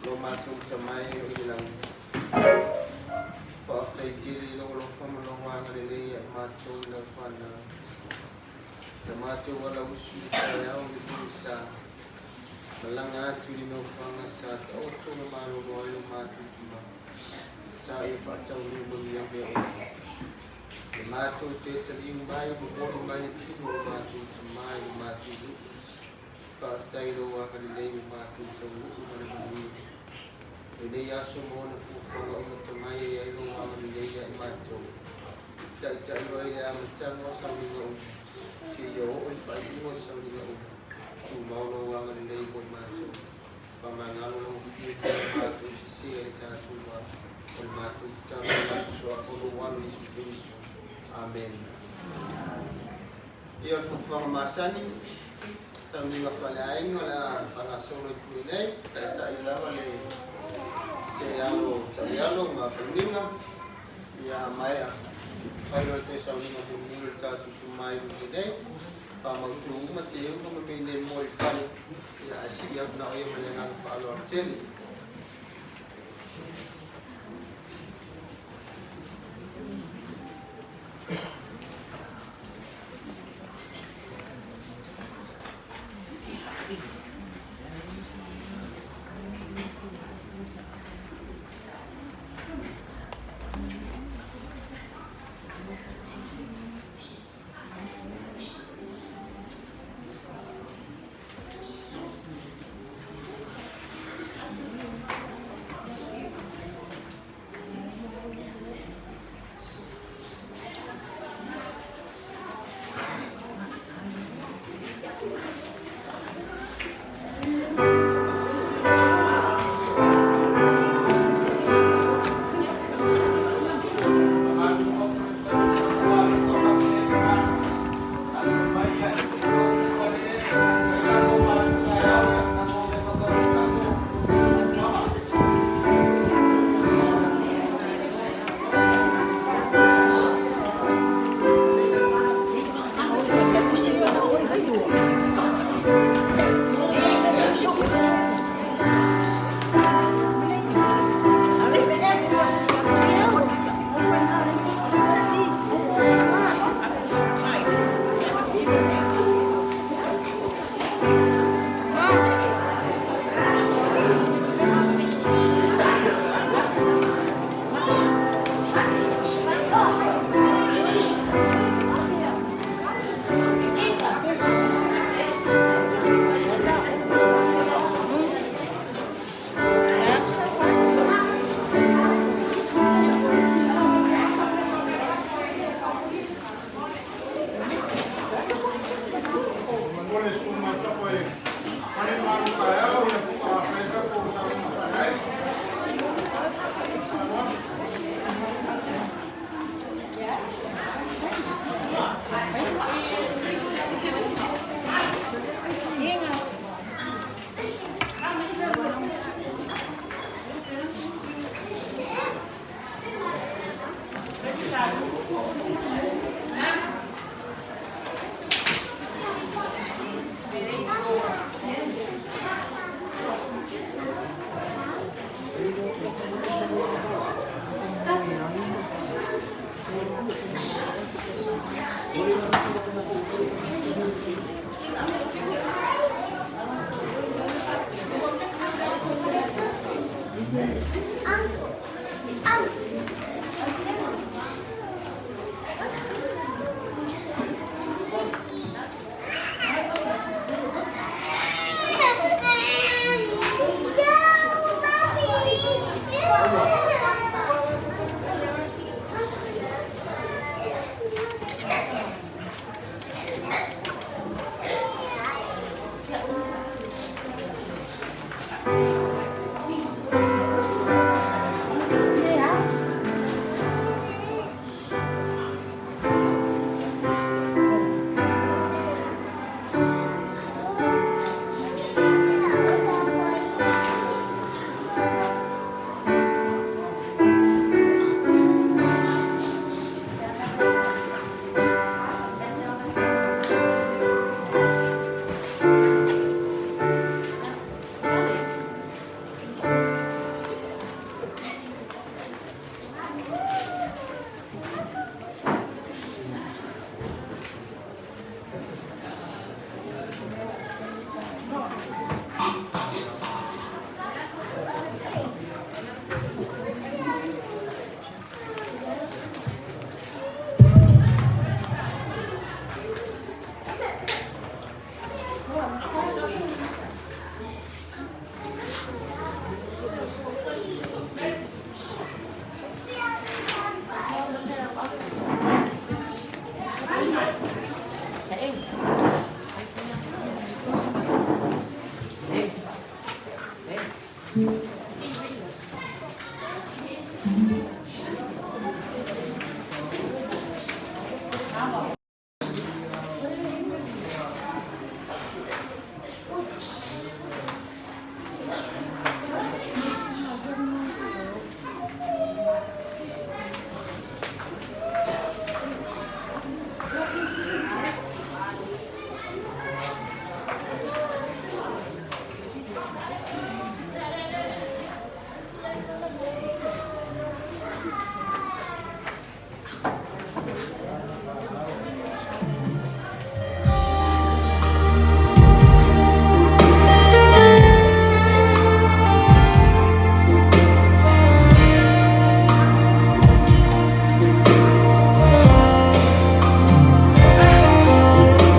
Lo matou Tama e o i le lagi, faafetai tele i lou alofa ma lou agalelei ia i matou i lau fanau. Na matou alausu i le taeao i le pogisa, malaga atu i le nofoaga sa taoto ma malolo ai lo matou tama, sa e faataunuu manuia mea uma. Na matou toe taliu mai, momoli mai le tino o lo matou tama i lo matou nuu. Faafetai i lou agalelei ua matou taunuu ma le manuia. O lenei aso ma ona fuafuaga uma tamai e i ai lou agalelei ia i matou. Taitai mai i le amataga o sauniga uma, seia oo i le faaiuga o sauniga uma. Tumau lou agalelei mo i matou. Faamagalo lau Afioga i le matou sese ai le tatou va. O le matou tatalo i le suafa o lou Alo Iesu Keriso. Amene. Ia, o le fuafuaga masani, sauniga faaleaiga o le a faagasolo i tua nei, taitai lava le seialo taialo ma faluiga. Ia, a maea, fai loa toe sauniga mulimuli o le tatou tumai i luma nei, faamautu uma teuga ma mea nei mo le fale, ia, ae sili atu na o ia ma le agaga faaaloalo tele.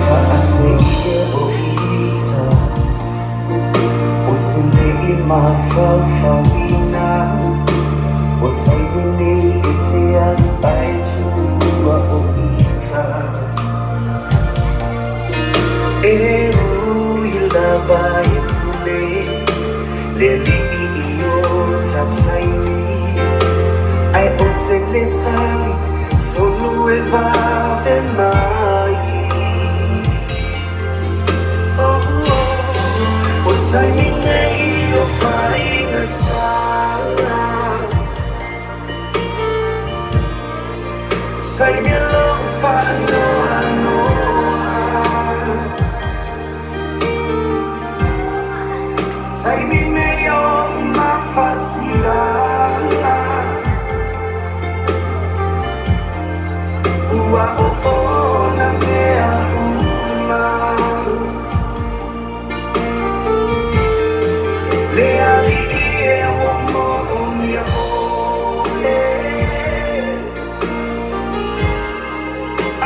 Faaseia o ita o te nei mafaufauina o taimi nei e te alu ai tua o ita e ui lava e pule le alii i o tataimi ai o te le tali tonu e vave mai. Oh, oh, o taimi nei o faigata. Taimi lo whaanoanoa. Taimi nei o mafatia. Ua o ona mea uma. Le alii e ua moomia oe.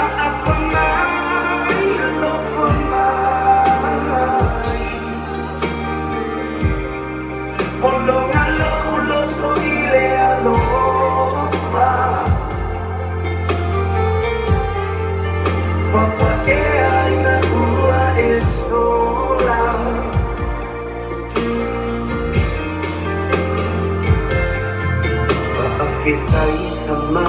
Aapa mai alofa mai. Pologa lou loto i le alofa. Papaʻea ina ua e sola. Faafetai Tama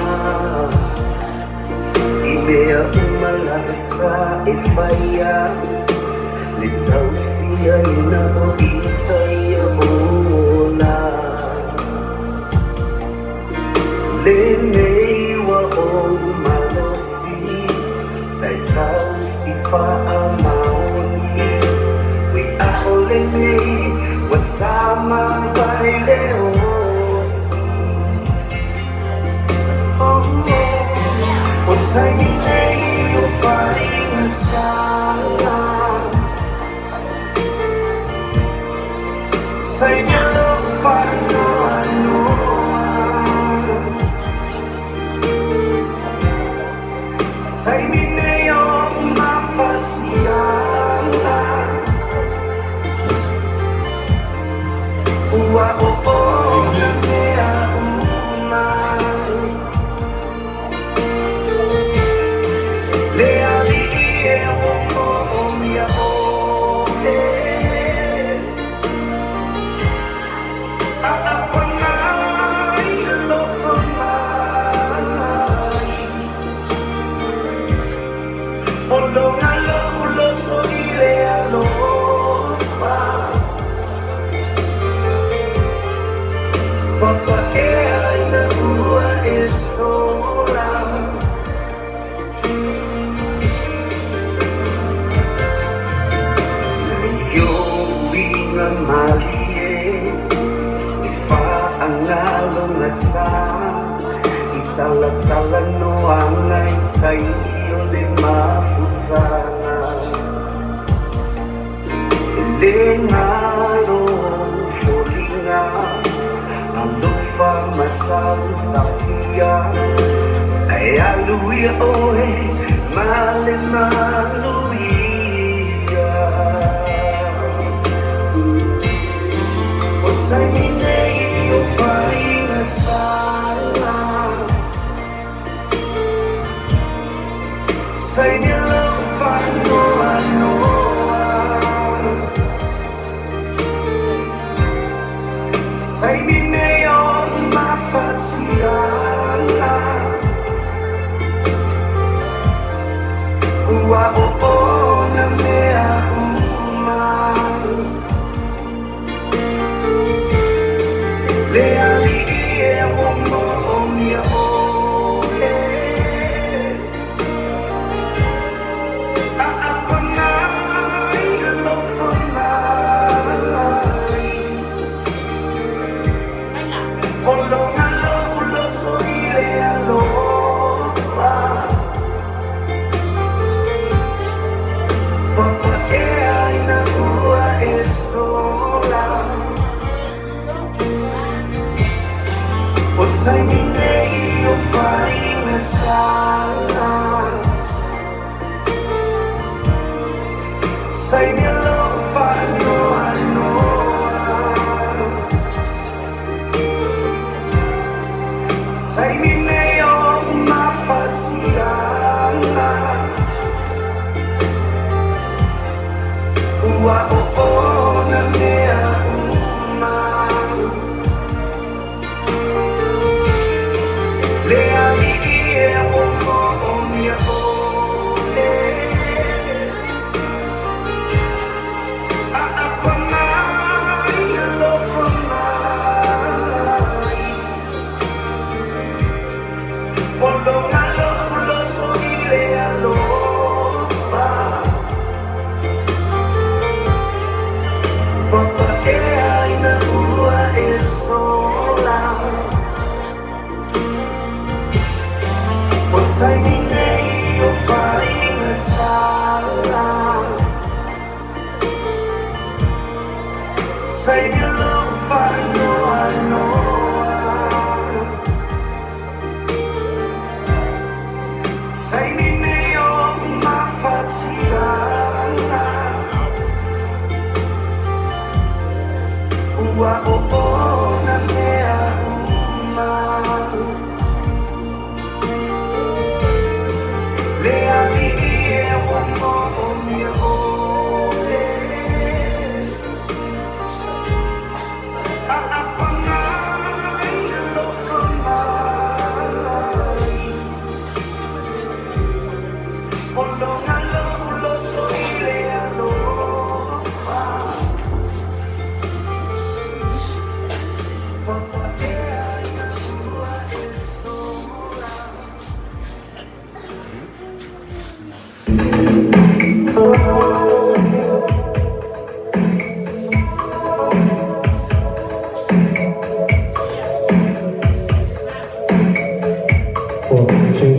i mea uma lava sa e faia le tausiaina o ita ia ola. Lenei ua ou malosi sa e tausi faamaoni. Ui a o lenei ua tamāvai le oti. Oh, oh, o taimi nei o faigata. Taimi lou faanoanoa. Taimi nei o mafatia. Ua o ona mea uma. Le alii e ua moomia oe. Aapa mai alofa mai. Pologa lou loto i le alofa. Papaʻea ina ua e sola. Nai ou uiga malie e faagalogata i talatalanoaga i taimi o le mafutaga. E lē galo ou foliga alofa ma tausafia ae alu ia oe ma le manuia. O taimi nei o faigata. Taimi lou faanoanoa. Taimi nei o mafatiaga ua oona mea uma. Le alii e ua moomia oe. Aapa mai alofa mai. Ologa lou loso i le alofa. Papaea ina ua e sola. O taimi nei o faigata. Taimi alofa noanoa. Taimi nei o mafatiaga ua oona mea uma. Le alii e ua moomia oe. Aapa mai alofa mai. Ologa lou loso i le alofa. Papaea ina ua e sola. O taimi nei o faigata. Taimi alofa noanoa. Taimi nei o mafatiaga ua oona mea uma. Le alii e ua moomia oe. Aapa mai alofa mai. Ologa lou loso i le alofa. Papaea ina ua e sola. One, two.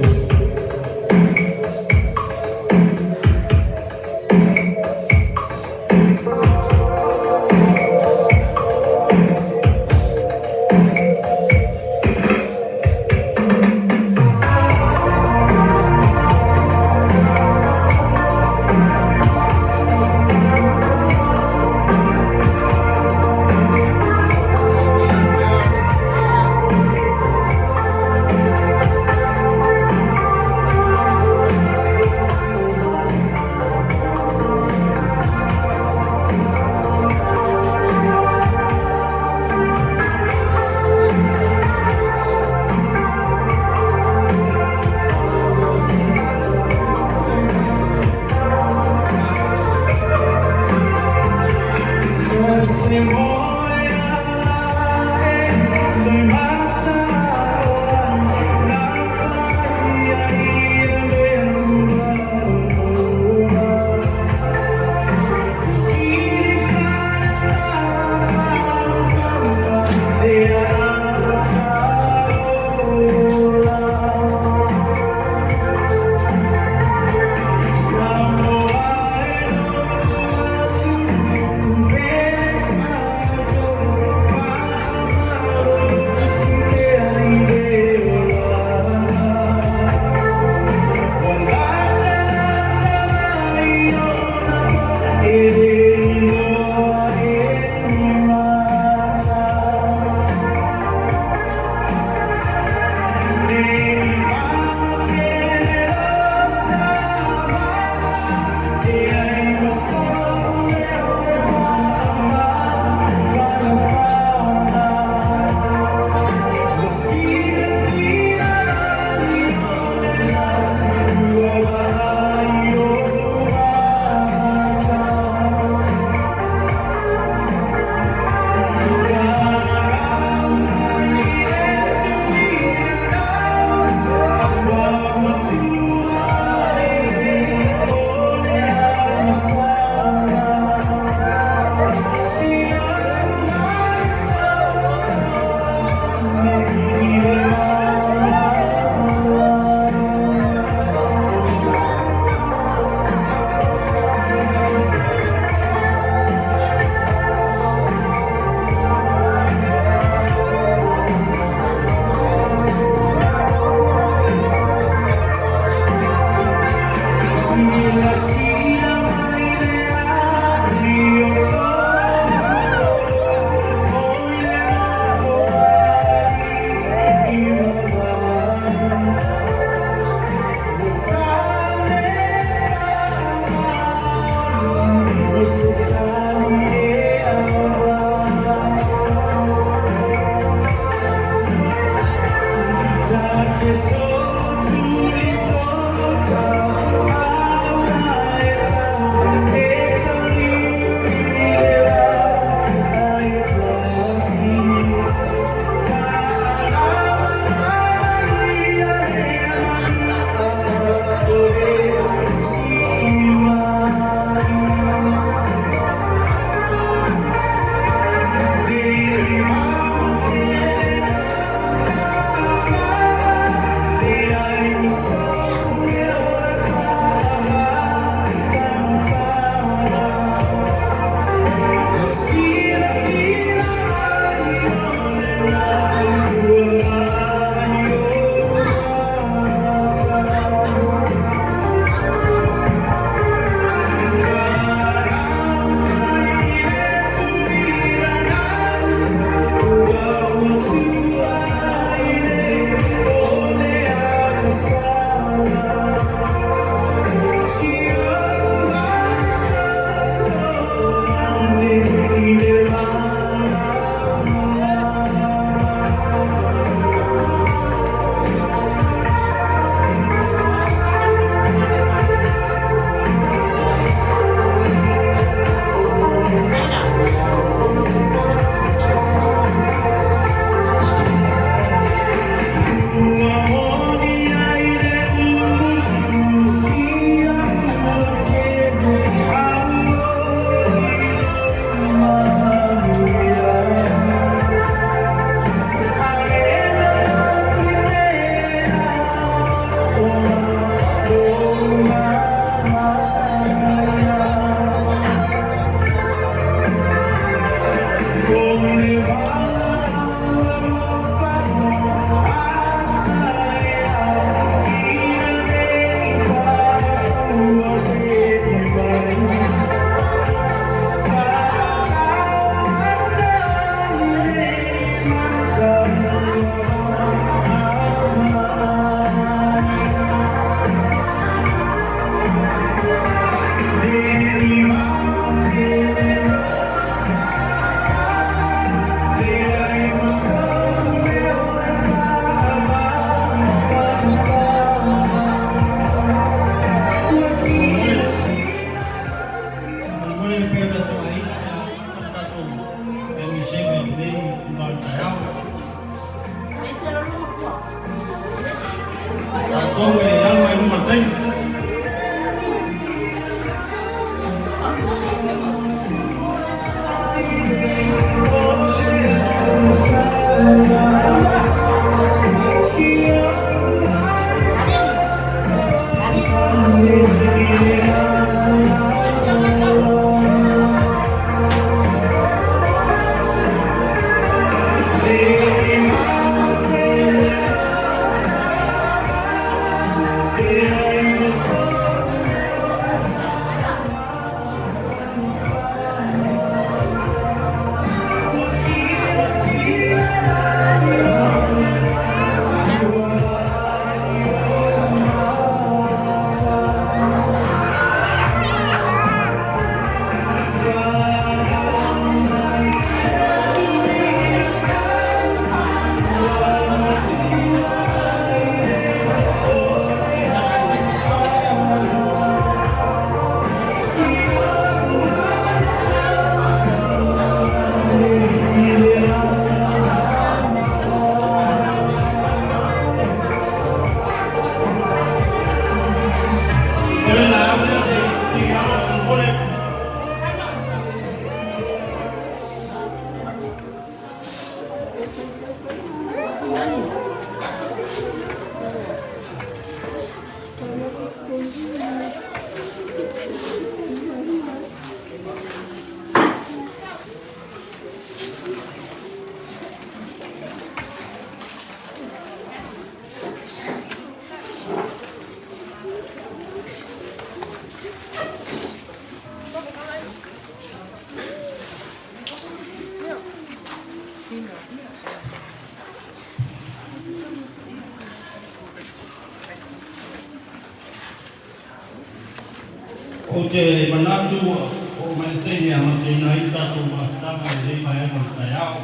Ou te manatu ua oo mai le taimi e amataina ai le tatou mafutaga i lenei vaega o le taeao.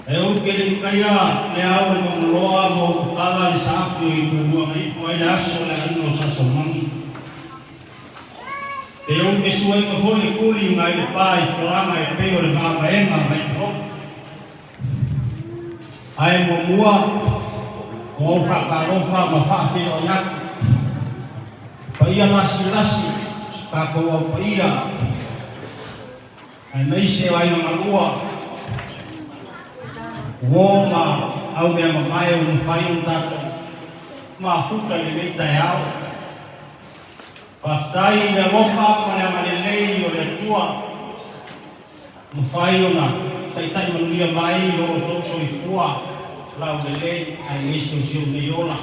E ou te le i taia le ao o Maunaloa ma ou tatala le saafi o Ituaga ifo ai le aso o le aiga o Sasaumagi. E ou te suaina foi le tuli nai le pa i folaga e pei o le mavaega mai Tolopo. Ae muamua o au faatalofa ma faafeiloai atu paia lasilasi si tatou au paia aemaise o aiga malua uo ma au mea mamae ua mafai ona tatou mafuta i lenei taeao. Faafetai i le alofa ma le agalelei o le Atua. Mafai ona taitai manuia mai lo outou soifua laulelei aemaise o si ou nei ola.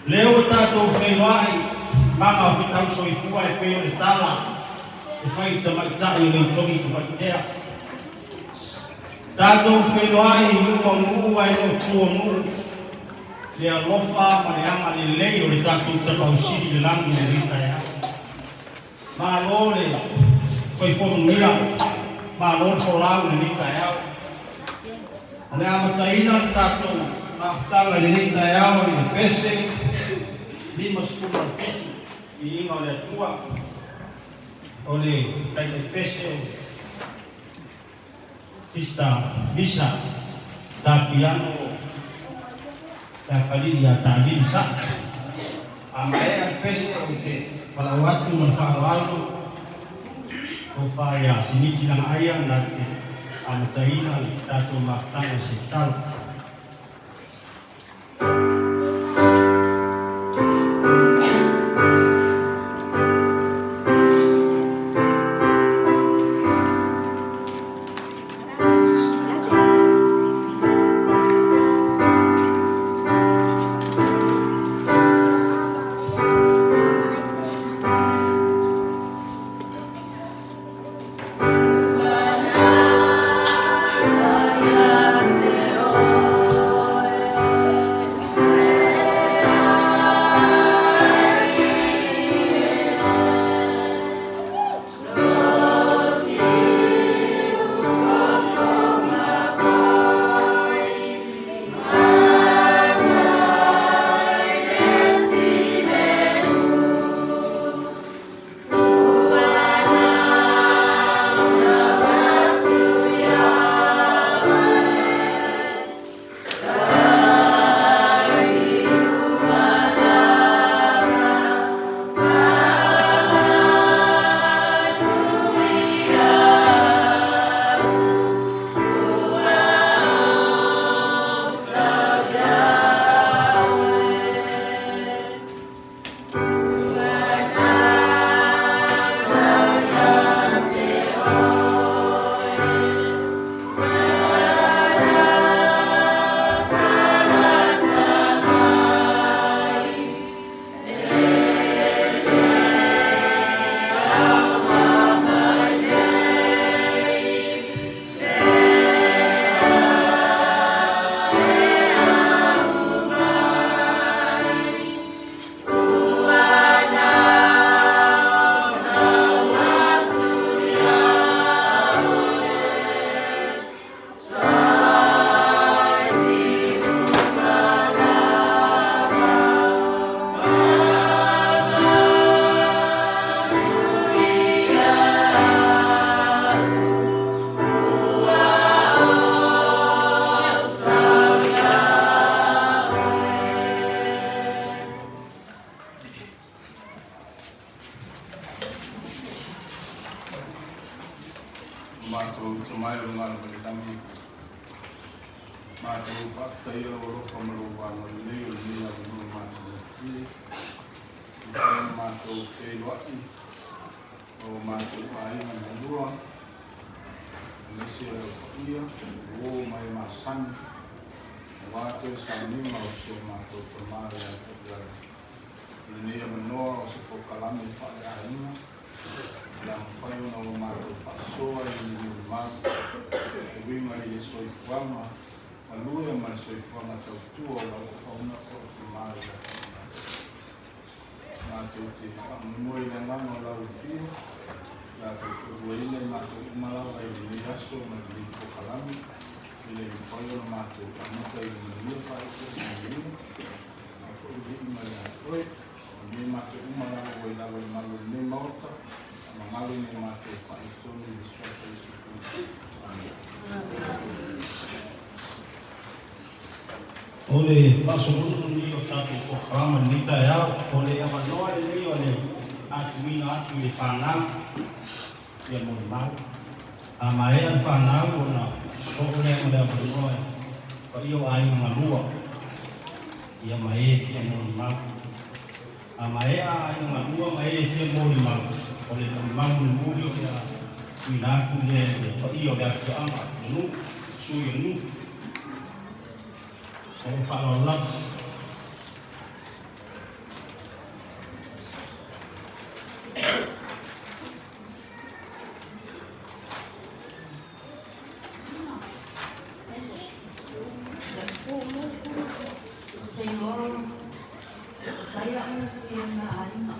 Lea ua tatou feiloai maga o fetau soifua e pei o le tala e fai i tamaitai o le Itogi Tamaitea. Tatou feiloai i luma o nuu ae le o tua o nuu, le alofa ma le agalelei o le tatou Tapaau Sili i le lagi i lenei taeao. Malo le soifua manuia, malo le folau i lenei taeao. O le a amataina le tatou mafutaga i lenei taeao i le pese 57, Viiga o le Atua, o le taitai pese o Sista Misa Tapiano Takalili ia Taalili Sa. A maea le pese ou te valaau atu ma le faaaloalo tofa ia Simiti Lagaaia na te amataina le tatou mafutaga i se tatalo. Matou Tama e o luga lava i le lagi, matou faafetaia lou alofa ma lou agalelei o lenei avanoa matagofie, mafai ona matou feiloai ma o matou aiga malua, aemaise o le paia, uo ma e masani, aua toe sauniga o si o matou Tama ia te Iai. O lenei avanoa o se polokalame faaleaiga. O le a mafai ona ua matou faasoa i le molimau e uiga i le soifuaga galue ma le soifuaga tautua o lau auauna po o tama i le atunuu. Matou te faamoemoe i le agaga o lau Afio, o le a tautoaluaina i matou uma lava i lenei aso ma lenei polokalame, ina ia mafai ona matou amata i le manuia faaiu foi i le manuia, ae foi le iuga ia te Oe. Manuia i matou uma lava ua i lalo o le malu o lenei Maota, faamagalo nai matou faaletonu i le Suafa Iesu Keriso. Amene. O le faasologa lenei o tatou polokalame i lenei taeao, o le avanoa lenei o le a tuuina atu i le fanau ia molimau. A maea le fanau ona sosoo lea ma le avanoa i paia o aiga galua ia ma e fia molimau. A maea aiga galua ma e fia molimau, o le molimau mulimuli o le a tuuina atu lea i le paia o le afioaga, le nuu, sui o nuu. Ma le faaaloalo lava. Senhor, kaya ang nasuyan na aina.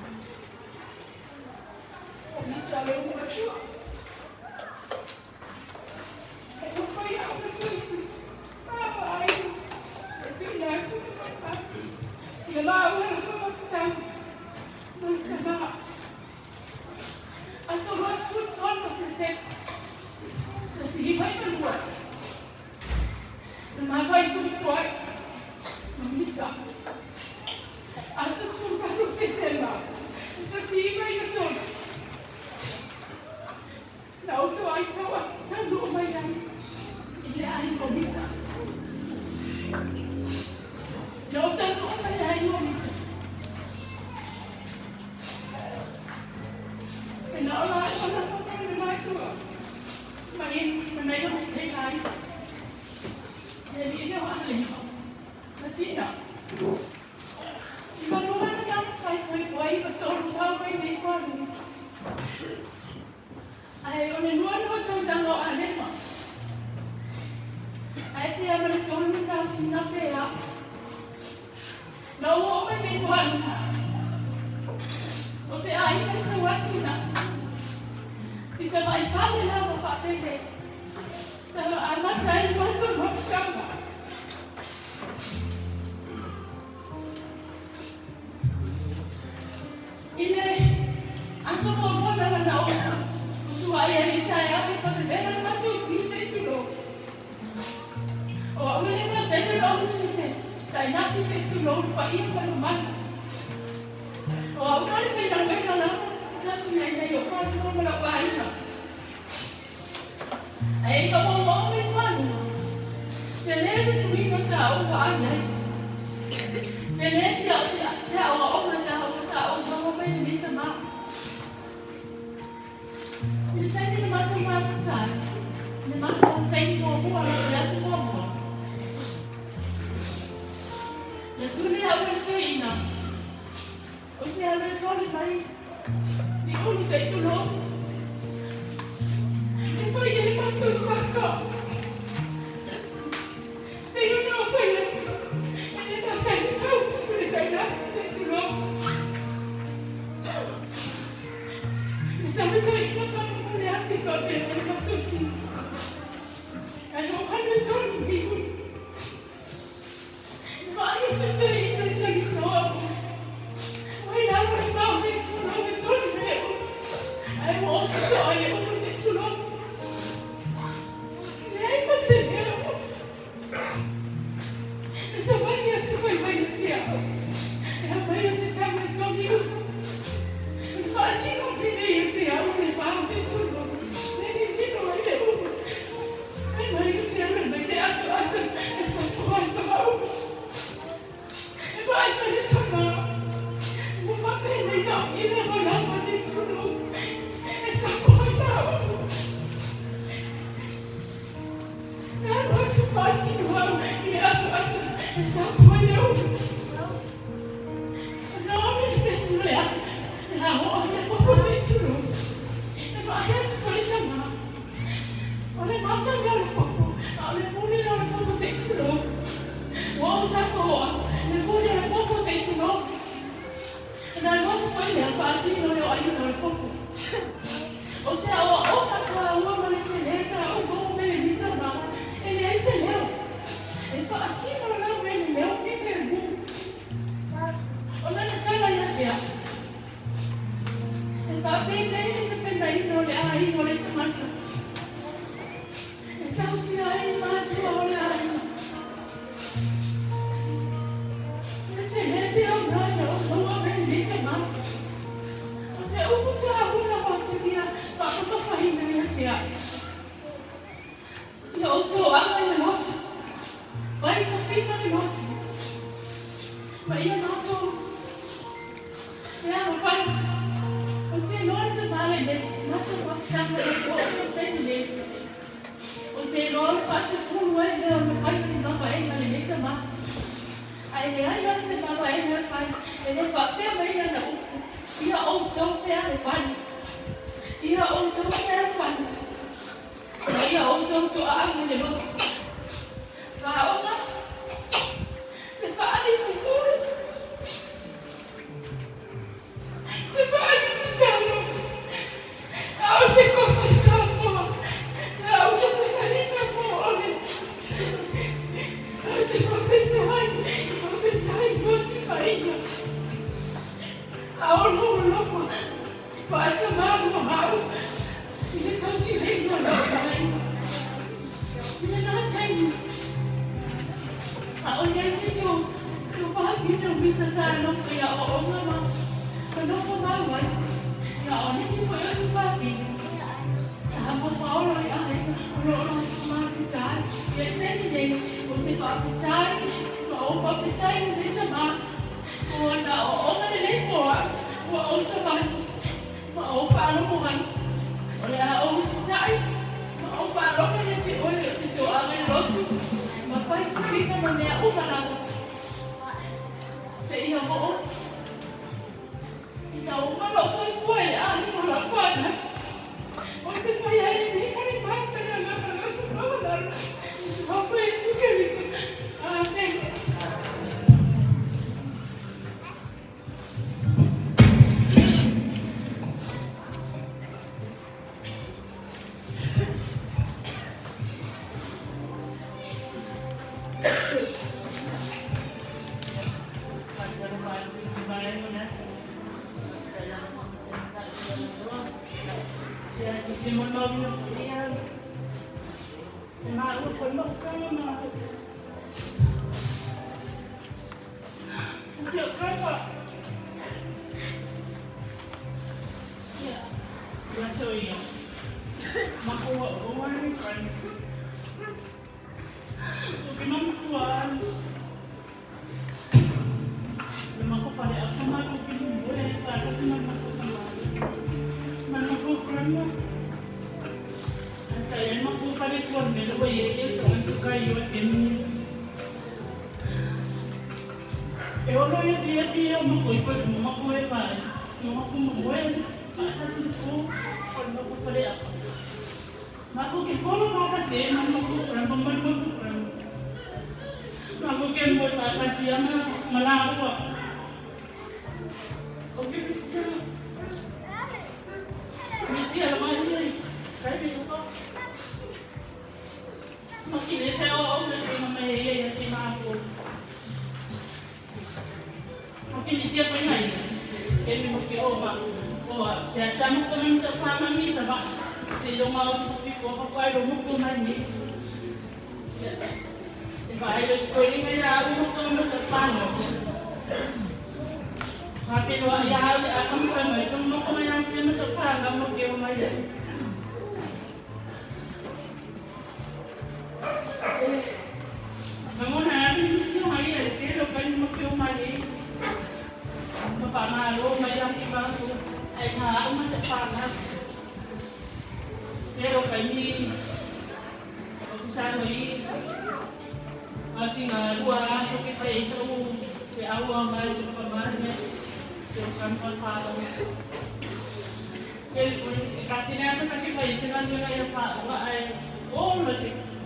O le mata lea o le popo, a o le pule lea o le popo se i tulou. Ua ou tapaoa, le pule o le popo se i tulou. Ona alu atu foi lea faasino lea o aiga o le popo. O se aoaoga taua ma le tele sa ou maua mai le misa mama, e leai se leo. E faasino lava i le leo filemu. O lana tala ia te au, E faapeipei le tapenaina o le aiga o le tagata e tausia ai matua o le aiga. E tele se aoga ina ua maua mai lenei tama. O se upu taua lava o te mea faapapafaina ia te au. Ia outou aga i le loto, mai tafina le loto, ma ia matou le alofai. Ou te iloa le tama lenei, matou mafutaga le po o le taimi nei. Ou te iloa o le faasefulu ai lea o le fai o ni mavaega lenei tama. Ae leai lava se mavaega e fai, e le faapea mai lana upu, Ia outou fealofani. Ia outou fealofani. Ma ia outou toaaga i le loto. Vaoga se faalifufulu, se faalifutalo, a o se koko Samoa, a o se penaina mo oe, a o se fafetai, fafetai mo tifaina, a o lou alofa faatamā mo au i le tausiaina o lou aiga. I lena taimi, a o i ai nisi o tupāfine o Misa sa nofo i aoaoga ma ma nofo mau ai, ia o nisi foi o tupāfine sa mofaolo i aiga o lo o latou mafuta ai. Ia le taimi nei, ou te faafetai ma ou faafetai i lenei tama, ua na aoaoga lelei mo au, ua ou savali ma ou faalogo ai. O le a ou usitai ma ou faalogo ia te oe o te toaga i le lotu ma fai tupiga ma mea uma lava seia oo ina uma lou soifua i le aiga o lau fanau. Ou te fai ai lenei molimau ma le agaga loto maualalo i Jehovah Iesu Keriso. Amene.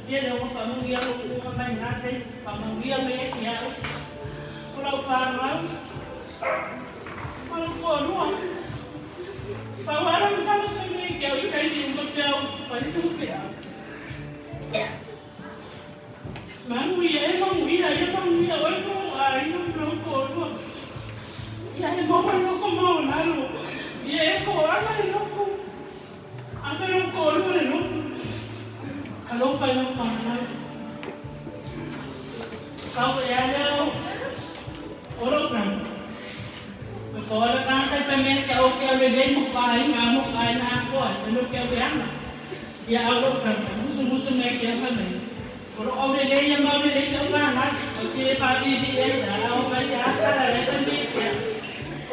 Ia lea ua faamanuia lou tuuga mai lena taimi, faamanuia mai ai ia au, o lau fanau, ma lou toalua. Pau lava lau masalo se mea i te au i taimi uma pe a ou fai se feau. Manuia e, manuia ia, manuia oe ma ou aiga ma lou toalua. Ia e maua i loko maualalo, ia e toaga i loko. Ave lou toalua le lotu. Alofa i lau fanau. Pau ea lea o o lou tama. E pau le tagata i fai mai ia te au ou te alu lelei mo ka aiga mo ka aiga atoa e fai mai ou te alu e aga. Ia au lou tama e musumusu mai ke au fai mai o lou au lelei ia ma au lelei si au fanau ou te le faaviivii ai a o mai a tala lea fai mai ia te au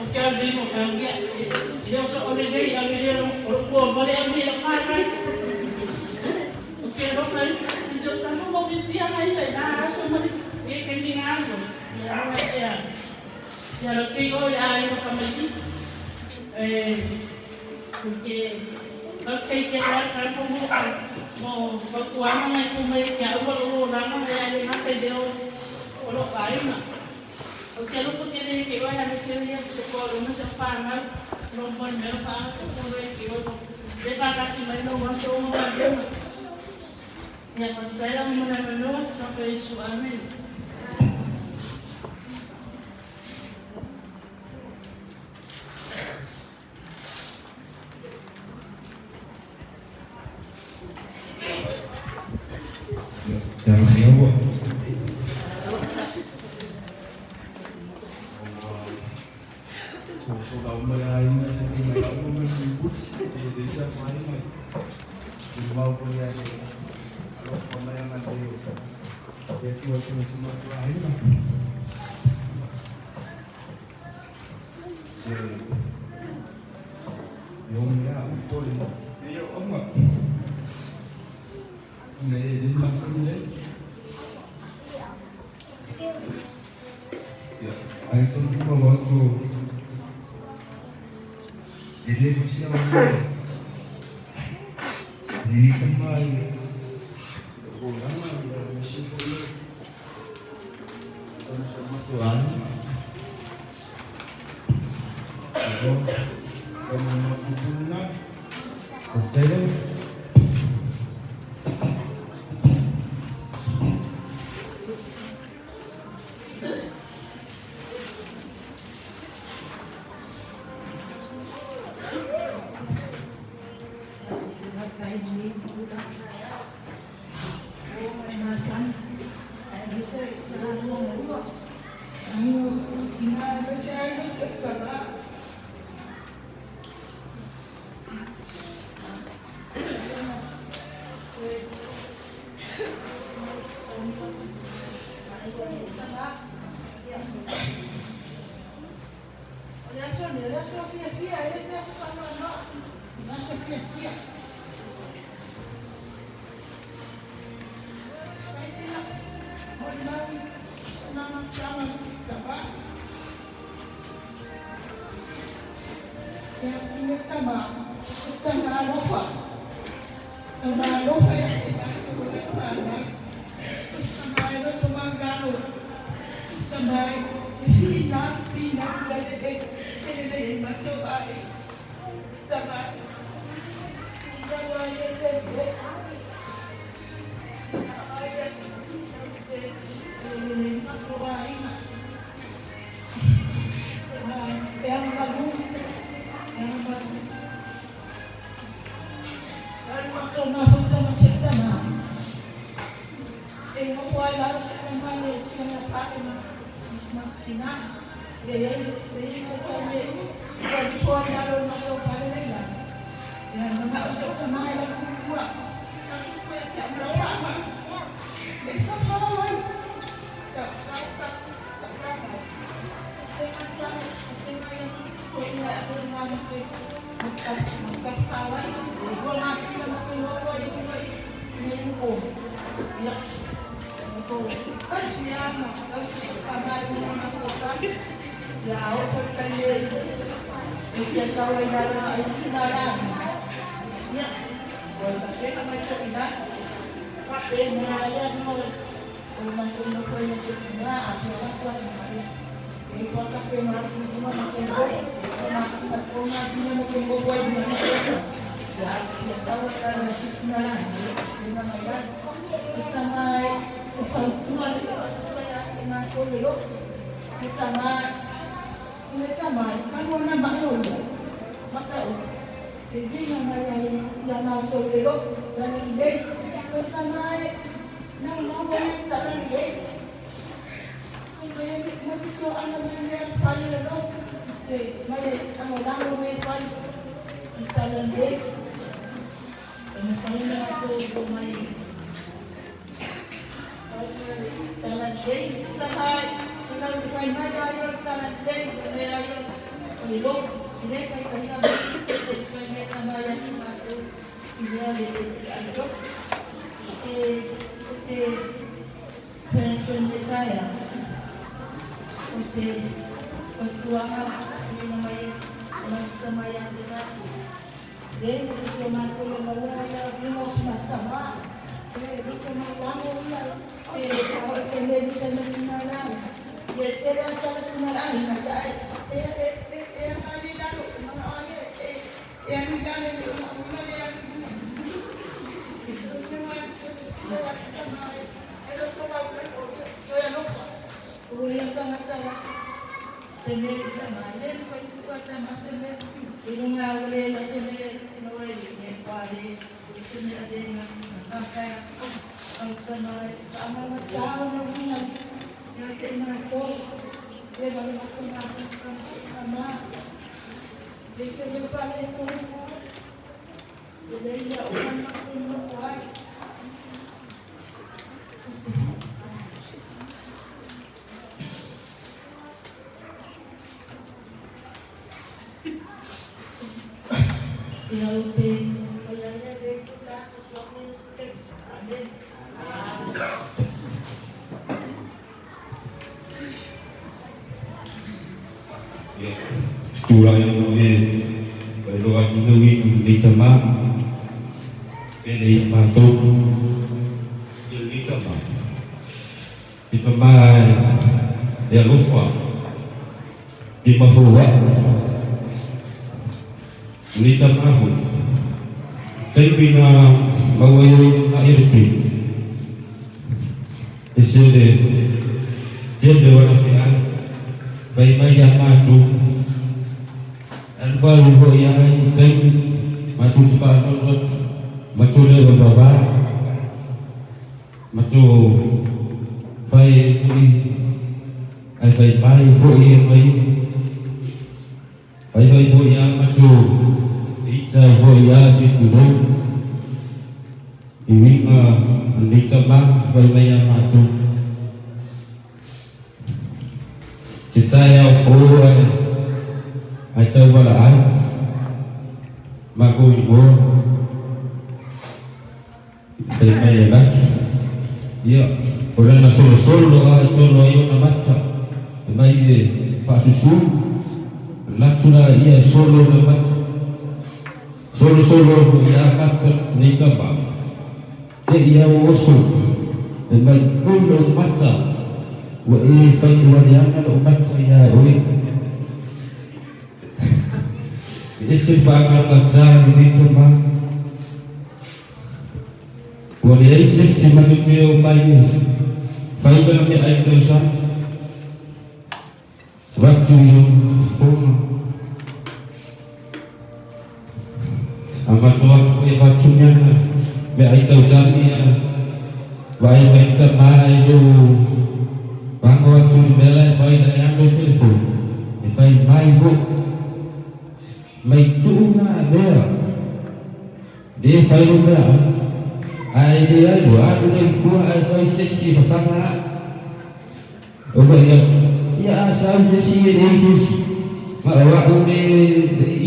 ou te alu lelei mo ka au ia e le o so au lelei au lelei o lou toalua le au nei lau fanau. Ou te alofa i si ou tama ma ou isia mai i lena aso ma le taimi galue. Ia aua e a ia lau te igoa o le aiga o tamaitiiti. E ou te faafetai tele lava Grandpa mo mo fautuaga na e tuu mai ia te au ma lou olaga ae le gata i lea o lou aiga. Ou te alofa tele ia te oe aemaise ai si ou toalua ma si au fanau, lou molimea faasoa ia te oe ua le faatasi mai lou aso ma galuega. Ia faafetai lava mo le avanoa, Tau Iesu, Amene. Tulaga e faailogalinaui lenei tamā pele ia matou i lenei tamā i tamā e alofa i mafauaʻu lenei tamā foi taimi na maua ai ai na iriki e se le tele o ana feai fai mai ia matou alualu foi ia isi taimi matou te faanono atu matou le vavavā matou fai ai foi ae fai mai foi ia mai faifai foi a matou ita ai foi a se tulou i uiga o lenei tamā fai mai ia matou se taeao po ae ae tau valaau makou igoa fai mai e laki ia o lana solosolo a e solo ai ona mata e mai e faasusu latu laia e solo ona mata solosolo foi a mata nei tama te ia o oso e mai pule o mata ua e fai ualeana lou mata ia oe e ese le faagagatā i lenei tama ua leai se isi matou te o mai e fai sana meaai tausaga avatu i lona fofoga amato atu foi avatu ny ana meaai tausaga ia vaai mai le tama e leo vago atu i le mea la e fai la e alu ai telefoni e fai mai foi mai tuu na lea le fai lou meaai ae leai loa alu lea i tua ae fai se isi e fafaga ae ou fai atu ia a sau se isi e leai se isi ma o a'u le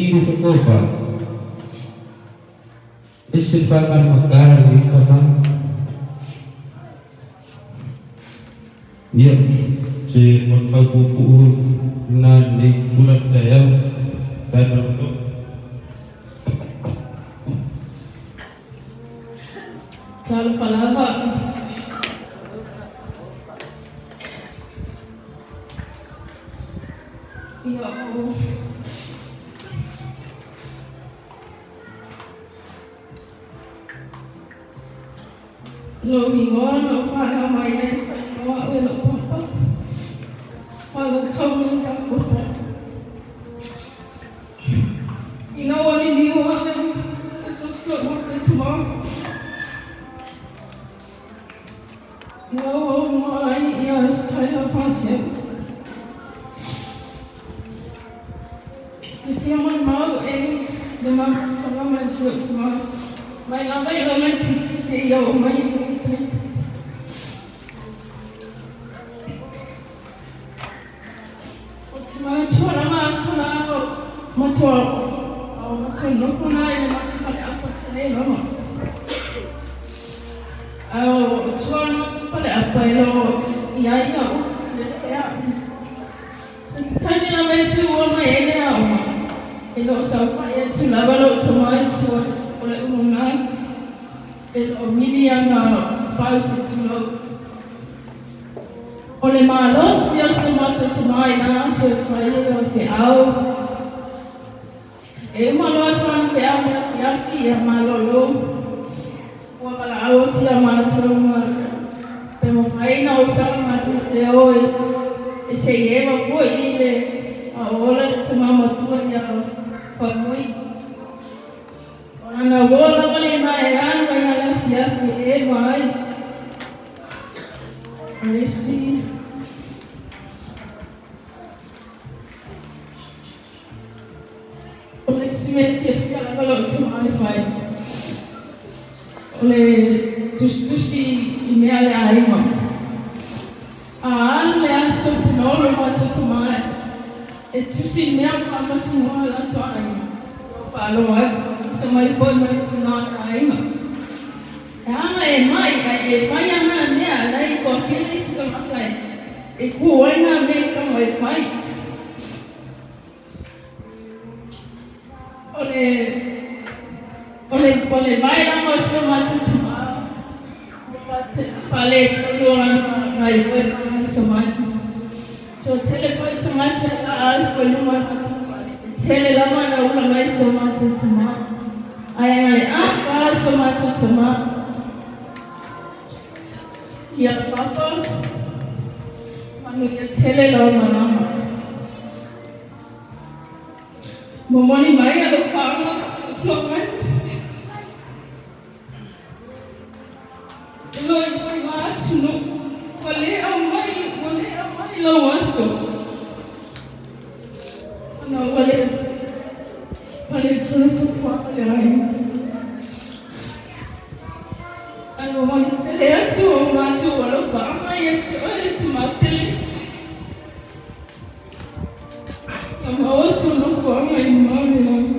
i le fatofa ese le faagalumaga lenei tama. Ia, se molimau puupuu lena i lenei itula o le taeao, faafetai mo le avanoa. Talofa lava. Ia o lou igoa na ou fanau mai ai e faaigoa au e lou papa, Father Tony Iakopo. Ina ua liliu ane le sosi o lou tama, ina ua uma ai ia Skylar Paget. Te fia maumau e le mafutaga ma le siosiomaga mai lava i lona titi seia oo mai i lenei taimi. Ou te manatua lava aso la o matou a o matou nofo la i le matou faleapa tele lava. A o tua o le matou faleapa e lo o i ai ia upu tele ea. So se taimi lava e tuua mai ai le aoga, e le o saofai atu lava lou tama i tua o le uluga e le o mili ana fau se tulou. O le malosi o si o matou tama i na aso e fai ai o le feau. E uma loa sana feau i le afiafi ia malolo. Ua valaau atu ia matou ma pe mafai na ou sala matou te o e se i eva foi i le a o ola le tama matua ia Faumui. O lana uo lava lena e alu ai a le afiafi e eva ai. O le isi. O le isi mea e fiafia lava lou tama e fai, o le tusitusi i mea a le aiga. A alu le aso penolo matou tama e tusi i mea faamasinoa a latou aiga, ua faalogo atu, usa mai foi ma le tina o le aiga. E aga e mai ai e fai ana mea la i toatele isi tagata e ku ai na mea i tago e fai. O le o le o le vae lava o si o matou tama ua faaletonu o lana gaioiga ma se mai. Toatele foi tagata e laa ai foi i luma o le matou fale. E tele lava ana ula mai si o matou tama. Ae aga le a fa si o matou tama. Ia Papa, manuia tele lau malama. Momoli mai a lou faamaosoa mai. E loiloi la atunuu, ua le aumai, ua le aumai lau aso. Ona ua le, ua le tonu fuafuaga le aiga. Ae momoli tele atu o matou alofa ia te oe le tama pele. Ia maua sou nofoaga i luma o le lagi.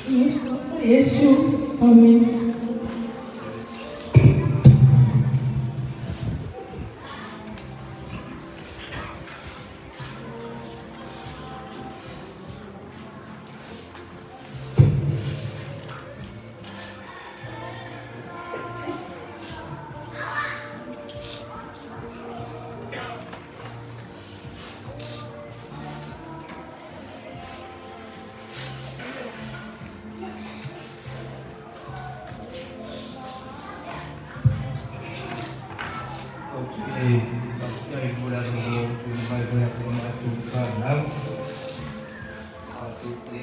I le Suafa Iesu. Amene. Ou te faafetai mo le avanoa ua tuuina mai foi atu i matou fanau. Matou te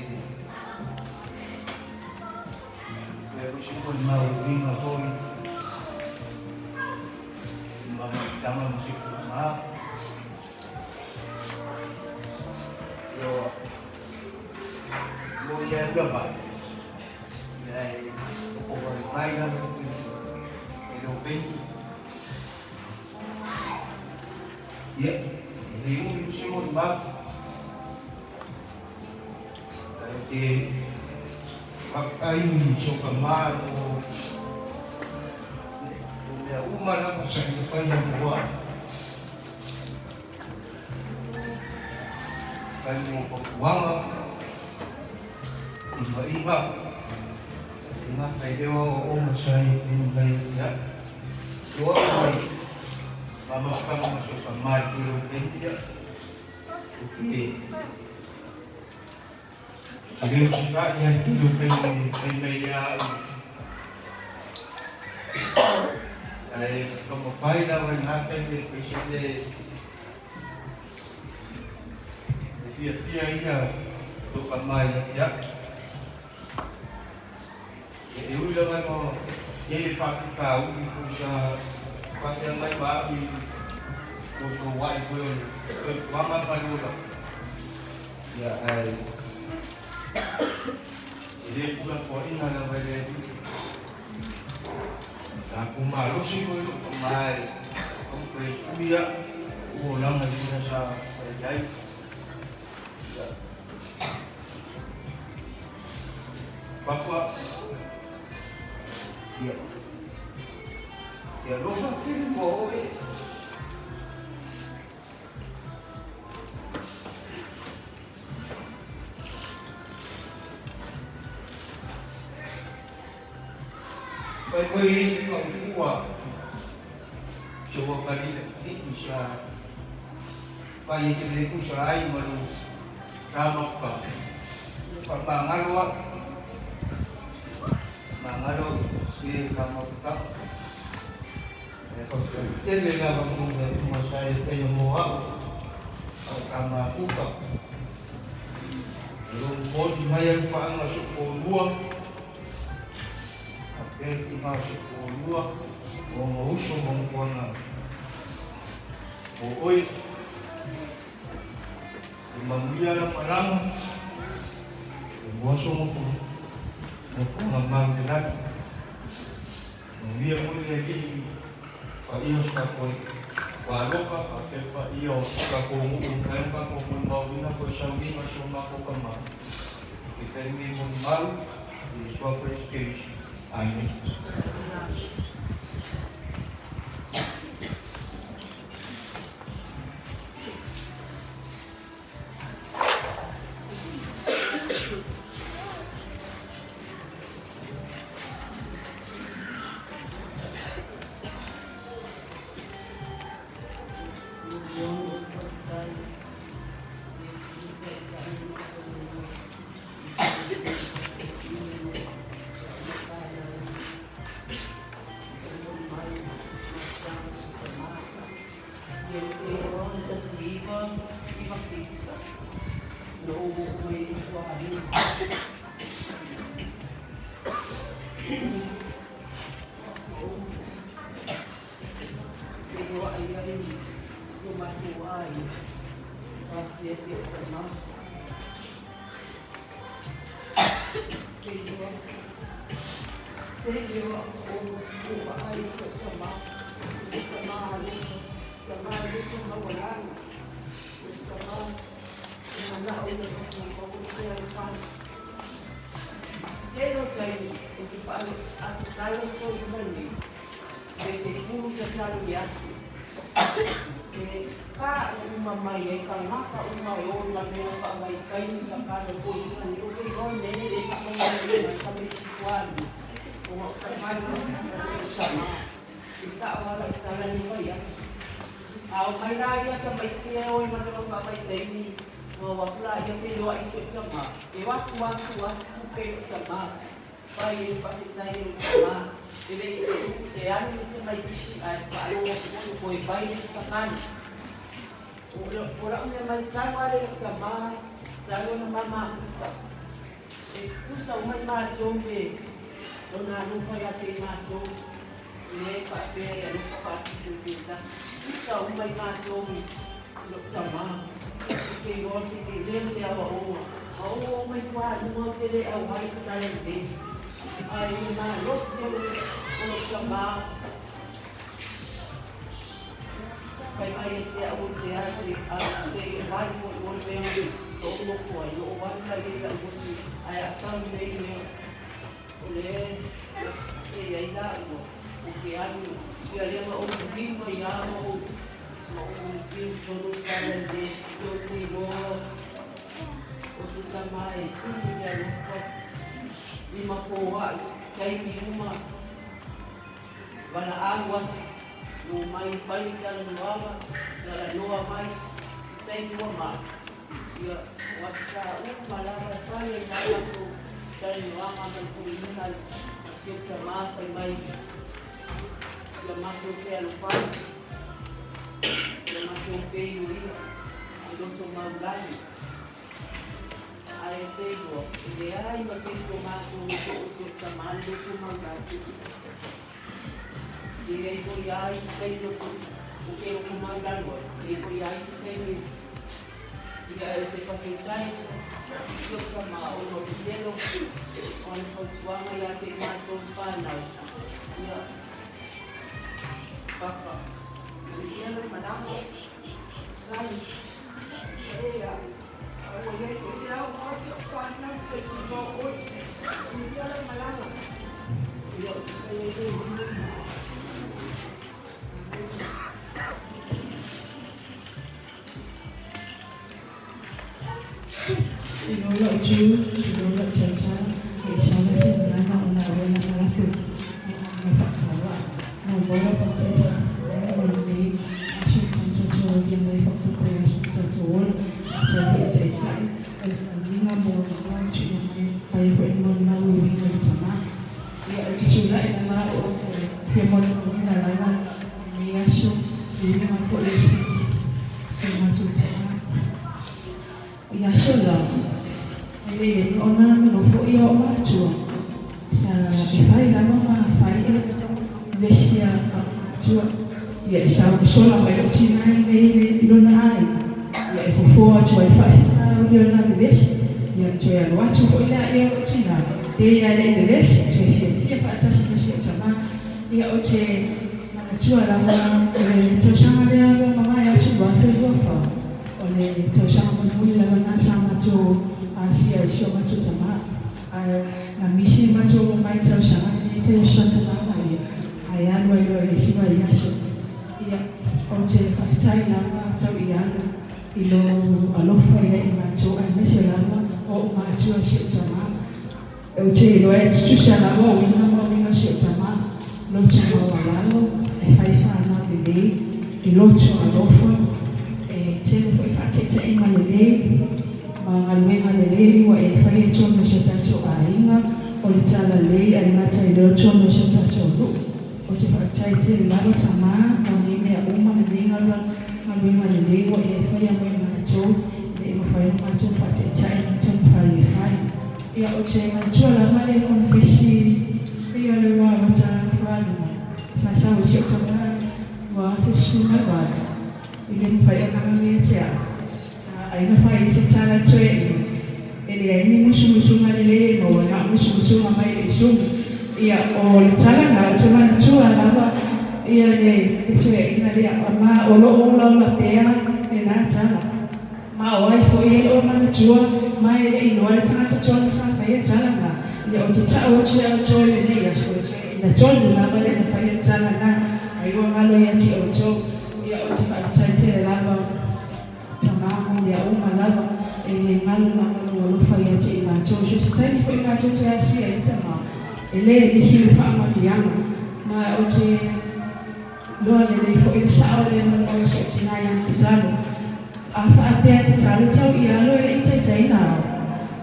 Lea foi se molimauina foi ma mafutaga ma se tulaga. Ioa, mo ia ua vai. Ia e o vai mai la e lo bei. Ia, le umi se molimau. E faafetai i si ou tama mo mea uma lava sa ia faia mo au. Faafetai mo fautuaga, timaiga. Nga kai leo o o masai inu mai ya. Tua mai mama kama maso sa mai kilo pentia. Oke. Leo sika ya kilo pengi pengi ya. Ai kama pai la wai ngā pengi pesile. Fia fia ia to ka mai ya. E ui lava mo e le whawhika ui fusa whawhia mai ma i o so wai koe o le wanga palula. Ia ai. E le pula ko ina la wai le Ta ku malosi koe lo ka mai. Ko koe suia o langa i sa sa jai. Ia. Papa. Ia. Ia lofa kiri mo oe. Pai koe i ka ua. So wa kalila i sa pai e te le kusa ai malu rama pa. Pa mangalo mangalo si kama ka. E pa tele la ba mo mo sa e te mo a. Au kama kuka. Lo mo di mai al fa nga so ko lua. A pe ti ma so ko lua. O mo uso mo ko na. O oi. O mamuia la malama. O mo so mo ko. Mo ko nga mau te lagi. Mo ia mo le li. Pa ia sa ko. Wa loka pa te pa ia ka ko mo un kai ka ko mo mau ina ko sa wi ma so ma ko ka ma. Te kai mi mo mau i sua prescription. Amen. Taimi uma valaau atu e omai e fai le talanoaga, talanoa mai i taimi ua maea. Ia, o Aso Sa uma lava e fai ai la matou talanoaga ma le toeaina a si ou tama fai mai ia matou fealofani, ia matou feioia e loto maulagi. Ae ou te iloa, e leai ma se isi o matou e oo i si ou tama le loto maulagi. E leai foi lava isi taimi ou te loto maulalo ai, e leai foi lava isi taimi ia ou te faafetai i si ou tama ona o le tele o ana fautuaga ia te i matou fanau. Ia, Papa, manuia lou malaga. Sai. Tulou la'u tu, tulou la'u tautala, e sala se gagana ona e oe lafalafe, ma aumai faataua'a, maumau lau faataitaiga ma lenei aso i faamatautuaulia mai faaopoopo i aso ma tatou ola, faafetai foi i Taitai o le faauiga mo avanoa ua tuuina mai ai foi le molimau e uiga i le tama. Ia, ou te tulai lava au ou te fia molimauina lava lenei aso e uiga foi i si o matou tama. I aso la, e le ona nonofo ia o matua, sa e fai lava ma fai e vesi a matua. Ia e sau sola mai lou tina i nei i lona aiga, ia e fofo atu ai faafitauli o lena vevesi, ia toe alu atu foi laia o lou tina, pe ia le i vevesi, toe fiafia faatasi ma si ou tama. Ia ou te manatua lava o le tausaga lea ua mamae atu 2024. O le tausaga mulimuli lava lena sa matou asia i si o matou tama. Ae na misi matou mai le tausaga lenei fai aso tama ia ae alu ai loa i le isi vaiaso. Ia, ou te faafetai lava tau i alu i lou alofa ia i matou aemaise lava o ou matua si ou tama. Ou te iloa e tutusa lava o uiga ma uiga o si ou tama, loto maualalo, e fai fanau lelei, e loto alofa, e tele foi faataitaiga lelei ma galuega lelei ua e faia i totonu o si o tatou aiga, o le talalelei a le gata i lea o totonu o si o tatou nuu. Ou te faafetai tele lava tama mo nei mea uma ma nei galuega lelei ua e faia mo i matou ina ia mafai ona matou faataitai ma taumafai e fai. Ia ou te manatua lava le konefesi pei o le ua amata fualuga sa sau e si ou tama 2018 i le mafai ona ave ia te au. Sa aiga fai i se tala toe i e leai ni musumusuga lelei e maua na o musumusuga mai le isuga. Ia o le tala na ou te manatua lava ia le fesuiaiga lea ma o lo o olaola pea lena tala. Ma o ai foi e o manatua ma e le iloa le tagata tonu sa faia tala na, ia ou te ta'u atu ia outou i lenei aso, o le fesuiaiga tonu lava lea na faia tala na, ai ua galo ia te outou. Ia ou te faafetai tele lava tama mo mea uma lava, e le galo lava lou alofa ia te i matou. So se taimi foi matou te asia ai tama, e le misi le faamanuiaga, ma ou te Loa lelei foi le sao lea maua i sou tina ia tatalo. A faapea tatalo tau i alo e le i taitaina ao.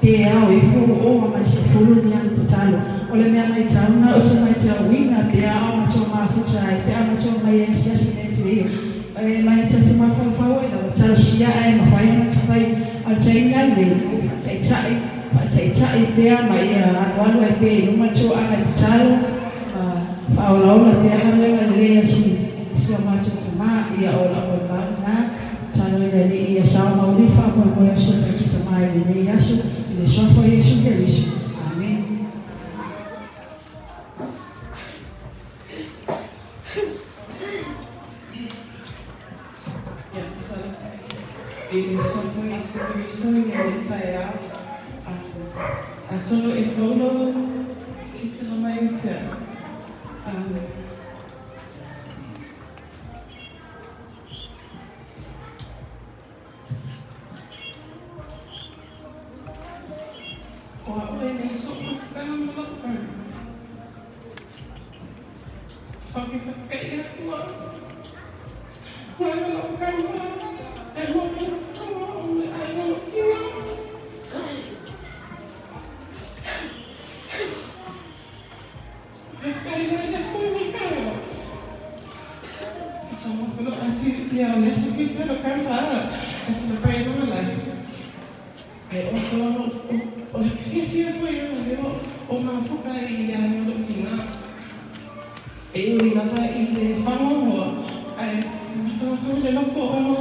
Pe ao ifo o oa mai sefulu ni ana tatalo. O le mea maitau na ou te maitauina pea ao matou mafuta ai pe a matou mai e asiasi nei te ia. E mai ta te mafaufau ai lava talosia ae mafai ona tapai a le taimi a lei ou faataitai faataitai pea ma ia alualu ai pea i luma tou aga tatalo. Ma faaolaola pea galuega lelei a si si o matou tama, ia o lau molimau lena, tatalo i le Alii ia sao mauli faamoemoe o si o tatou tama i lenei aso, i le Suafa o Iesu Keriso. Amene. Ia, i le Suafa o Iesu Keriso i lenei taeao, atonu e fou lou tilotilo mai ia te au. O a'u e nei soʻu makana ma lo'u. Faafetai i le Atua. Ua lou grandpa, e mo le o le aiga o lou tina. Faafetai i le Atua i lenei taeao. So, atu ia o le aso fiafia o lou grandpa e celebrate lona life. Ai also o le fiafia foi ona lea o mafuta i le aiga o lou tina. E ui lava i le fagoagoa, ae matamata le loto ona o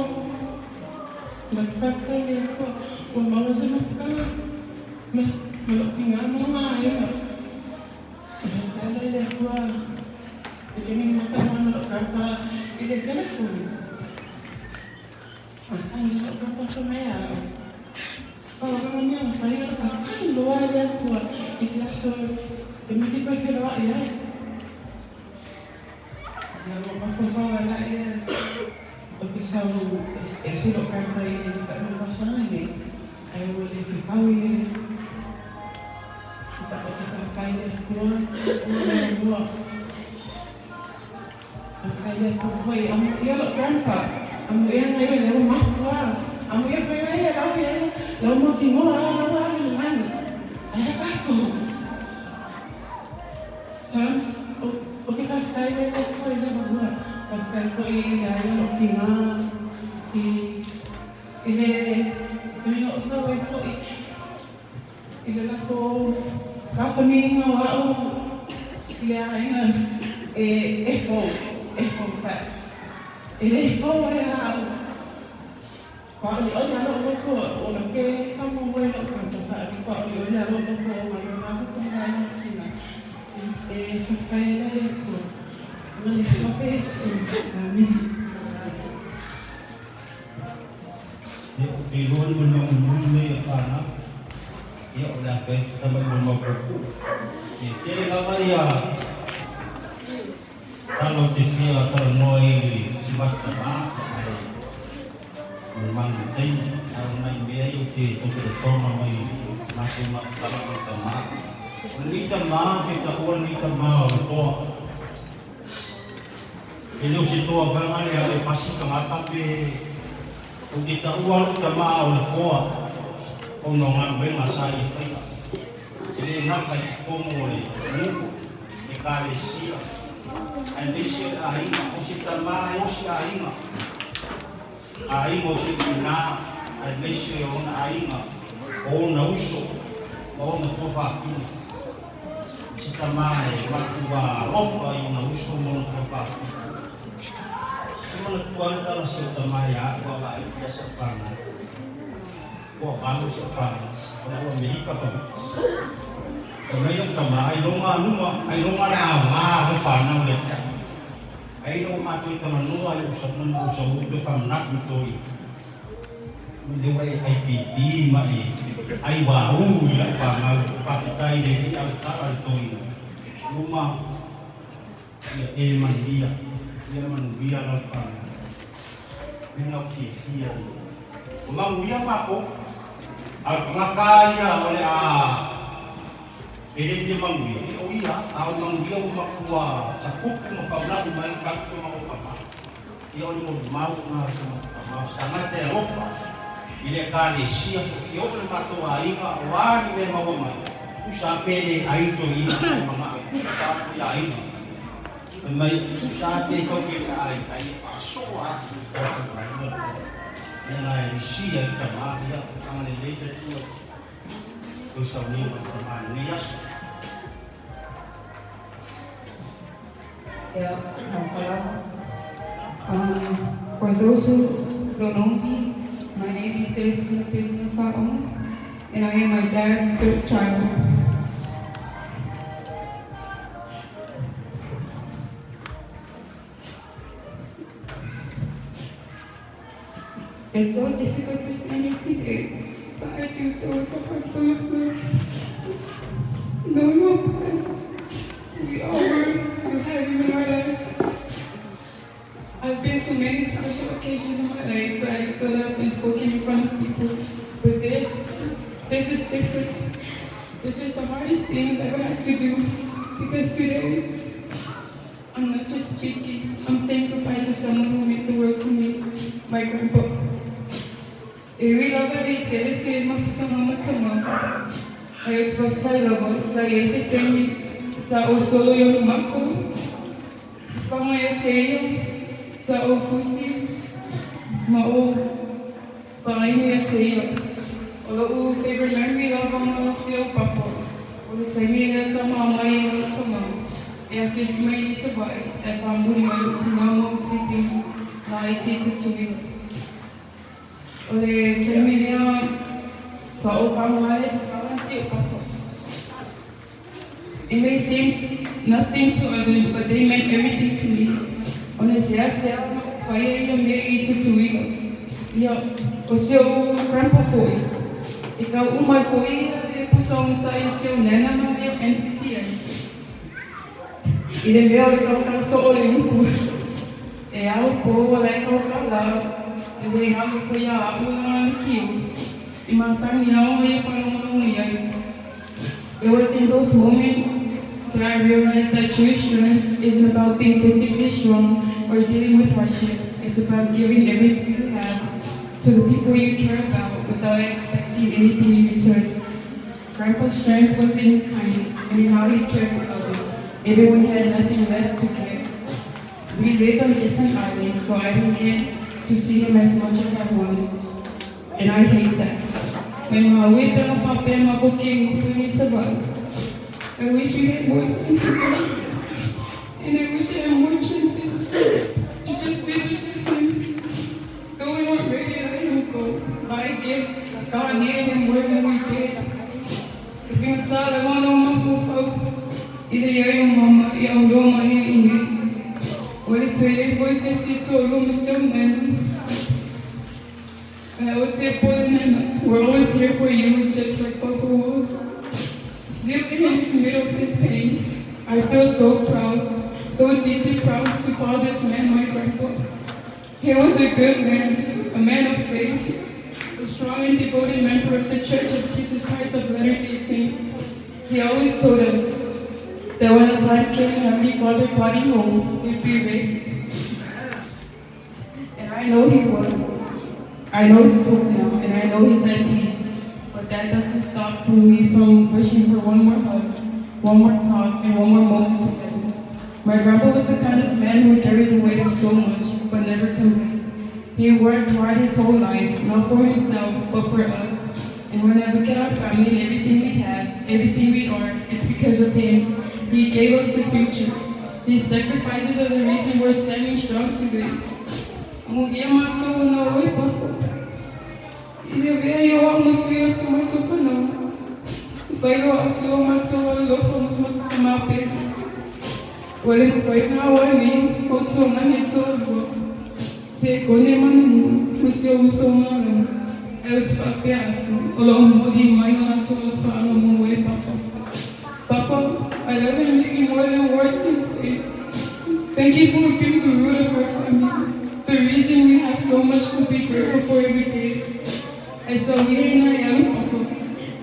le faafetai i le Atua ua maua se mafutaga ma lou tina ma lona aiga. E faafetai la i le Atua i le mata ma lou grandpa i le telefoni. Loa le Atua i se aso e miti koe feloai ai. Ia ua mafaufau ala ia o ke sau e ase lou grandpa i le taʻu tausaga nei, ae ua le fetau ia i ta o te faafetai i le Atua ua muamua. Faafetai le Atua foi amuia lou grandpa, amuia na ia lea ua mafua, amuia foi na ia lau ia lau mautinoa lau ua alu i le lagi. Ae a tatou? So ou te faafetai le Atua i le avanoa, faafetai foi i le aiga lou tina i i le taimi o sau ai foi i le latou welcoming o a'u i le aiga e e fou, e fou but e le fou ai a a'u. Faaolioli a lou loto ona ke faamoemoe lou tagata faaolioli a lou loto ona le mafuta ma le aiga tina e faafetai ai la le Atua ma le suafa Iesu. Amene. Ia, ou te iloa le manaoga nui lenei a fanau. Ia, o le a fai se tama i lona mau puupuu. E tele lava ia tala ou te fia talanoa ai i si matou tama, ae o le manu i taimi, ae o nai mea ia ou te tautoletona mai matou matou tala ma le tama. O lenei tama, ou te taua lenei tama o le toa. E le o se toa vaega lea e pasi tagata pe ou te taua lou tama o le toa ona o galuega sa ia faia. E le gata i totonu o le nuu, ekalesia, aemaise o le aiga. O se tama e osi aiga, aiga o se tina, aemaise o ona aiga, o ona uso ma ona tuafafine. O se tama e matua alofa i ona uso ma ona tuafafine. Se manatua le tala si ou tama ia a'u a vaai ia sa'u fanau. Ua valu sa'u fanau, ona ua Amerika ka Fai mai lou tama, ailoga luma, ailoga le aoga o le fanau ia te a'u. Ai ina ua matou i talanoa i lou manu o sau toe faamanatu i toeaiina. Lea ua e IPP ma e ai wau i lau fanau, faafetai le alii a le tala i toeaiina. Luma ia e manuia, ia manuia lau fanau. Mea na ou fiafia ai. Ua manuia matou, a o le tagata ia o le a e le fia manuia, e o ia, a o le manuia ua matua sapupu ma faulagi mai tatou ma matou tama. Ia o le molimau lena i se matou tama, o se tagata e alofa i le Ekalesia, so fia oo le matou aiga, o a ni mea e maua mai, tusa a pe le ai toeaina ae manao e tusa atu i aiga. Fai mai, tusa a pe tau ke le ai, ai e faasoa atu i tatou aiga le toa. Ia la e lisia i tama, ia, agalelei le Atua i toe saunia ma le tama i lenei aso. Yeah, for those who don't know me, my name is Celestina Pelino Faaumu, and I am my dad's third child. It's so difficult to stand here today, but I do so with a heart full of love. Knowing how blessed we all were to have you in our lives. I've been to many special occasions in my life where I stood up and spoken in front of people, but this is different. This is the hardest thing I've ever had to do because today I'm not just speaking, I'm saying goodbye to someone who meant the world to me, my grandpa. E ui lava e le i tele se mafutaga ma tama, ae ou te faafetai lava sa i ai se taimi sa ou solo i ona mata, fafaga ia te ia, sa ou fusi ma ou faainu ia te ia. O lo'u favourite memory lava ma si ou papa, o le taimi lea sa ma mai ai ma lou tama e asiasi mai i Savaii ae faamuli mai lou tina ma ou siblings laiti i Tutuila. O le taimi lea sa ou pagoa ai fafaga si ou papa. It may seem nothing to others but they meant everything to me. Ona seasea ona ou faia ia mea i Tutuila. Ia, o si ou grandpa fo'i, e kau uma ai fo'i ia le pusa ogasai i si ou nana ma le NCCA. I le mea o le kaukau soo o le upu, e ao po o la e kaukau la, e le galo foi ia a'u lana anikiu, i masani ao ia faalogologo i ai. It was in those moments that I realized that true strength isn't about being physically strong or dealing with hardships. It's about giving everything you have to the people you care about without expecting anything in return. Grandpa's strength was in his kindness and in how he cared for others, even when he had nothing left to give. We lived on different islands, so I didn't get to see him as much as I wanted. And I hate that. Mai maui pe na faapea ma ko ke ngofuni sa vae. I wish we had more time together. And I wish I had more chances to just live with him. Though we weren't ready to let him go, but I guess God needed him more than we did. E faigata lava ona ou mafaufau i le i ai o mama i auloa mai ai i nei. Ua le toe i ai foi se isi e toalua ma si ou nana. Ae aua te pole nana, we're always here for you just like Papa was. Still in the middle of his pain, I feel so proud, so deeply proud to call this man my grandpa. He was a good man, a man of faith, a strong and devoted member of the Church of Jesus Christ of Latter-day Saints. He always told us that when the time came and Heavenly Father called him home, he'd be ready. And I know he was. I know he's home now, and I know he's at peace. But that doesn't stop me from wishing for one more hug, one more talk, and one more moment together. My grandpa was the kind of man who carried the weight of so much, but never complained. He worked hard his whole life, not for himself, but for us. And when I look at our family and everything we have, everything we are, it's because of him. He gave us the future. His sacrifices are the reason we're standing strong today. Mugia matou na oi papa. I le vea i o au ma sui o sa matou fanau. Failoa atu o matou alolofa ma sa matou tama pele. Ua le mafai ona auali o tuaga e toalua, Sekone ma Nunu, ma si ou uso o Malama. Ae ou te faapea atu, o lo o momoli mai o latou alofaaga mo oe Papa. Papa, I love and miss you more than words can say. Thank you for being the root of our family, the reason we have so much to be grateful for every day. Ae sauia ina e alu Papa,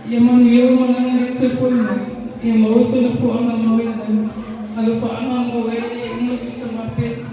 ia manuia lou malaga i le toe foi mai, ia maua sona foaga mau i lagi. Alofaaga mo oe e uma si tama pele.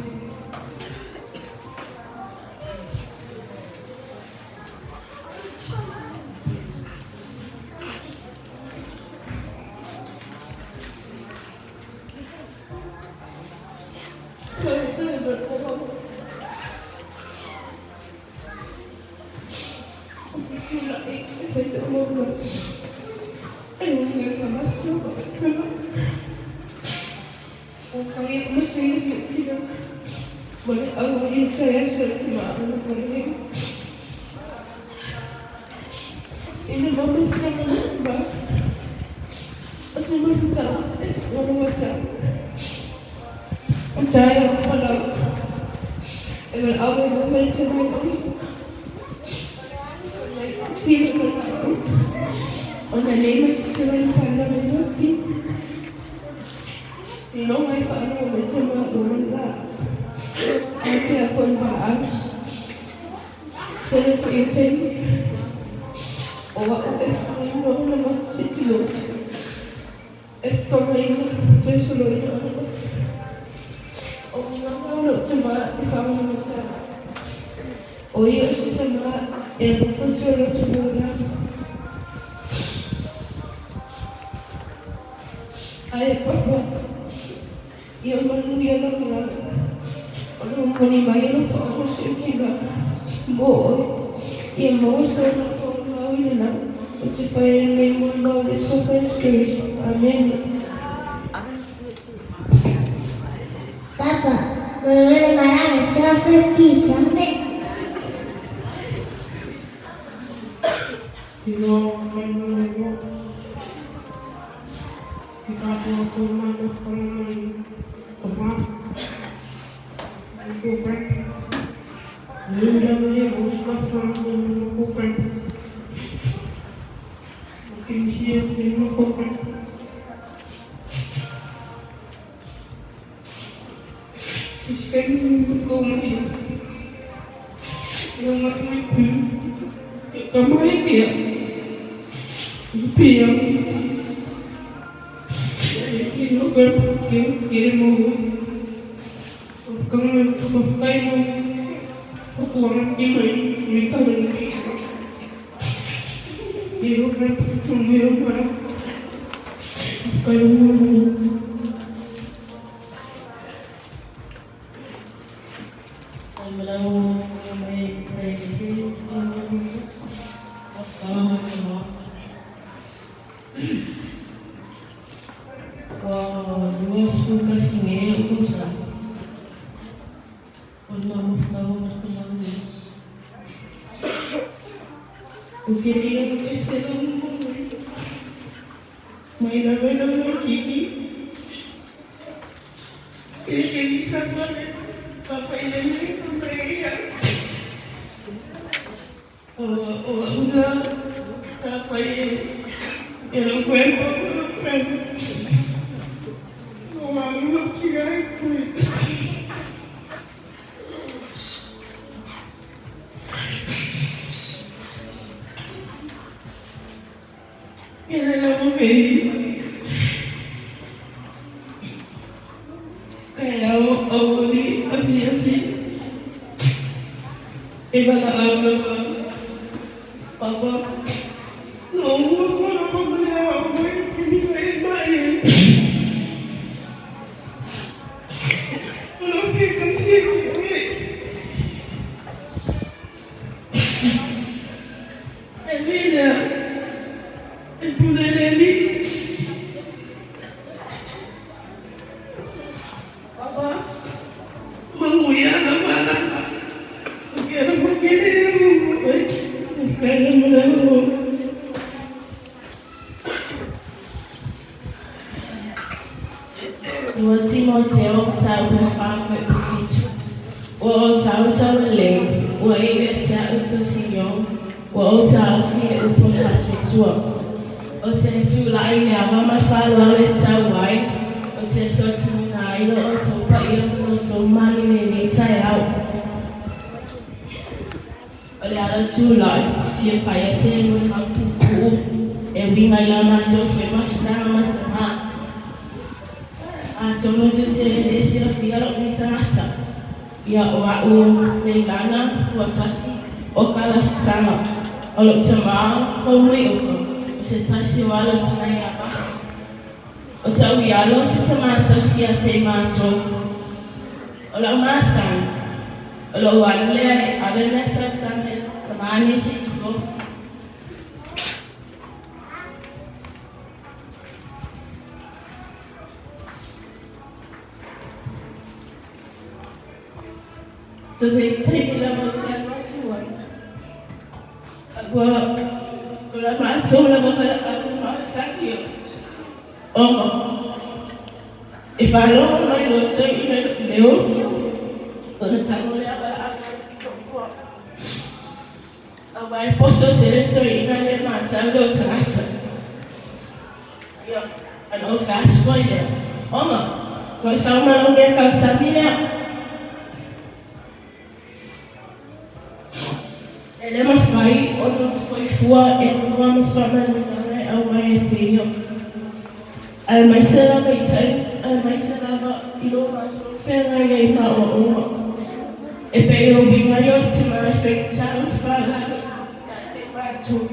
lou tama i faamalamatia. O ia o se tama e alofa atu e loto maulana. Ae Papa, ia manuia lau lala. O lo o moni mai lou faaoso i tina mo oe. Ia maua sou loto mau i le lagi. Ou te fai lenei molimau i le Suafa Iesu Keriso. Amene. Papa, manuia le malaga, Suafa Iesu Keriso. Amene. Feagai ai ma aoaoga. E pei o uiga ai o le tina e faigata ona faalala ia te matou.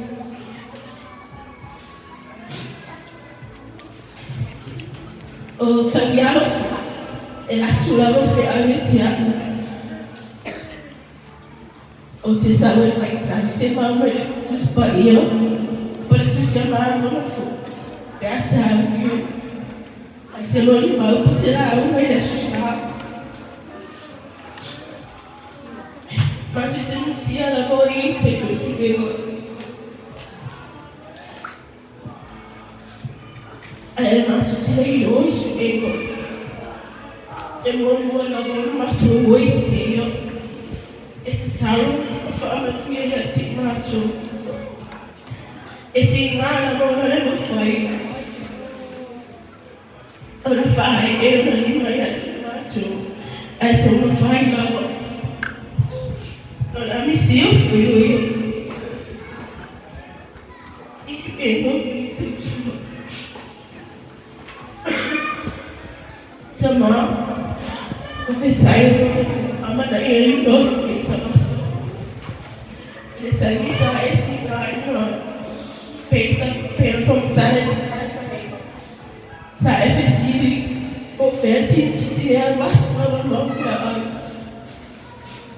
O Tagialofa, e latu lava feau ia te a'u. Ou te sau e faitau se mau mai le Tusi Paia po le Tusi a Malo foi pe a sauni ai se molimau po se lauga i le Aso Sa. Matou te misia lava o ia i taimi o suega. Ae matou te le i o i suega. E muamua lava ona matou o i te ia e tatalo ma faamanuia ia te matou. E tiga lava ona le mafai ona faaee ona lima ia te matou, ae taumafai lava ona misi o fuioio. Tama, faafetai o lo o amanaia ina e tama i le taimi sa e tiga ai ma pei o fonotaga e tiga ai sa e fesili po o fea le tilotilo e alu atu lava mau laau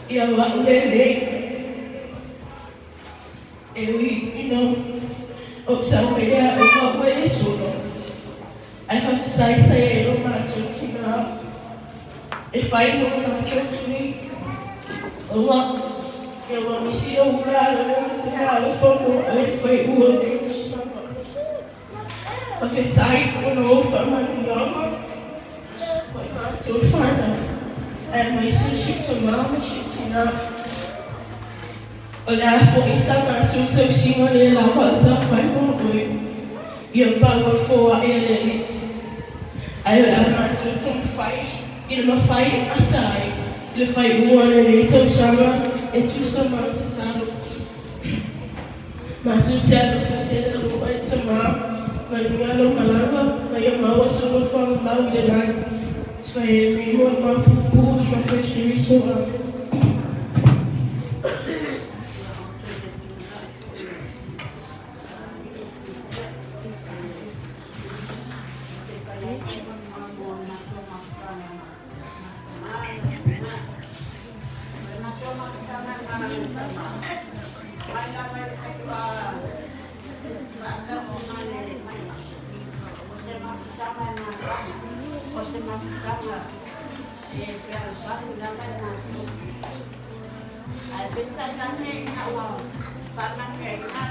ia o a'u lelei. E ui ina ou sau mai le aoga ua e solo, ae faafetai sa i ai lo matou tina e fai mo matou sui ona ia ua misi lou ula lou finagalo mo oe le faiua o lenei tausaga. Faafetai ona o faamanuiaga mai matou fanau aemaise si ou tama ma si ou tina. O le a foi sa matou tausiga le lava sa fai mo oe, ia pau o le foai a le Alii. Ae o le a matou taumafai i le mafai e gata ai le faaiuga o lenei tausaga e tusa ma le tatalo. Matou te alofa tele i lou oe tama, manuia lou malaga ma ia maua sou nofoaga mau i le lagi. O se mafutaga e fealofani lava i matou. Ae peitai ane ina ua faamanuiaina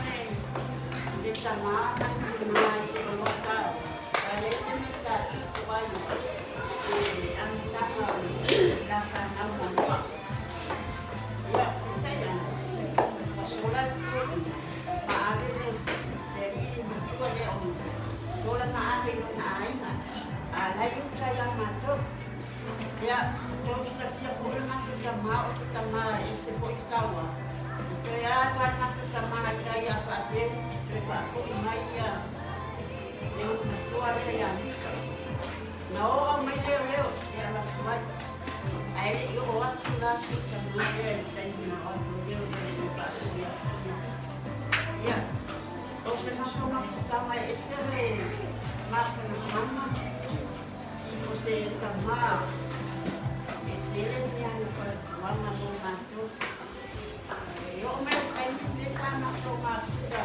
le tama ma le tina i se oloka palete ma le tatito ai i le amataga o le la fanau muamua. Ia, peitai ane, ua sola le toeaina ma ave le alii matua lea o sola ma ave i lona aiga. A la e i uta ia matou. Ia, tou silafia foi le matou tama o se tama e ese foi le taua. E toe alu lava le matou tama i tai a faaseu, toe faafoi mai ia le ulu matua lea ia Mika. Na oo aumai leoleo e avatu ai. Ae le i oo atu la si ou tama lea i le taimi na o atu ai leoleo e toe faafoi atu ia. Ia, o se matou mafutaga e ese le mafanafana, o se tama e tele ni ana fautuaga mo matou. E oo mai le taimi lenei sa matou mafuta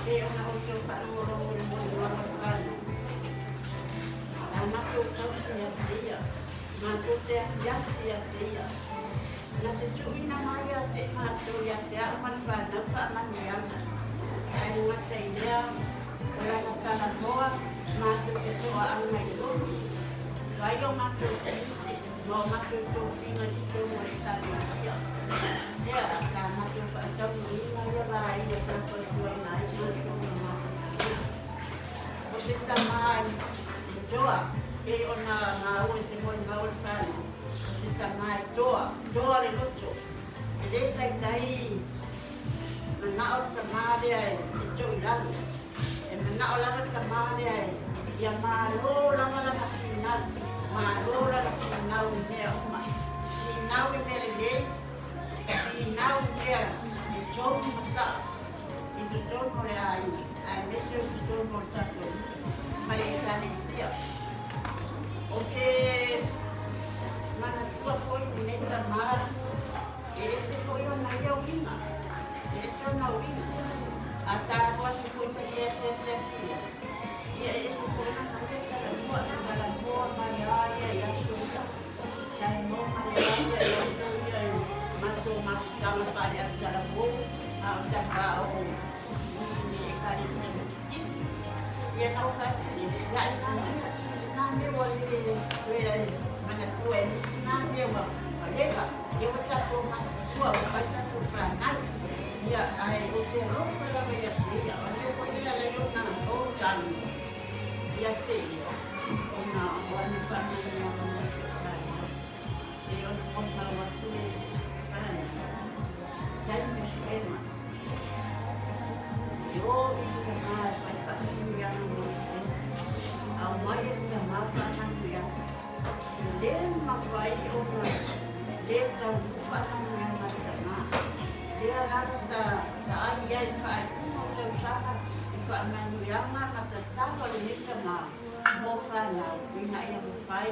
pei ona outou faalogologo i le molimau a Fana. Sa matou tausi ia te ia, matou te afiafi ia te ia. Na te tuuina mai ia te matou ia te au ma le fanau faamanuiaga. Ae le gata i lea, o lana talanoa matou te toaaga i lolu, fai o matou tiute ma o matou tofiga i totonu o le Ekalesia. Lea, sa matou faataunuuina ia vaega sa fautuaina ai matou ma matou. O se tama i toa, pei ona maua i se molimau a le fanau, o se tama e toa, toa le loto. E le taitai manao le tama lea e to i lalo. E manao lava le tama lea e ia malo lava lana finau, malo lana finau. fanau i mea uma. Finau i mea lelei, finau i mea e tou mata'a i totonu o le aiga, aemaise o totonu o le tatou nuu ma le Ekalesia. Ou te manatua foi lenei tamā, e ese foi ona ia uiga, e ese ona uiga. A ta alu atu foi ta te asiasi atu i ai, ia e ese foi lana ia talanoa, e talanoa mai lava ia i aso ia, talanoa mai lava ia i aso ia i matou mafutaga faale-autalavou, a o tapaau i le Ekalesia Metotisi. Ia na ou fai atu, ia, ia i nā mea, nā mea ua le toe manatua e nisi nā mea ua leva, ia ua tatou matutua, ua fai tatou fanau. Ia, ae ou te alofa lava ia te ia, o le mea foi lea e ala ai ona ou talanoa ia te ia, ona o ana faamanuiaga mai i lau fanau. E o le molimau atu le fanau, taimi o suega, e o i le tama e fai faamanuiaga mo le suega, aumai e le tama faamanuiaga. E le mafai ona le taunuu faamanuiaga a le tama. Lea lava ta ai ai i faaiuga o tausaga i faamanuiaga na tatalo a lenei tama mo fanau ina ia mafai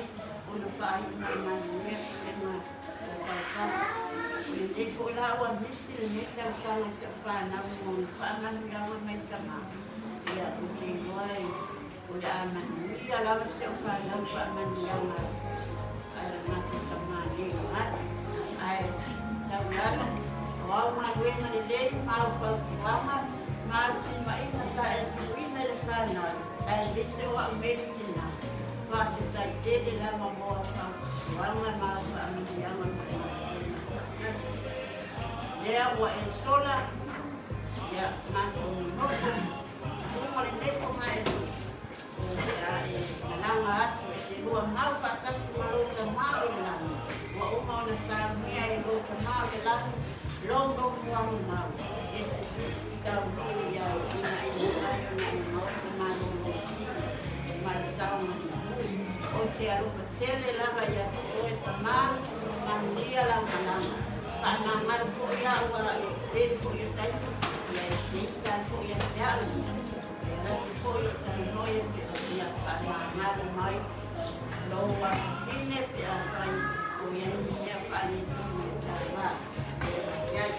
ona faaiu ma le manuia pulega o tausaga. O lenei foi la ua misi lenei tausaga i sau fanau mo ni faamanuiaga mai tama, ia ou te iloa e O le a manuia lava si au fanau faamanuiaga a le matou tama nei o Atu. Ae tau lalo, o au galuega lelei ma au fautuaga ma au timaiga sa e tuuina i le fanau, aemaise o au meli tina, faafetai tele lava mo au fautuaga ma au faamanuiaga mo le matou. Lea ua e sola, ia matou nonofo. Uma lenei fogaelo, o le a e malaga atu e te lua mau faatasi ma lou Tama o i le lagi, ua uma ona saunia e lou Tama o le lagi lou nofoaga mau, e te taunuu i ai ina ia mafai ona e maota malolo sili ma le saogalemu. Ou te alofa tele lava ia te oe Tama, manuia lau malaga. Faamagalo foi au a e tele foi o taimi, ia e seisa ai foi ia te au. E alu atu foi o talanoa ia pe ia faamagalo mai lou afafine pe afai o i ai ni mea faaletonu e taua e avatu ai.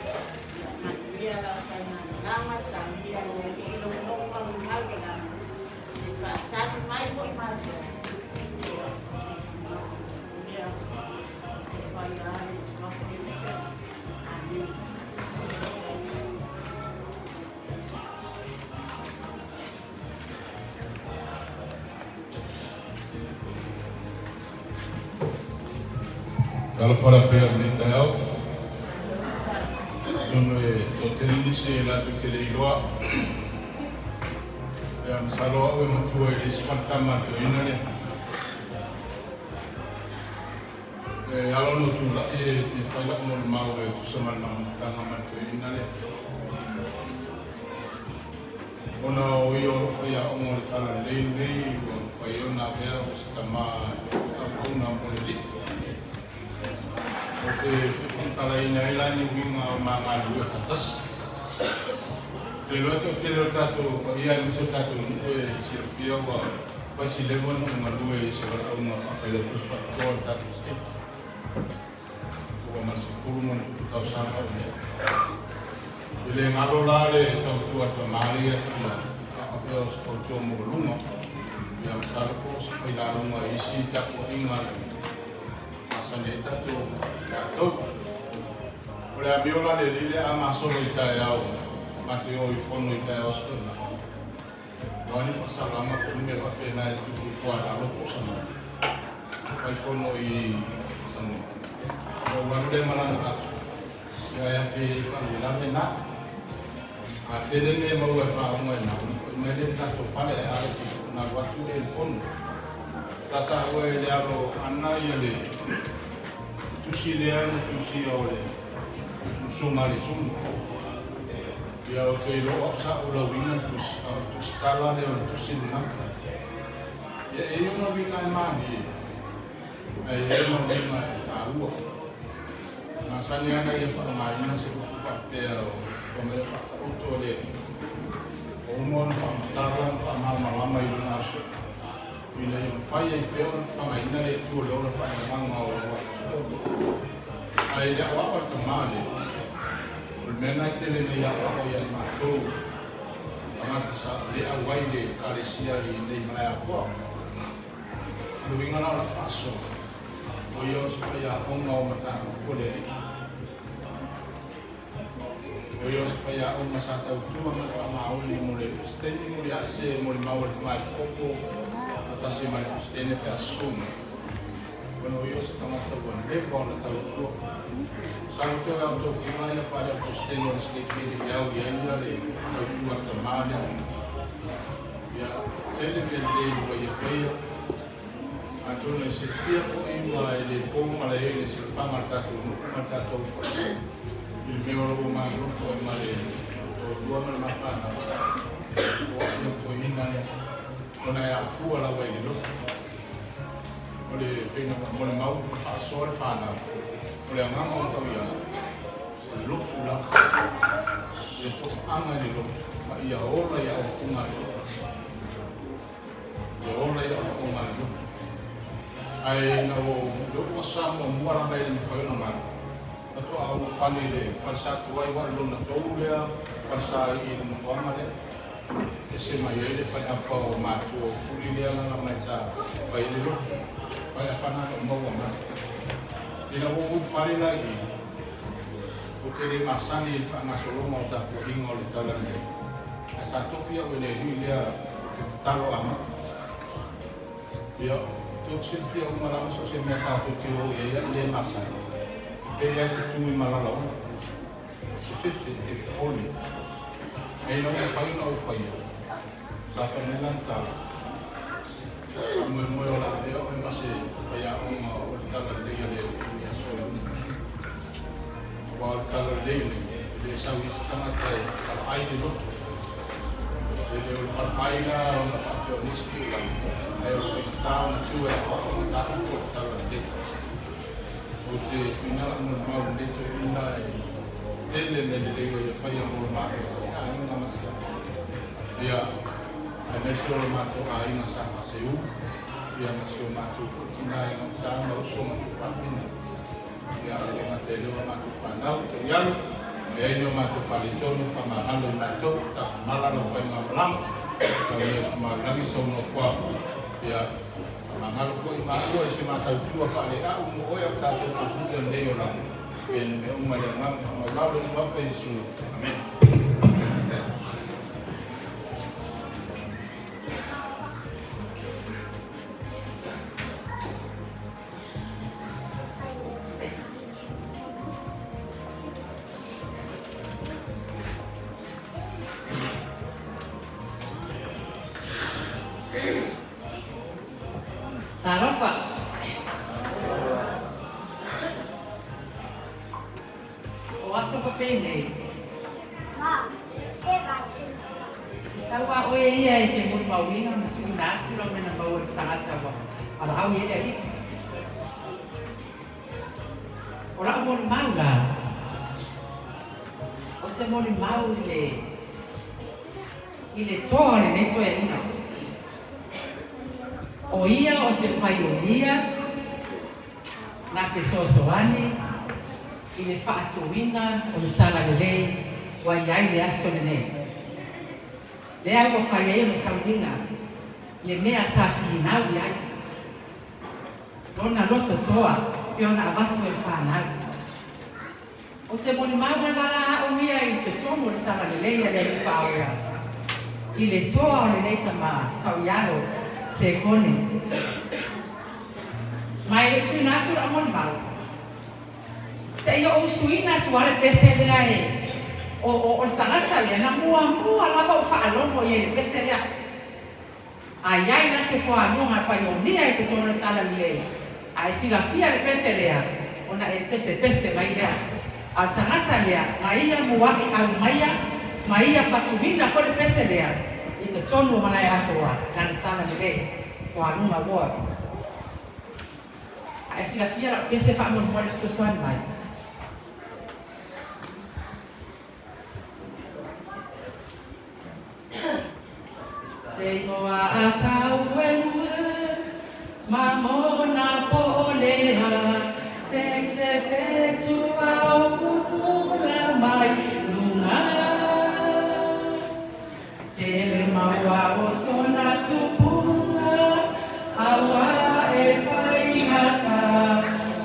Ia manuia lau faigamalaga, saunia le Alii lou nofoaga mau i lalo, e faatali mai foi matou. Ia, manuia e fai ai le Amene. Talofa la pea o lenei taeao. Atonu e toatele nisi e latou te le iloa. Ia, masalo au e matua i le isi faletama a le toeaina lea. E ala ona ou tulai e fia fai lau molimau e tusa ma le matamataga ma le toeaina lea. Ona o ia o lo o faiaoga o le Talalelei lenei, ua mafai ai ona avea o se tama auauna mo le Alii. Ou te fia faamatalaina ai la ni uiga o ma galulue faatasi. Ou te iloa e toatele o le tatou paia aemaise o le tatou nuu e silafia ua Pasi leva ona ou galue i se valaauga faa-Failautusi Faapitoa o le tatou State. Ua ma le 10+ tausaga o lea. E le galo la le tautua a tama lea ia te ia, a o se tautua maualuga. Ia masalo po o se failauga i isi tapuaiga a le masani ai tatou tatou. O le amio la le alii lea a masolo i taeao, ma te o i fono i taeao aso Toonai. Ua ni faasalama po o ni mea faapena e tuu ifo a lalo po o Samoa. Fai fono i Samoa. Ua ou alu lea ma lana atu. Ia e afe i faalavelave na. A tele mea e maua e faauga i na, ona foi mai lea i le tatou fale ae a le pito ona alu atu lea i le fono. Sa taua e le alo ana ia le tusi lea na tusia o le usuga a le Sulu. Ia ou te iloa au sa ou lauina le tusi, a o le tusi tala lea o le tusi lena. Ia e i ai ona uiga e malie. Ae i ai ma uiga e taua. E masani lava ona ia faaaogaina se upu faapea o mea faataoto a le Alii, ua uma ona faamatala ma faamalamalama i lona aso, ina ia mafai ai pea ona fafagaina le Atua o le ola faailogaga o lau aso. Ae i le aoao a le tama lea, o le mea lena e tele ina ia aoao ai ia i matou tagata sa le auai i le Ekalesia i nei malae atoa. O le uiga la o lau faasoa, o ia o se faiaoga o mataupu a le Alii. O ia o se faiaoga sa tautua ma le faamaoni mo le Peresetene muliai se molimau a le Tamai Kopo faatasi ma le Peresetene pe a susu mai. Ona o ia o se tagata ua leva ona tautua. Sau toe a outou tila ia fale o Peresetene o le State e le i au i ai ia le tautua a le tama lea. Ia, tele mea lelei ua ia faia. Atonu e silafia foi ma e le pou malae i le silafaga a le tatou nuu ma le tatou i le mea o lo o malofo ai ma le toalua ma le mafanau o ai o toeaina lea ona e afua lava i le loto. O le faiga mo le mau ma faasoa le fanau, o le agaga o tauiaga, o le lotu lava. Ia toaaga i le lotu ma ia ola i aoaoga a le lotu. Ia ola i aoaoga a le lotu. Ae ina ua ou le oo aso sa muamua lava e le mafai ona galo, faatoa ou pale i le falesa tuai ua lona tou lea falesa i le nofoaga lea. Ese mai ai le faleapa o matua o Puli lea lala mai sa fai ai le lotu. Faleapa na na ou maua mai. Ina ua ou ulufale la i i, ou te le masani i le faagasologa o tapuaiga o le tala nei. Ae sa tofi au e le alii lea ou te tatalo amata. Ia, tou te silafia uma lava so o se mea tatou te o i ai a i le masani, e pei lava e te tu i malalaua. E fefe, e popole. Ae ina ua mafai ona ou faia, sa fai mai lana tala, Faamoemoe o le a avea oe ma se faiaoga o le talalelei a le Alii i aso e luma. Aua o le talalelei lenei, e le sau i se tagata e palaai le loto. E le o le palaai la ona faapea o nisi tulaga, ae o le faigata ona tu e aoao mataupu o le talalelei. Ou te tuuina lau molimau i lenei toeaina e tele mea lelei ua ia faia mo lo matou aiga ma si au. Ia, aemaise o lo matou aiga sa faaseu, ia ma si o matou foi tina i gauta ma uso ma tuafafine. Ia, e le gata i lea o lo matou fanau, tauialu, leai ni o matou faletonu, faamagalo i matou, taamala lau faigamalaga, tau ia tumalagi saunoa koa. Ia, Faamagalo foi maua i se matautua faaleau mo oe au tatou tosuga lenei olaga, ia le mea uma i le agaga faamaualalo i Papa Iesu. Amene. Talofa. O aso faapenei. E sau lava oe ia e te molimauina ma tuuina atu lau mea na maua i se tagata ua valaau i ai le Alii. O lau molimau la, ou te molimau i le I le toa o lenei toeaina. O ia o se paionia na fesoasoani i le faatuina o le talalelei ua i ai le aso lenei. Lea ua fai ai ona sauniga le mea sa finau i ai lona loto toa pe ona avatu e le fanau. Ou te molimau lava la au ia i totonu o le talalelei a le Alii Faaoea, i le toa o lenei tama tauialo Sekone. Ma e le i tuuina atu lau molimau, seia ou suina atu lava le pese lea e o, o, o le tagata lea na muamua lava ou faalogo i ai i le pese lea. A i ai la se fualuga paionia i totonu o le talalelei, a e silafia le pese lea, ona e pesepese mai lea. A o le tagata lea, ma ia muaʻi aumaia, ma ia fatuina foi le pese lea i totonu o Malaeafoa, lana talalelei, fualuga ua. A e silafia la'u pese faamolemole fesoasoani mai. Se igoa a tauelua ma mona po'olea Pei se fetu ao pupula mai luga Tele maua o sona tupuga Aua e faigata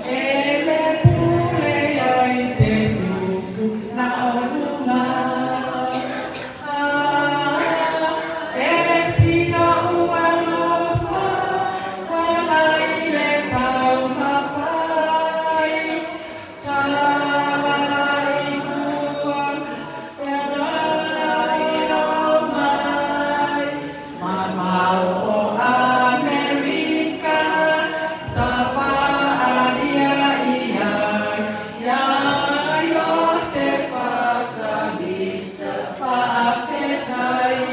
E le pule ai se tupu na o luga Ah, e sina ua lofa Wala i le taumafai Tala i fua Mai Mamao o Amerika Sa faalia i ai Iā Iosefa Samita faafetai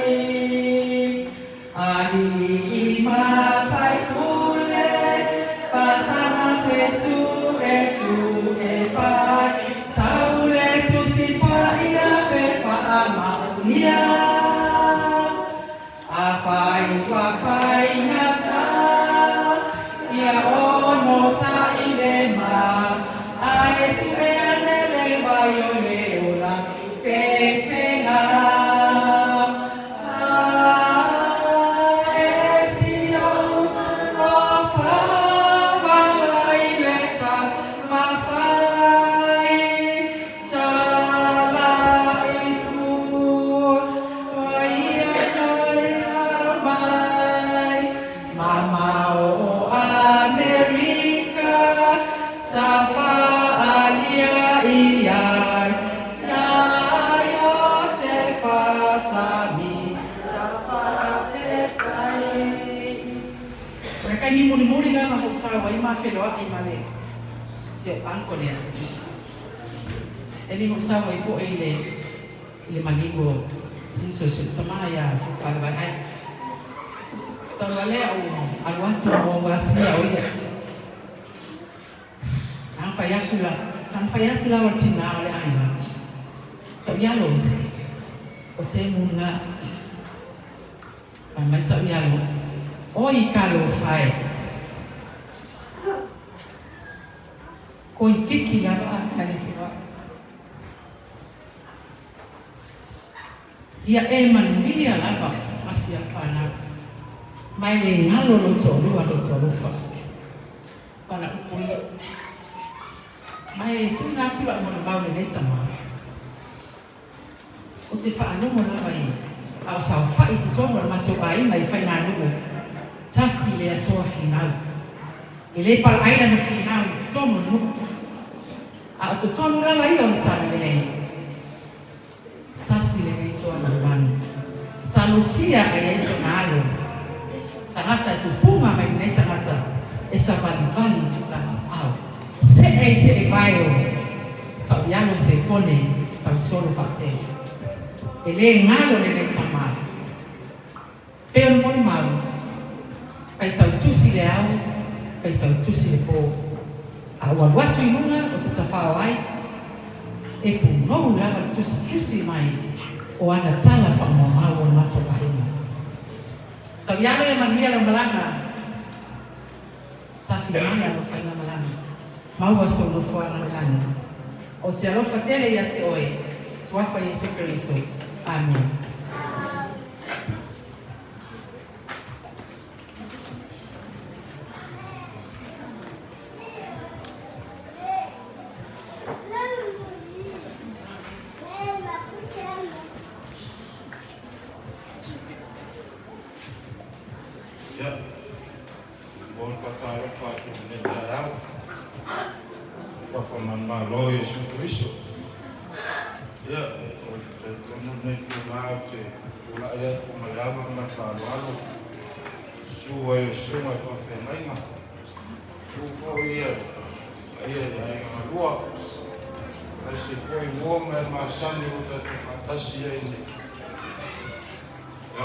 Alii ma faipule Fasaga se su'esu'e fai Tau le Tusi Paia pe faamaonia Afai ua faigata Ia onosa'i le ma Ae su'ea le le vai o le ola pesega Ah, e si ou alofa Vala i le taumafai Tala i fua Ua ia mai Mamao o Amerika Sa faalia i ai Iā Iosefa Samita faafetai. O le taimi mulimuli lea na hoʻosau ai ma feloaʻi ma le si ou uncle lea. E le hoʻosau ai foi i le i le maliu o Jesus si ou tama iā Sefalevaeae. Talu ai lea ua alu atu ma ua asia ʻo ia. Ana fai atu la, ana fai atu la o le tinā o le ʻāina. Tau ialo, o te muna. Fai mai tau ialo, oi ka lofa e. Koi kiki lava a mea le feoai. Ia e manuia lava ma sia whanau. Mai le ngalo lo to'alua lo to'alofa. Pana upu ia. Mai e tuina atu la'u molimau lenei tama. Ou te faalogo lava i a o saofa'i i totonu o le matou aiga i Faigānu'u, tasi le Atoa finau. E le pala'ai lana finau i totonu o le nu'u, a o totonu lava ia o le talalelei. Tasi lenei toa manumanu. Talosia ai ai sona alo. Tagata e tupuga mai lenei tagata e savalivali i tulaga ao. Se'e i se'e vae o tauialo se kone tausolo faasee. E le galo lenei tama. Pei o le molimau, faitau tusi le ao, faitau tusi le po. A ua alu atu i luga o te tafao ai, e punou lava le tusitusi mai o ana tala faamaumau o le matou aiga. Tauialo ia manuia lau malaga. Tafimana lau faigamalaga. Maua sou nofoaga i le lagi. Ou te alofa tele ia te oe, Suafa Iesu Keriso. Amene. Ia, mo le faatalofa atu i lenei taeao, Papa manumalo Iesu Keriso. Ia, o le talitonu lenei itula ou te tulai atu ma le ava ma le faaaloalo, susu ai o susuga i faafeagaiga, susu foi ia paia i aiga galua, aemaise foi uo ma e masani ua tatou faatasi ai i le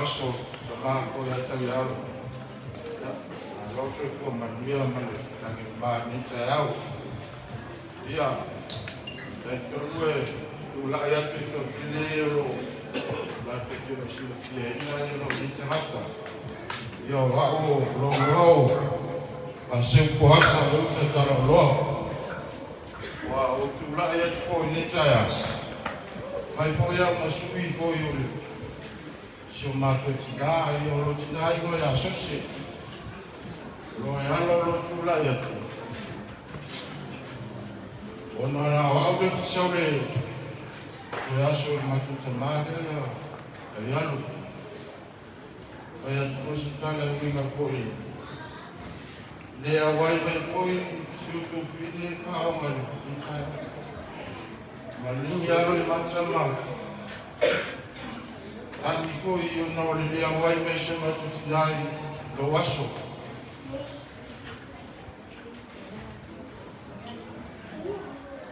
aso tama foi ia tauialo. Ia, malo. lou soifua manuia ma le lagi mama i lenei taeao. Ia, talitonu e tulai atu i toatele o lo o latou te le o silafiaina lou nei tagata. Ia, o a'u o lo o iloa o Paseu Poasa o uta Talaoloa. Ua ou tulai atu foi i lenei taeao, fai foi au ma sui foi o le si o matou tina, ia o lou tina igoa ia Sose. O lo e ala o lou tulai atu, ona na o au lea ou te sau le toe aso i le matou tama lea ia Taialu. Fai atu foi se tala e uiga foi le auai mai foi si o tou fine faaoga i le taeao. Ma ligi alo i mata ma tagi foi ona o le le auai mai se matou tina i lou aso.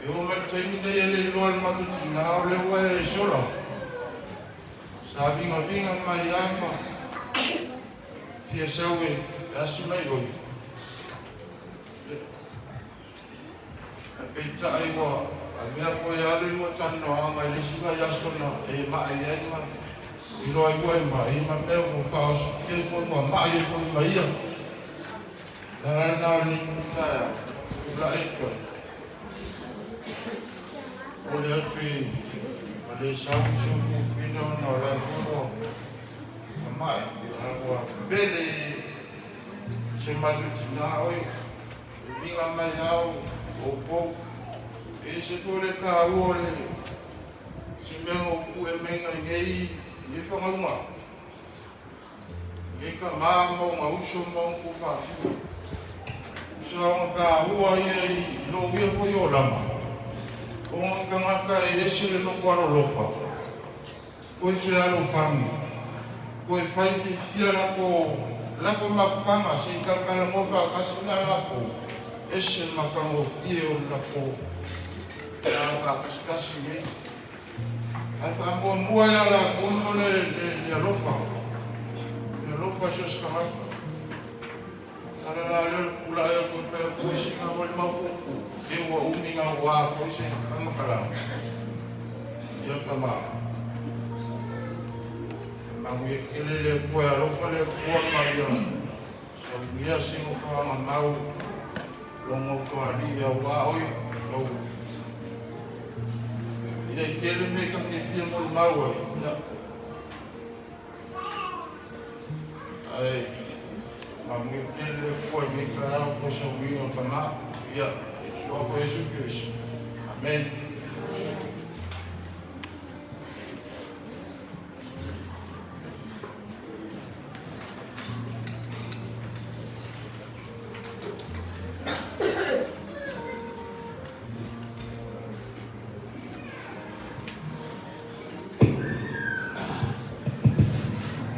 E oo mai le taimi nei e le iloa e le matou tina o lea ua e sola. Sa vigaviga mai lava ma fia sau e asi mai oe. Ae peitai ua avea koe alu i lua talanoaga i le isi vaiaso na e ma'i ai ma iloa ai ua e ma'i ma mea ua faaosofia ai foi ua ma'i ai foi ma ia. O le ala lena o lenei taeao, tulai atu ai. Momoli atu i ua le sau si ou tuafafine ona o la e foi ua ma'i, a ua pele si o matou tina oi, e uiga mai lava o outou. E ese foi le taua o le se mea na ou pue mai ai nei i fagauga. Nei tama ma ona uso ma ona tuafafine. Usa ona taua ia i lou ia foi olaga, ona tagata e ese le loko alolofa, koe fealofani, koe fai fiafia lako lako mafutaga se i talatalanoa faatasi la lakou, ese le matagofie o le lako faatasikasi nei. Ae faamuamua ia latou ma le alofa, le alofa i so o se tagata. Ala la lea o le tulai atu e fai atu ai sina mo le mau upu, e ua umi na ua foi se faamatalaga. Ia tama. E manuia tele le Atua e alofa le Atua ma ia saunia se nofoaga mau lou nofoalii auā oi lou ia i tele mea ta te fia molimau ai ia ae manuia tele le Atua i lenei taeao toe saunia o tama ia i le Suafa o Iesu Keriso. Amen.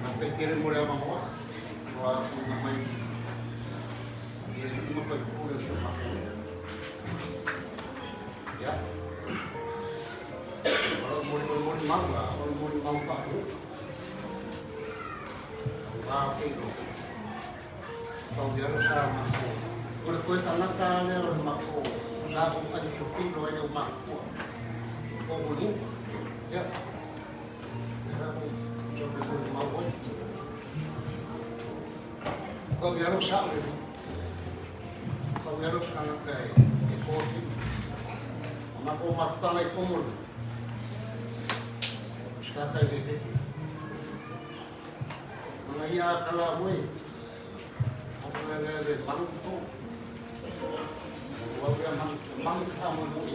Faafetai tele mo le avanoa ua tuuina mai i alii ma faipule o si o matou nuu. Ia, o lau molimau, o le molimau faanuu. Aua ou te iloa, tau i alo sa matou. O le toe tagata lava lea o le matou sa ou aitotino ai le au matutua o ou nuu. Ia, lea la ua ou toe molimau ai. Tau i alo sao lelei. Tau i alo se tagata e kōtino. O matou mafutaga i Komolo, o se tagata e lelei. Ona ia a kala moe. O le le le malu to. O au ia malu malu ka mo moe.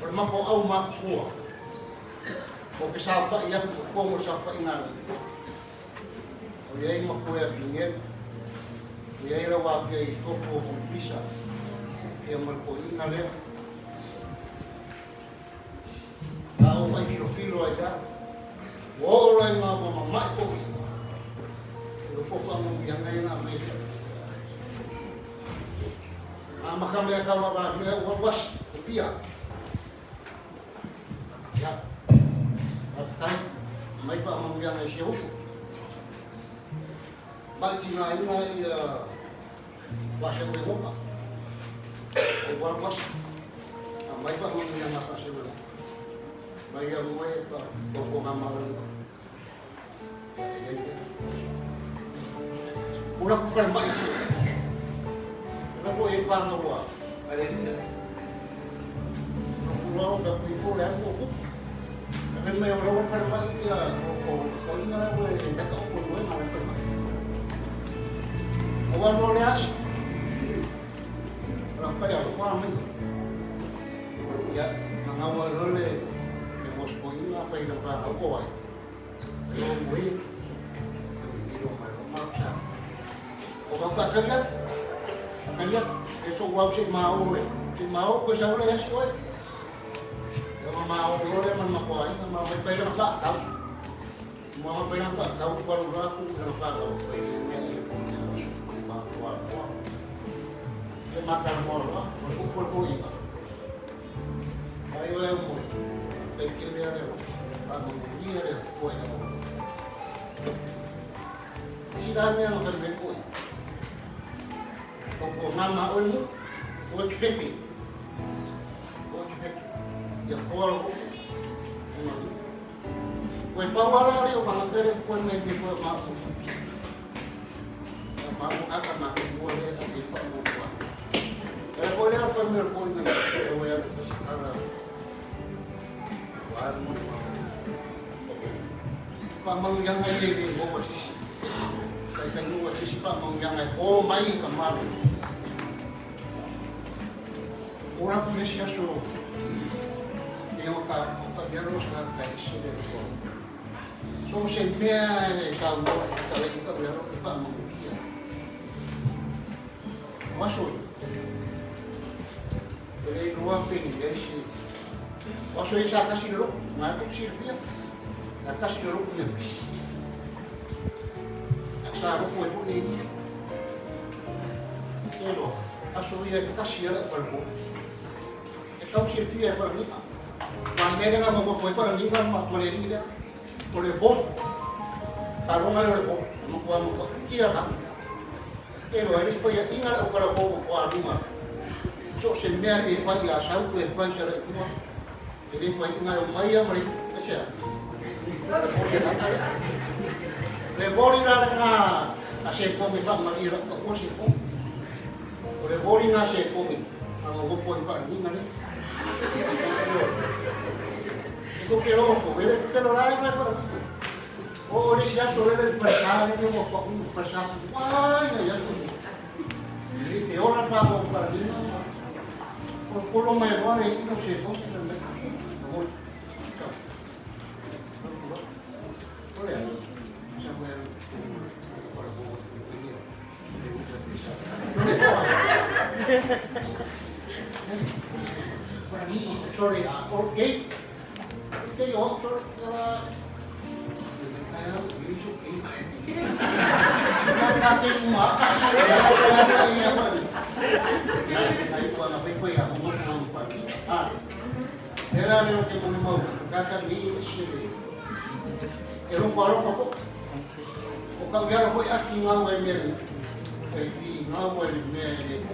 O le mako au matua. O ke saofa'i atu o komo saofa'i ngā. O iai makoe a Pingel. O iai lau apia i topo o Kompisa. Ia ma le poiina lea. A o mai filofilo ai lava. Ua oo loa i ma ua mama'i koʻu iʻa. I loko o faamanuiaga ia na aumai e le Atua. A maka mea ka vaavaaia ua uasi, o pia. Ia, faafetai, aumai faamanuiaga i si uso. Maitinaina ia faaseuegoga o waluasi aumai faamanuiaga faaseuegoga mai ia moe tautuaga malo Ula ku falemai la ko e panga ua ale ni no ku lo ka ku ko le ko ku ka me o lo falemai ia o o ina o e ka o ko no ma le falemai o wa lo le as la pa ya ko mai ia nga wa lo le le mo spo ina pa ina pa ko ai lo mo i i lo mai lo ma sa o va pa kalia kalia e so wa se ma o le se ma o ko sa le asi oi e ma ma o lo le man ma ko ai ma ma pa ina pa kau ma ma pa ina pa kau pa lo ra ku na pa kau pa ina ne ma ko ko e ma ka mo lo ko ko ko i ai o e mo e ke le ale pa mo ni ale ko ina mo si la me no ka me ko o ko mama o ni o te pepe o te pepe ia ko alo ko ko e pau ala le o ka tere ko me me ko ma ko ma ko ka ka ma ko le a te pa mo ko e ko le ko me ko ina e o ya ko si ala wa mo pa mang yang ai le mo ko si kai kai no si pa mang yang ai o mai ka malo ora ku le sia so e o ka o ka ya lo sa ka isi le ko so se mea e ka mo e ka le ka ya lo e pa mang kia waso e le no pe ni esi waso e sa ka si lo ma ko si pia na ka si lo ne sa ro ko e ni ni Ero, aso ia ka kasi ala pa ko. E kau si pia pa ni. Ma mere nga mo ko pa ni ma ma le ni O le bo. Ta ronga le bo. Mo ko mo ko kia ka. Ero, eri ko ia inga o kala ko ko a runga. So se mea e fai a sau e fai sa le kuma. E le fai inga o mai a mari e se. Le bori la nga a se ko mi fa mari la ko se ko. O le bori nga se ko mi. A mo ko pa ni nga le. E ko ke lo ko vele te lo la mai pa. O le sia so le pa sa le mo ko un pa sa. Ai ya ya so. Le te ora pa ko pa ni. O ko lo mai wa le no se ko se le. Mo. Ole. Sa Sorry, okay. Okay, oh, sorry. Era leo ke mo mo ka ka ni sire. E lo ko ko. O ka via ho a ki ngā wai me. E ki ngā wai me le ko.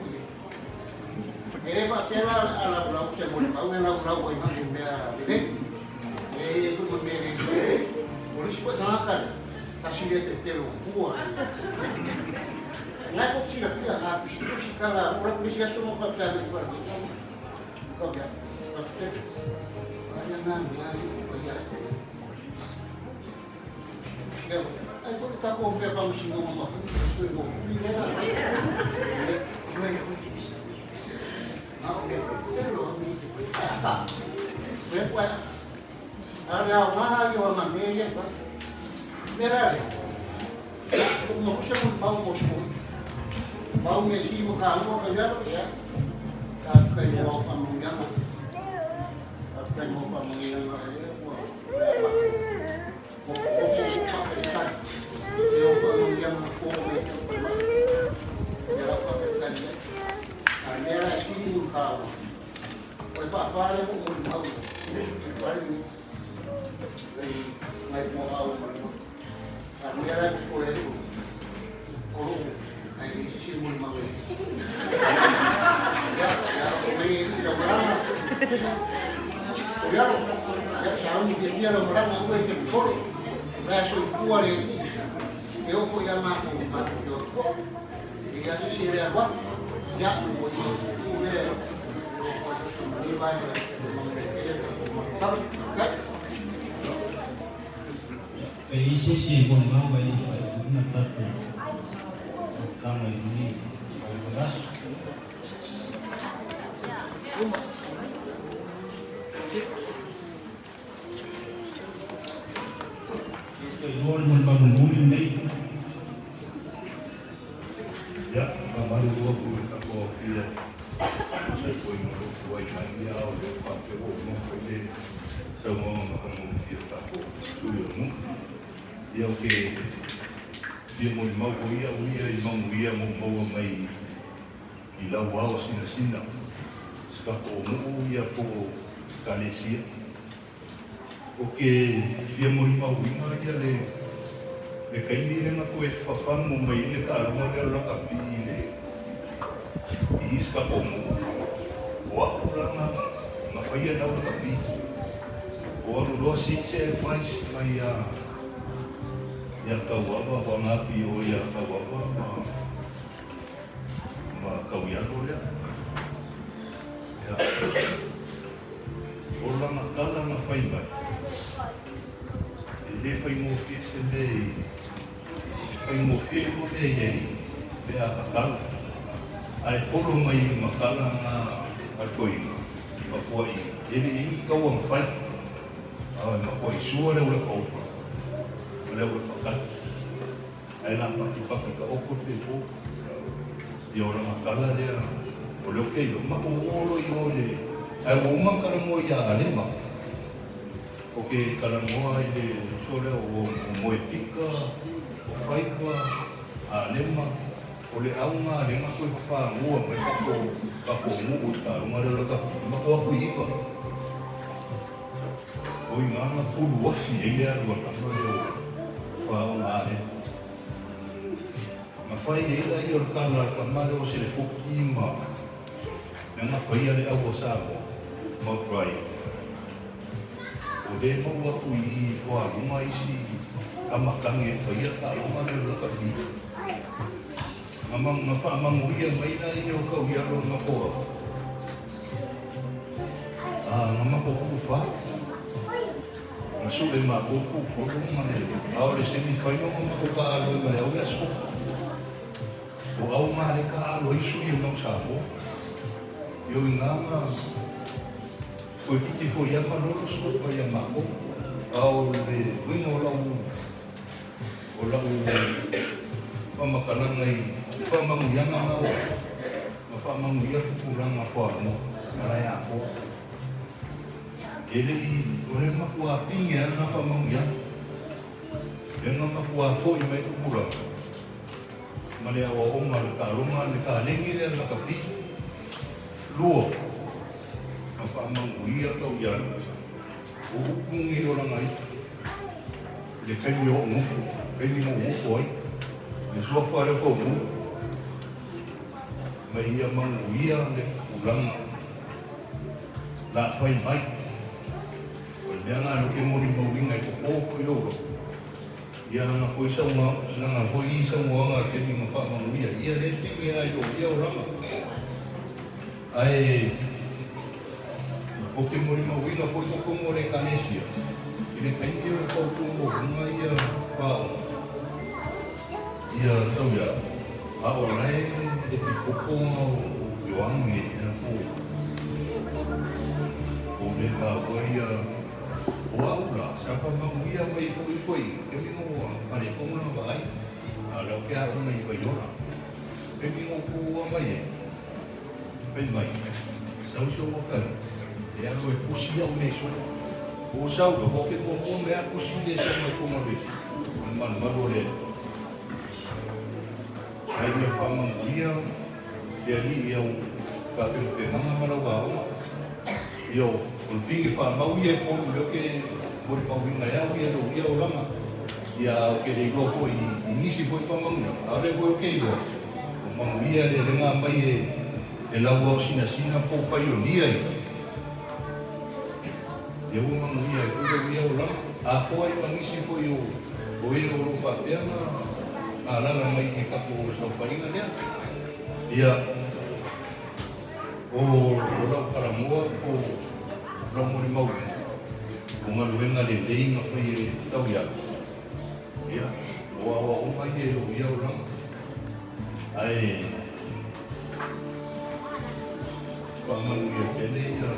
E le pa tela ala la te mo mau la la wai ma me a le. E tu mo me le. O le si po na ka. Ka si le te te lo kua. Ngai ko si la pia na si si kala ora ku si aso mo pa pia me pa. Ko via. Pa te. Ai na mi ai ko ya. Ai ko ka ko pe pa mo si mo mo. Ko mo mi le na. Le le ko ti. Na o ke te lo mi te ko ta. Le ko Ara ma yo ma me ye pa. Mera le. Ko mo ko se mo pa mo mo. Pa me si mo ka mo ka ya ya. Ka ka mo pa mo ya. Ka ka mo pa mo ya ya mo. Mo ko si pa ka. Yo pa mo ya mo ko me ka pa. Ya pa ka ka ni. A mera si mo ka. O pa pa le mo mo ka. Pa ni. Ngai mo au mo. A mera ko le ko. O loo ae leai se isi e molimau e Ia, ia, o mai e isi lau malaga. Tauialo, ia, sauni fiafia lau malaga, aua e te popole. O la e soifua le Alii, e oo foi ia matou, matou te o atu foi. E leai lava se isi e le alu atu. Ia, o le molimau puupuu lea e oo foi i le lenei vaega e manuia tele le tatou mafutaga. Faafetai. Pe i ai se isi e molimau ai i le faaiuina o le tatou mafutaga i lenei aso. Iloa le molimau mulimuli lenei. Ia, faamalulu atu i le tatou aofia e tusa ai foi ma lou tuai mai, ia a o lea ua faapea ua uma foi le saunoaga matagofie a le tatou sui o le nuu. Ia ou te fia molimau foi au ia i manuia na ou maua mai i lau ao sinasina si tatou nuu ia po o Ekalesia. Ou te fia molimauina ia le le taimi lea na toe fafagu mai ai le taaloga lea o le lakapi i le i i si tatou nuu. O au la na na faia le au lakapi. O alu loa sii se advice mai ia ia Tauava, Huangapi o ia Tauava ma ma Tauialo lea. Ia. O lana tala na fai mai, E le faigofie se mea i, e faigofie iho mea i le Alii pe a tatalo, ae folo mai i ma tala na a le toeaina, matuai e le i ni taua na fai, ae matuai sua le aulapa upa ma le aulapa tali, ae la patipati taoto le fepo. Ia o lana tala lea, o lea ou te iloa, matou o loa i o i le, ae ua uma ona talanoa ia Alema. Ou te talanoa i le uso lea o Moepika, o Faiva, Alema, o le auga lea na toe fafanua mai tatou, tatou nuu i le taaloga lea o le rakapi, matou atu i iva. O i ina na pulu afi ai le alu a le tama lea o Faaaoga Alema. Na fai ai laia o le tala a le tama lea o Selefoki ma mea na faia le au a Samoa ma Brian. O le mau atu i i Fualuga isi tama tane e faia taaloga lea o le lakapi. Na na faamanuia mai laia o Tauialo i le matou au. A na matou tuufa. Na sue matou pupolo ma le ao le semi final ma matou taaalo ai ma le au ia scope. O au ma le taaalo ai sui o mau Samoa. Io i ngā ngā koe piti foi ia malolo scope ai a matou. Ao le uiga o lau o lau whamakalanga i whamanuianga na o ma whamanuia tupuranga whanau na lai akoa. E le i, o le makuā pinge ana whamanuianga. E nga makuā foi mai tupuranga. Ma le aoaoga le taaloga le taleni lea na ka pi. Lua, na whamanuia tau ia o upu nei o lana ipu. I le taimi o ou nofo, taimi na ou nofo ai. Le suafa lea faumou. Ma ia manuia le tupulaga la fai mai. O le mea lena ou te molimauina e koko foi lou loto. Ia lana foi saunoaga, lana foi saunoaga i le taimi na faamanuia ia lea pine lava i lou ia olaga. Ae ou te molimauina foi totonu o le Ekalesia i le taimi o le fautuamohuna ia paoga ia tauiao, a o lae e pikopo o Ioane ia po o le maua ia o au la sa faamanuia mai foi foi taimi no faaletonu lana vaai, a o lea ou te aoga i Vaiola taimi no pua mai ai. Fai mai, sau si ou makani, e alu e pusi au nei soo. O sau loa, hoke muamua mea pusi le sau mai kona le, o le malumalu o le alii. Ai mea whamanuia le alii i au whapenapenaga ma lau aoga. Ia o le pinge whamau ia e polu leo ke molimauina e au ia lou ia olaga. Ia, ou te le iloa foi i nisi foi faamanuiaga, a o lea foi ou te iloa, o manuia le lega mai e lau ao sinasina po o paionia ia. Ia ua manuia ai foi lou ia olaga, atoa ai ma nisi foi o o e o lo o faapea ona alaala mai i tatou saofaiga lea. Ia, o lau talanoa po o lau molimauina, o galuega lelei na fai e Tauiaga, ia, o aoaoga ia i lou ia olaga. Ae faamanuia tele ia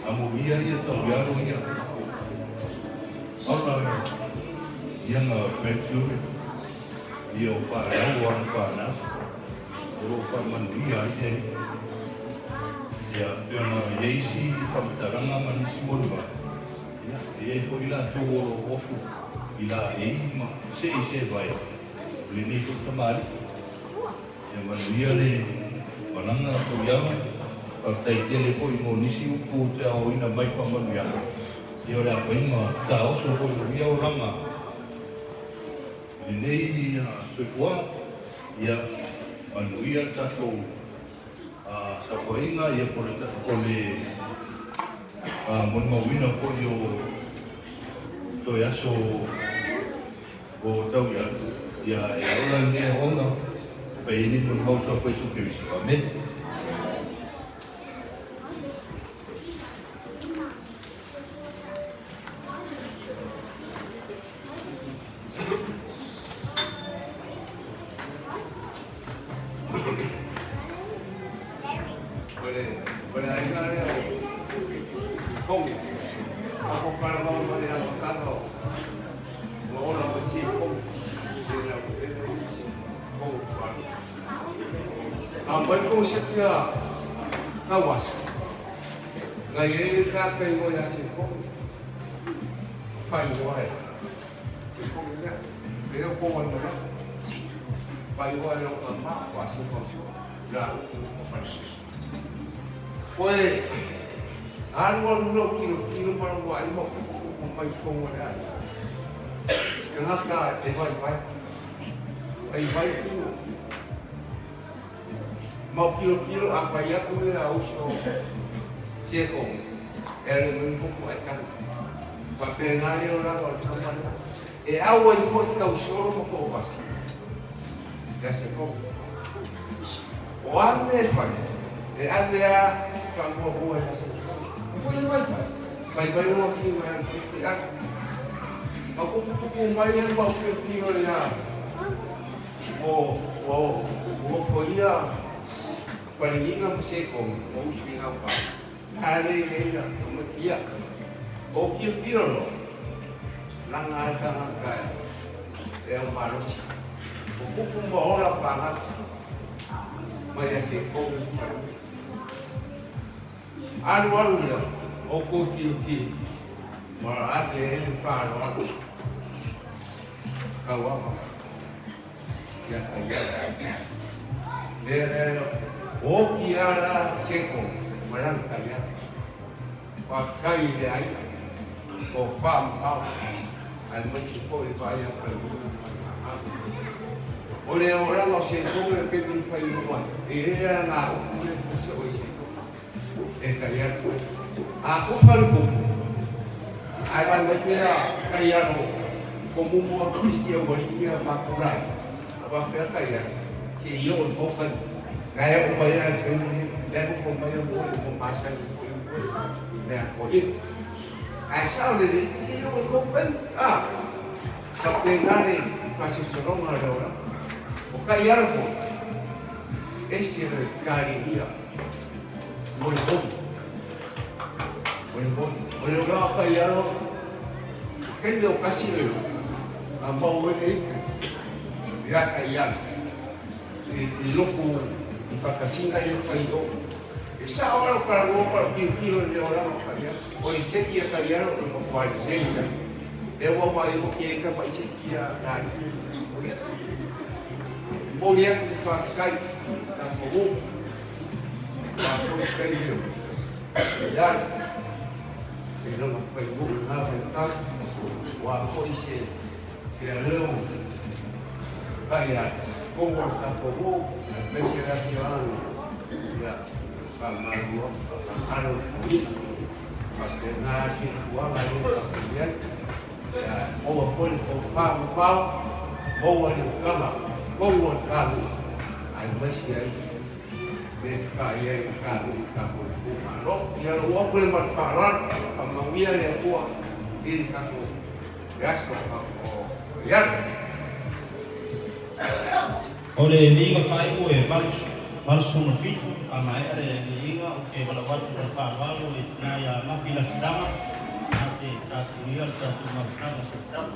amuia ia tauialo ia ona ia na grandchildren ia o fanau o ana fanau o lo o faamanuia ai ia ia pei ona i ai isi faamatalaga ma nisi molimau ia e i ai foi latou o lo o ofu i laei ma se i se vae o lenei foi tamalii. Ia manuia le malaga a Tauiaga, faafetai tele foi mo nisi upu ou te aoaoina mai faamanuiaga, ia o le a fai ma taoso foi lou ia olaga i lenei soifuaga, ia manuia le tatou saofaiga, ia po o le molimauina foi o toe aso o Tauiaga, ia e ola i lea ona fai ai nei molimau suafa Iesu Keriso. Amene. O le aiga lea o Kongi, a ko Karamau ma le amataga o Ua ola mai se kohu, se lau ele kohu pali. A mai kou se pia kauasa, ngai e ka kai ngoi a se kohu, pai ngoa e. Se kohu lea, e o kohu ai mai pai ngoa e o ka ma, wa se kau la uku o pali. Koe, alu alu lau kilo kilo mara ua ai ma kupu mai kongo le ai. Tangata e vai vai. Ai vai kilo. Mau kilo kilo a pai aku le a uso se ko. E le mai kupu ai kan. Pa pe na le ora o tama le. E au ai foi tau solo mo ko pasi. Ya se ko. O ane e whai, e ane a ka mua mua e hasa i whai. E whai mai whai, mai mai o ki o e te te ane. Ma kupu kupu mai e mau ki o ki o le a o o o ko ia paringa ma se ko o usu i ngā wha. Nā le i leila, o ma ia. O ki o ki o no, langa ai ka ngā kai e o malosi. O kupu ma ola whangata. Mai a te kou whare. Alualu ia o kou tirotiro ma a te hele whaaroaro. Kau apa ia kai au. Lea lea o ki ara se ko malang kai au. Wha kai le ai o wha mao ai mai se ko e wha ia kai O le olaga o se tou e pele i fai lua, e le a na upu le puse o i se tou. E kai atu ai. A kupa le kupu, ai vai mai pera kai aro, ko mumu a kuisi a wari ia ma kurai. A va pera kai aro, ke i o i mokai. Ngai o mai a te uni, ngai o fo mai a mo i mo masa i mo i mo i mea ko i. Ai sao le le, ke i o i mokai, a. Ka pēnā nei i Pasisoroga le ora, o Kaiara foi, ese le Karihia, mo le honu. Mo le honu. O le ora o Kaiara, kei o kasi le a mau ele iku, i a Kaiara. I loko i whakasinga i o kai o. E sao alo ka roa pa o tiro le ora o Kaiara. O i teki a Kaiara o makuai nei nei. E ua mai o ke ka mai se kia nā i Moli aku te whakakai ka ko o. Ka koi kai leo. E ai. i lona fainuu i lena vaitau, ua foi se aleo kai a totonu o le tatou nuu aemaise le afioaga, ia, faamalo faamalo le toeaina. E faapena se tulaga lea tatou i ai. Ia maua foi le tofa mamao, maua le utaga tonu a le ta nuu, aemaise ai le fai ai le ta nuu i tatou itumalo. Ia lou atu lea ma le faaaloalo, faamanuia le Atua i le tatou le aso o Iana. O le liga faaiu e 87, a maea le liga ou te valaau atu ma le faaaloalo i le tina ia Mafi Lafitaga na te tapunia le tatou mafutaga o Setama.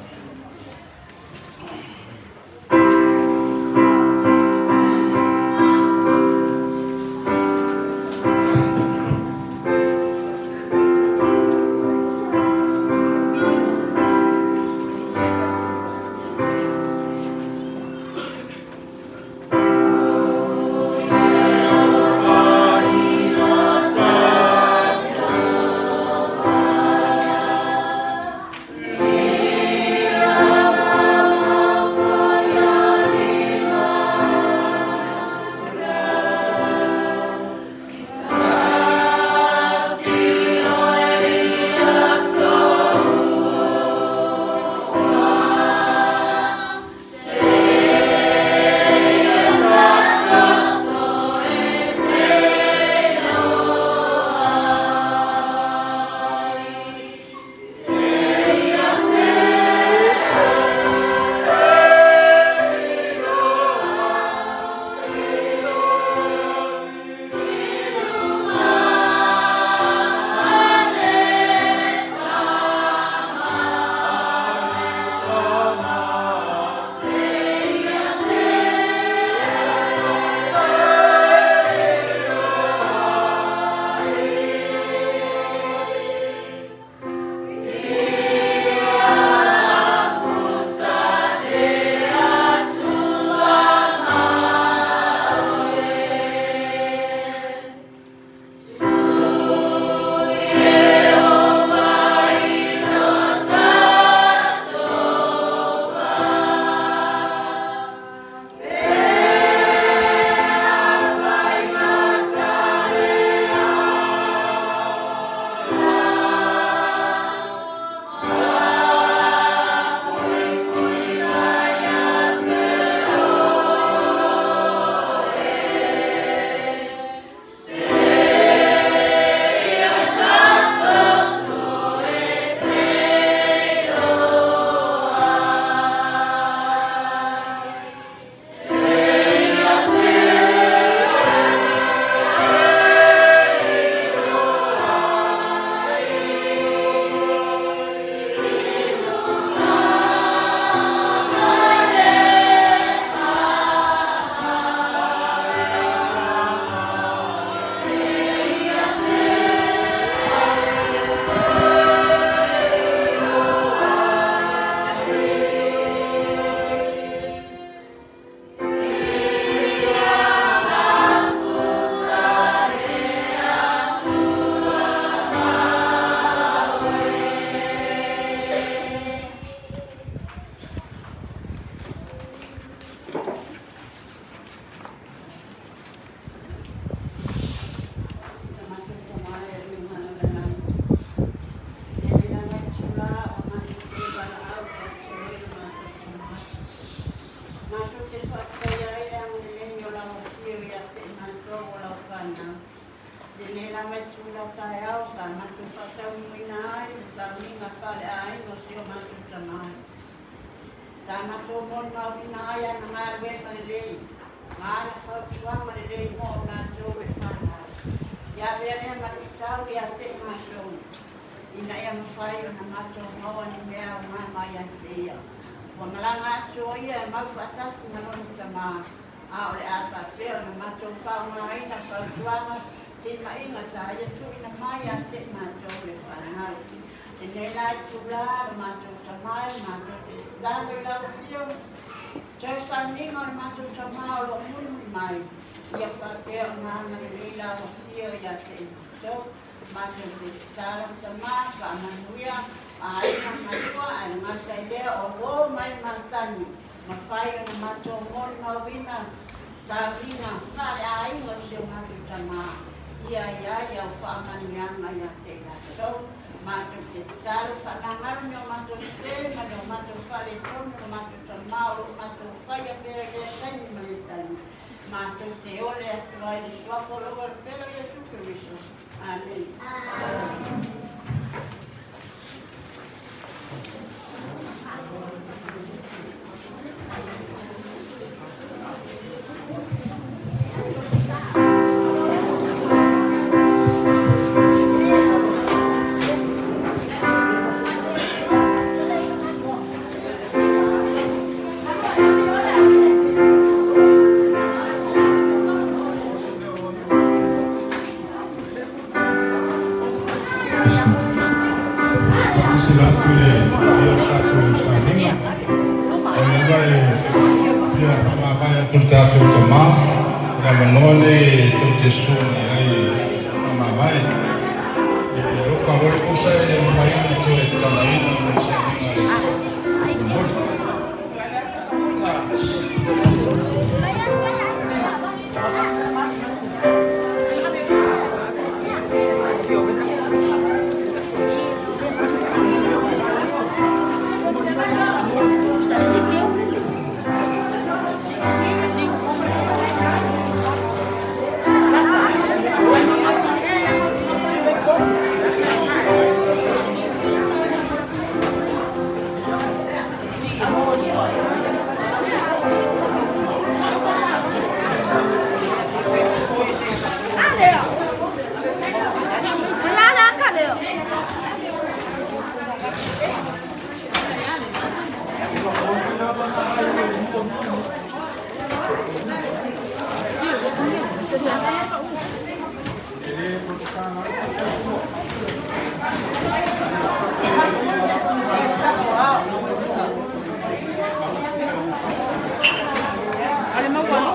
Matou te faafetaia ai le agalelei o lau Afio ia te i matou o lau fanau. Lenei lava itula taeao sa matou faataunuuina ai le tauniga faaleaiga o si o matou tama. Sa matou molimauina ai ana galuega lelei ma ana fautuaga lelei mo matou e fanau. Ia avea lea ma luitau ia te i matou ina ia mafai ona matou maua ni mea aoga mai ia te ia. Ua malaga atu o ia e mau faatasi ma lona tama, a o le a faapea ona matou faaaogaina fautuaga timaiga sa ia tuuina mai ia te matou le fanau. Lenei la itula lo matou tama e matou te tatalo i lau Afioga, toe sauniga o le matou tama o lo o mulimuli mai, ia faapea ona agalelei lau Afio ia te matou. Matou te tatalo Tamā, faamanuia aiga ma lua, ae le gata i lea o uō mai ma matagi, mafai ona matou molimauina tauniga faaleaiga o si o matou Tamā, ia i ai au faamanuiaga ia te i latou. Matou te tatalo, faanagalo ni o matou sesē ma ni o matou faaletonu o matou Tamā o lo o matou faia pea i lea taimi ma lea taimi. Matou te ole atu ai i le Suafa o lou Alopele o Iesu Keriso. Amene. Silasila atu i le paia o le tatou sauniga, o le lava e fia faamavae atu i le tatou Tama, o le avanoa lenei e tou te susu mai ai e faamavae. E oka loa le pusa e le mafai ona toe tatalaina mo le sauniga a le momoli.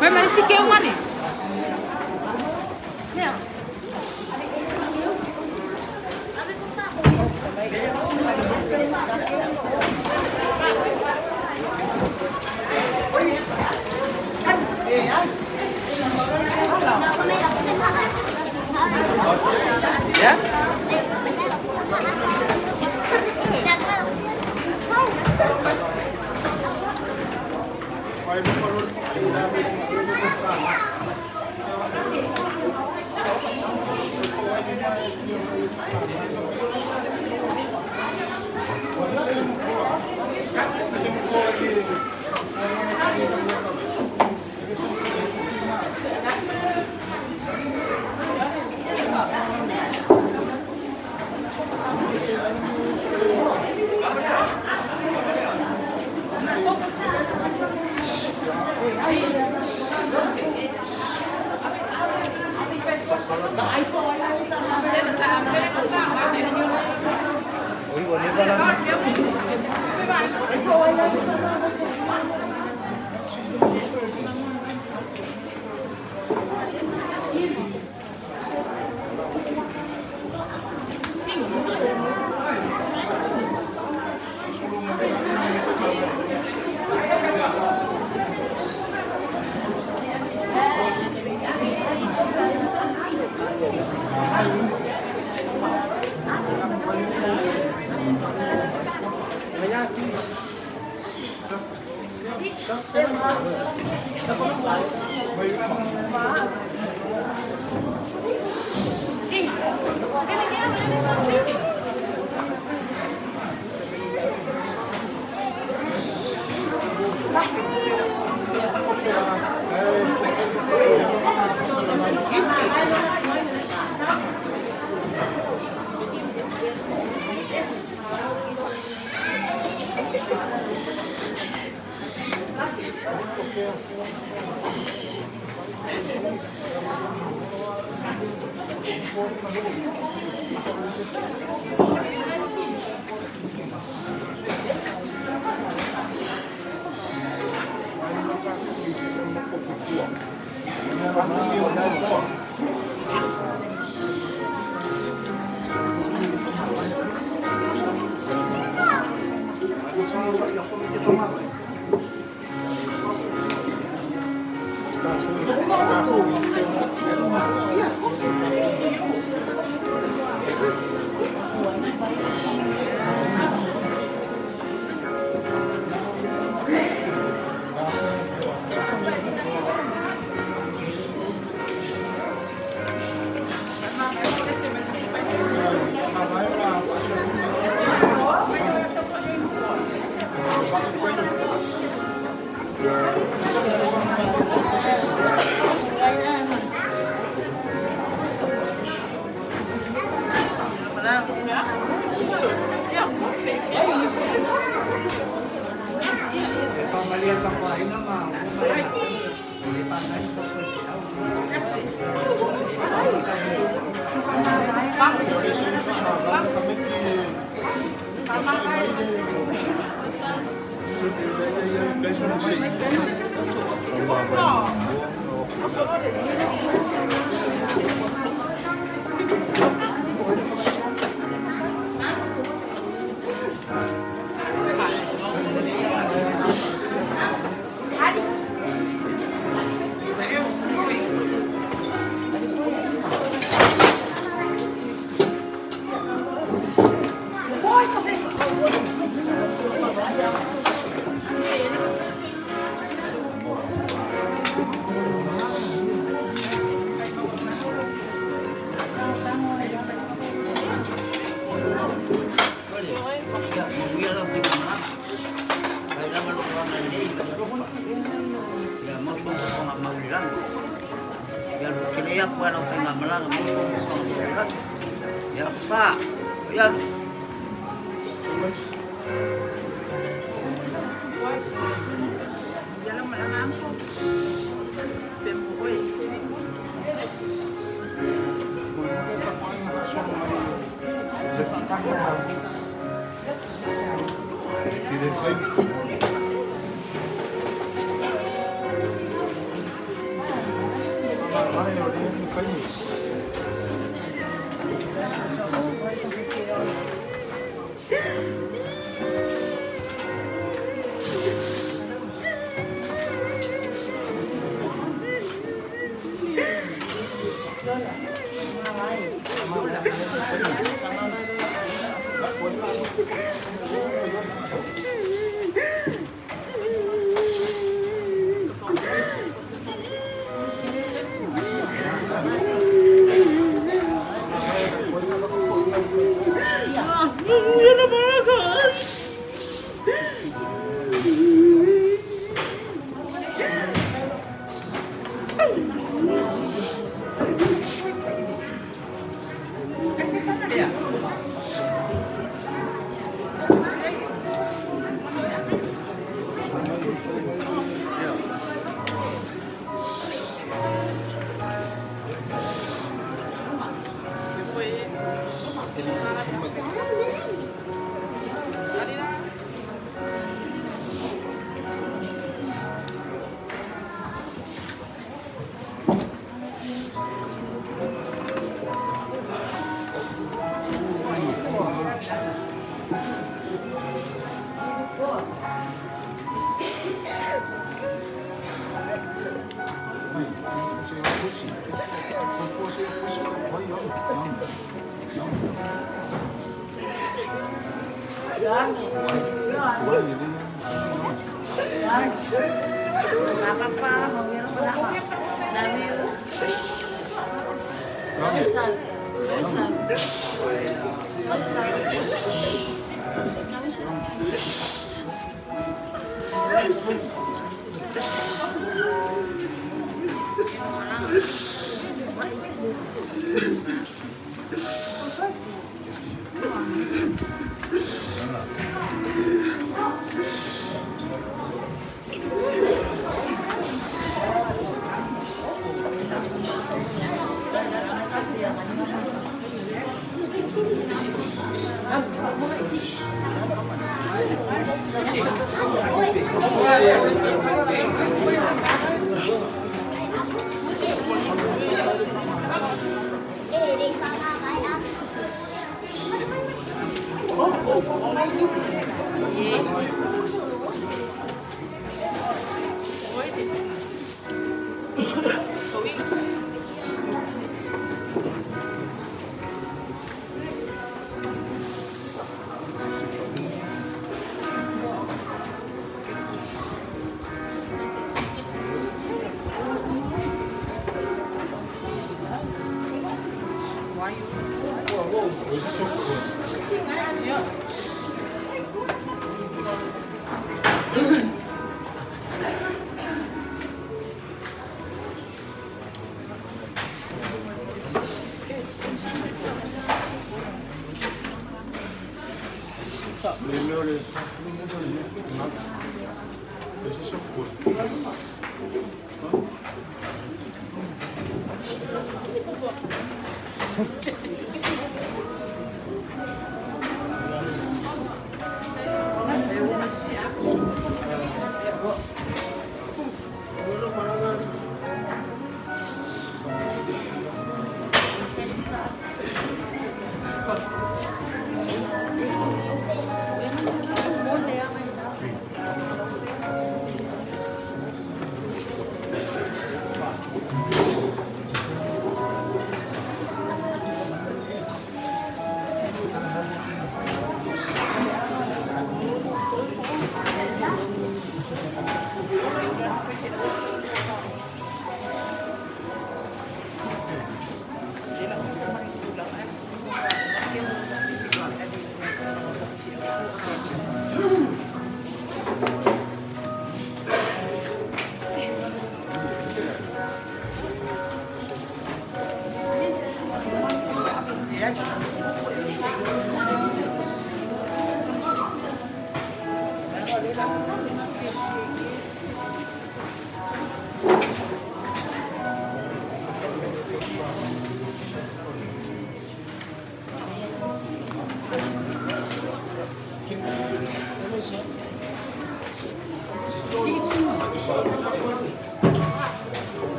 Vai mais se que uma ali. Ya?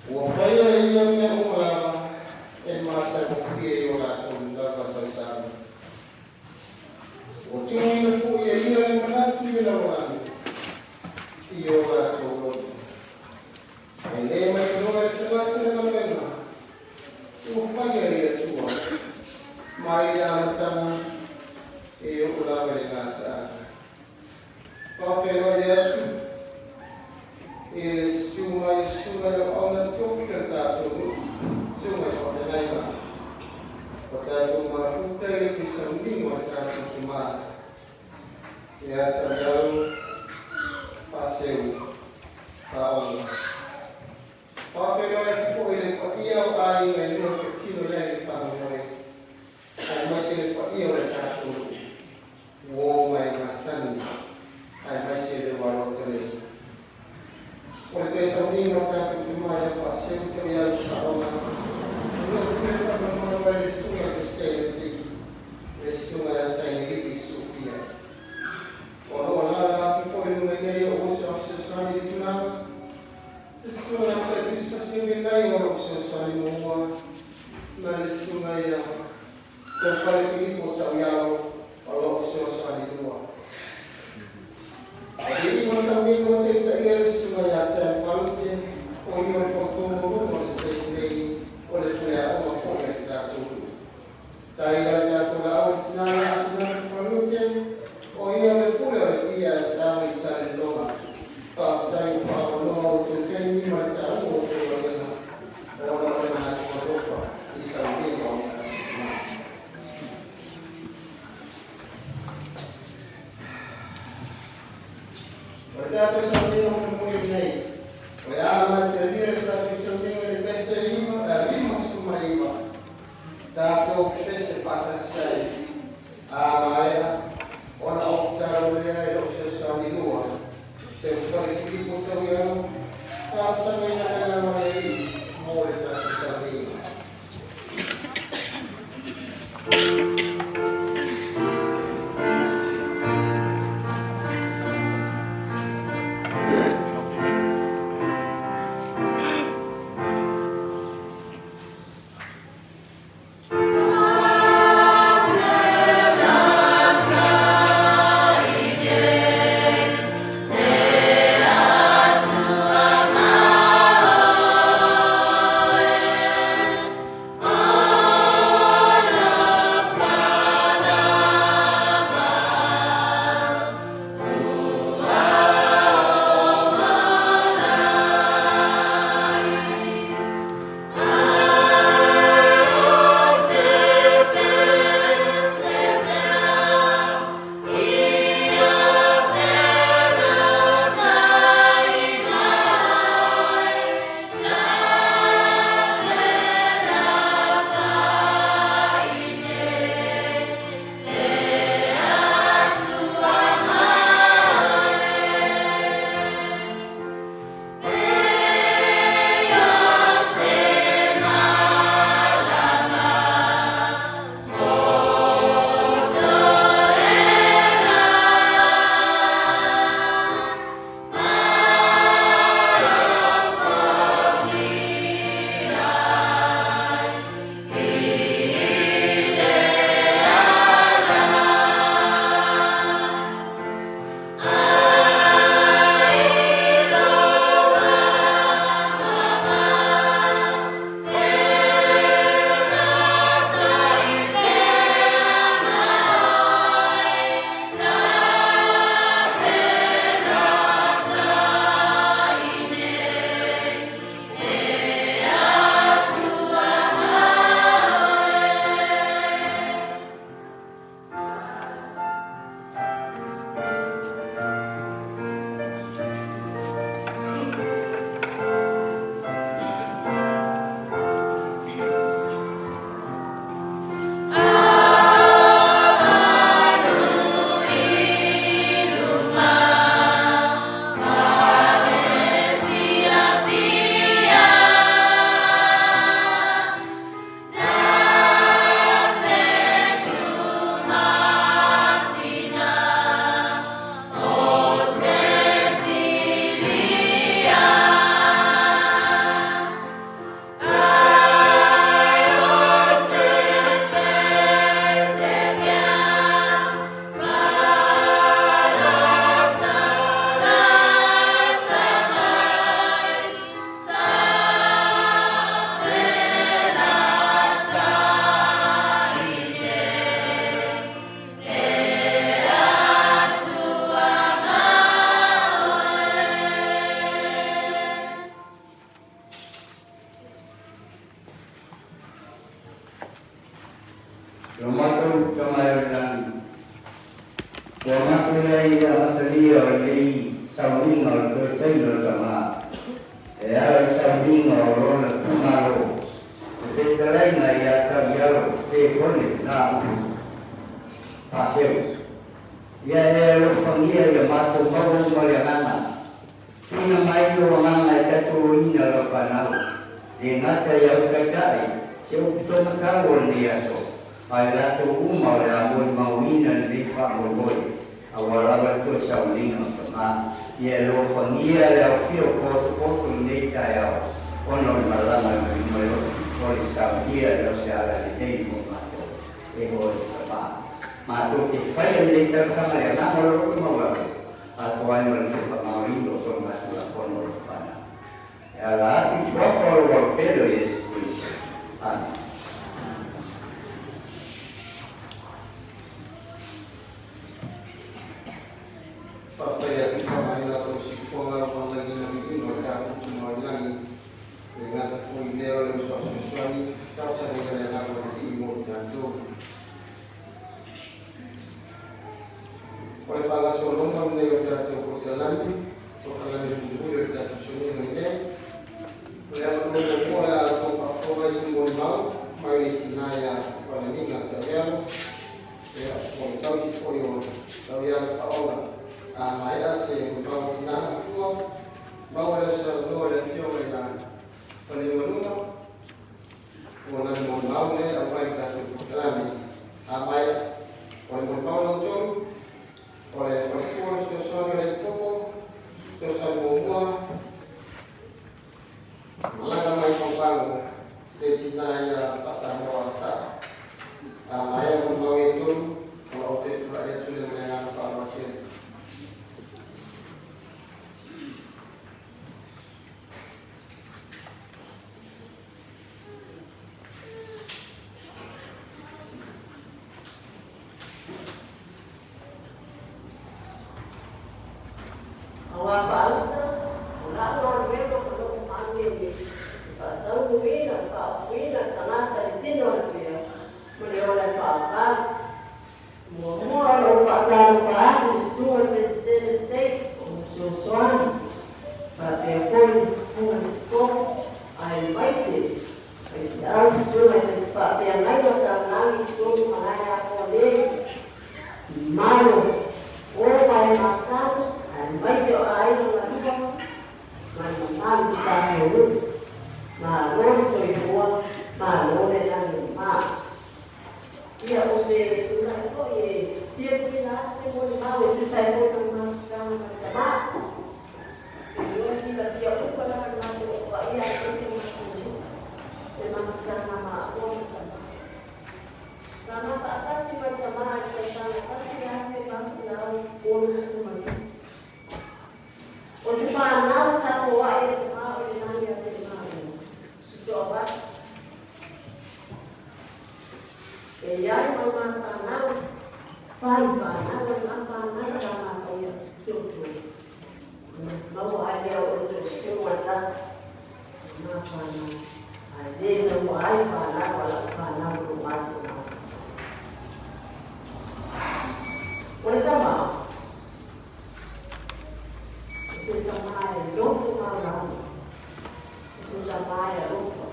Ua faia e ia mea uma lava e matagofie i o latou lava tausaga. Ua tinoina foi e ia le manatu i le lalolagi i o latou loto. E le mailoa e le tagata le galuega ua faia e le Atua mai le amataga e oo lava i le gataaga. Faafeiloai atu i le susu mai o susuga i auauna tofi o le tatou nuu, susuga i faafeagaiga. Ua tatou mafuta i le tuisauniga o le tatou tama ia Talialo Faaseu Faaoga. Faafeiloai atu foi i le paia o aiga e lua patino i ai le faamoemoe, aemaise le paia o le tatou nuu ua o mai masani, aemaise le ua nei. O le toe sauniga o tatou tama ia Faaseu Talialo Faaoga, o lo o toe faamamalu ai le susuga i le Stainless le susuga ia Sainiliki Sufia. O lo o alaala atu foi i luga i nei o uso a fesoasoani i le tulaga, le susuga ia Matai Tusi Sivilai o lou fesoasoani muamua ma le susuga ia Teofale Filipo Tauialo o loo fesoasoani lua. O le lima sauniga ua taitaia le susuga ia Ted Falute, o ia o le fautua maualuga o le Stake nei, o le puleaoga foi a le tatou nuu. Tai a le tatou laau i le tina ia Asenatu Falute, o ia o le pule o le PSL i Salelologa. Faafetai ua faaavanoa outou taimi ma le taua o outou galuega ona o le manatu alofa i sauniga o le tatou tama. O le tatou sauniga mulimuli lenei, o le a amatalia le tatou sauniga i le pese 59, tatou pepese faatasi ai. A maea ona ou tatalo lea i lou fesoasoani lua, Seufale Filipo Tauialo, talosagaina le agaga o le Alii mo le tatou sauniga. Lo matou Tama e o le lagi, ua matou leai i le amatalia o lenei sauniga o le toe taimi o le Tama, e ala i sauniga o lona itumalo, le fetalaiga ia Tauialo Tekone Naulu Paseu. Ia e alofagia ia matou maua uma le agaga, tuuina mai lou agaga e tatou ina lau fanau, le gata i au taitai, se upu taumatau o lenei aso, ae latou uma o le a molimauina lenei faamoemoe, auā lava le toe sauniga o Tama. Ia e alofagia le aofia o potopoto i lenei taeao ona o le malaga. faia lenei talosaga i le agaga o le loto maualalo, atoa ai ma le fia faamaoniga o soligatulafono o le fanau. E ala atu i suafa o lou Alo Pele o Iesu Keriso. Amene. Faafetai atu i faamaina tou siufofoga ua lagiina viiga o le tatou Tama i le Lagi. E le gata foi i lea o le uso a fesoasoani, talosagaina le Agaga o le Alii mo i tatou. O le faagasologa lenei o le tatou polokalame, polokalame mulimuli o le tatou soniga lenei. O le avanoa muamua o le a outou faafofoga i se molimau mai le tina ia Valeniga Tauiago, ia, o le tausi foi o Tauiago Faaola. A maea se molimau tina matua, maua lea o se avanoa i le afioga ia Faleomaluma, Ua lana molimau lea e aumai i le tatou polokalame. A maea, o le molimau lona tolu, o le faletua o le fesoasoani o le Alii-Popo, fesoasoani muamua, malaga mai Pampanga, le tina ia Faasamoa Saa. A maea molimau ia e tolu, ona ou toe tulai atu lea ma le agaga faaaloalo tele. Aua faauta, o la'u aluelo o lo'u maanene, e faataunuuina ma faaofoina le tagata i le tino o le mea, ma le ola e faavalu. Muamua o lo'u faatalofa atu i susuga i le Peresetene Stake o Fesoasoani, faapea foi i susuga i le Koko, aemaise faifeau susuga i se faafeagaiga taulagi i totonu malae Afoa nei, mamalu o vaega masani, aemaise o aiga galua ma le mamalu i tatou nuu. Malo le soifua, malo le lagi e mama. Ia, ou te tulai foi e fia tuuina atu se molimau e tusa ai foi ma le mafutaga ma le tama. Ua silafia uma lava le matou opaia aemaise le matou nuu, le mafutaga maua ma le tama. Sa ma faatasi ma le tama i le tausaga 1865. O se fanau sa foai e le tama o le lagi a te Malo, i toavalu. E i ai ma ma fanau, fai fanau ai ma fanau sa ma faia toatolu. Maua ai lea o le toe sefulu ma le tasi ma fanau. Ae le taua ai fanau a lau fanau o lo matou mau. O le tama, o se tama e loto maulana. O se tama e alofa,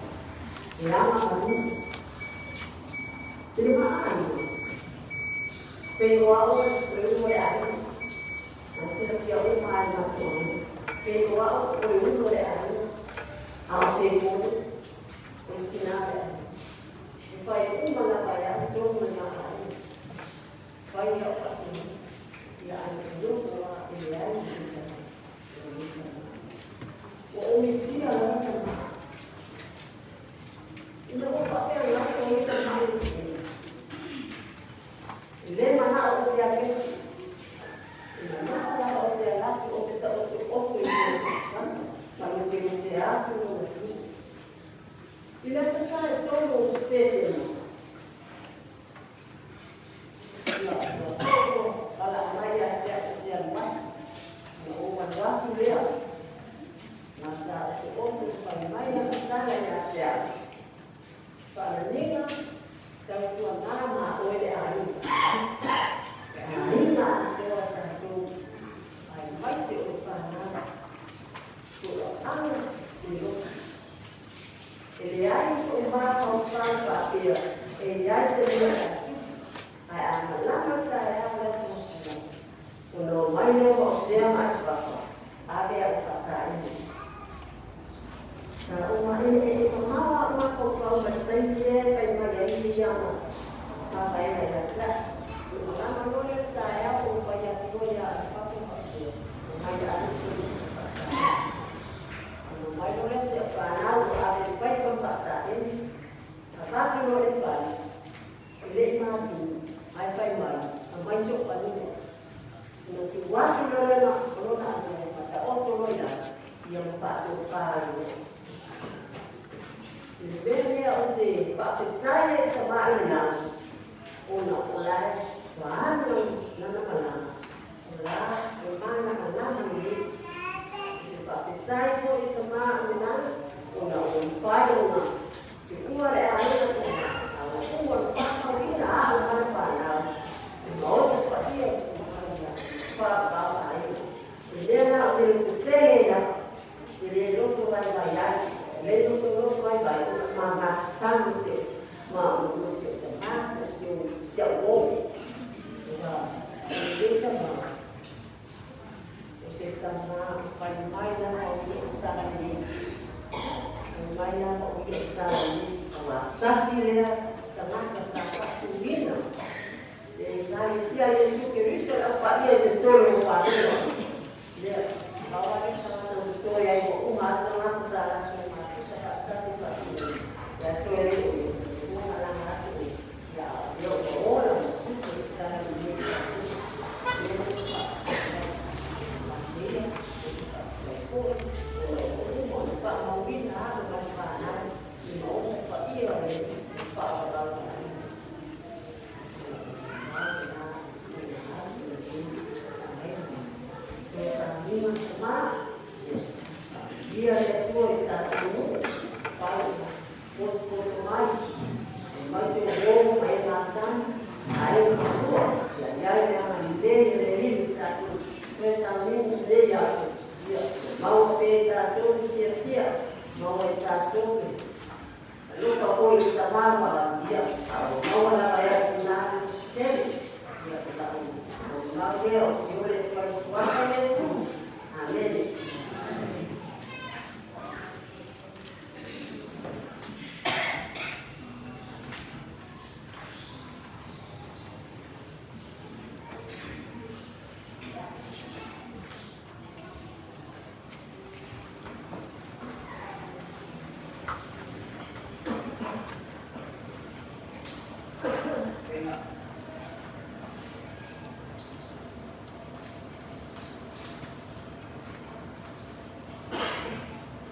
e aga manu. I le maʻa Pe o au o le umu o le aiga. A silafia uma lava e matou alofa. Pe o au o le ulu o le aiga, a o se polo, o le tina o le aiga. E fai uma lava e au tonu le ma aiga. Fai au faatinoga. Ia ai e nofo a e leai ma se tama. Ua ou misia lava tama. Ina ua faapea lava o ia tama i le E le manao ou te akesi. E manao lava ou te ala atu ou te taoto'oto i lona tausaga ma lotelotea atu lona tino. I le aso sa e tolu o Setema, ia ua to'o vala'a mai ia te a'u te alu atu, ona ou alu atu lea, na taoto'oto fai mai lana tala ia te a'u, Faalaniga, tautuana ma oe le aiga. Le aiga atoa tatou aemaise o le fanau. Toaga le loto. E leai sou mafaufau faapea e i ai se mea e atupu, ae a malama le taeao le aso muamua, ona omai lea ua osea ma atuafa, ave au faataina. Na uma e e mamao a mafaufau ma le taimi lea e fai mai ai le iama mavaega ia te au. Ua malama loa lea le taeao ou fai atu loa ia Alifatu faapea, Omai a alu koe i le faataele. Ona omai loa lea si au fanau ua ave le paipa ma faataele, avatu loa i le fale, e le i matino, ae fai mai, mai se o fanua. Ona tuu atu loa lea o lona anuanu ma taoto loa i lalo, ia ma faatofa ai loa. I le mea lea ou te faafetai ai i le Tama i le Lagi, ona o la e ua alu lana malaga, o la e malamalama lelei. Ou te faafetai foi i le Tama i le Lagi, ona ua mafai ona tuua le aiga tama, a ua uma ona faamauina alo ma le fanau i maota paia o le faavavau aiga. O le mea lena ou te loto tele ai lava, ou te le loto vaivai ai, e le loto vaivai ona ma mafutaga si ou ma ma si ou tama ma si ou si au uo. Ua o lenei tama, o se tama fai mai lava o ia o tagalelei. Fai mai lava o ia o tagalelei. Aua tasi lea tagata sa faatuina le Ekalesia a Iesu Keriso le au paia i totonu o Fanua. Lea, pau lava lea tagata ua toe ai ua uma atu tagata sa latou mafuta faatasi faatuina. Ia toe ai o ia, ua malaga atu o ia. Ia, lea ua ola ma tupu i le tagalelei tatou. Lea ua faafetai manuia, ou te faafetai foi ona ua uma ona faamauina alo ma le fanau i maota paia o le faavavau aiga. Maua e tatou le Alofa foi i le tama ma ia, a ua maua lava e au tina le usi tele, ia o la'u molimau lea o Fiole e fai suafa Iesu. Amene.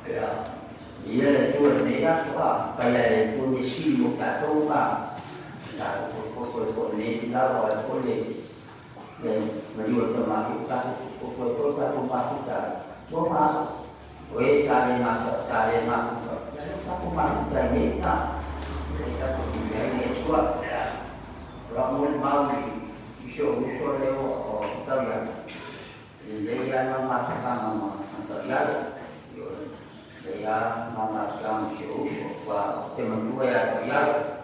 Ia, ia le Atua i lenei aso, a fai a e le Atua mea sili mo tatou, a tatou potopoto ai foi i lenei tulaga, o ai foi le le maliu o le tama i o tatou potopoto ai foi tatou mafuta ua ma o e sa le masa sa le mafuta ia le tatou mafuta i nei na le tatou i ai le Atua. Ia, o lau molimau i si ou uso lea o tau ia lelei lava ma mafutaga ma taiala. Ioe, lelei lava ma mafutaga ma si ou uso ua te matua ia taiala.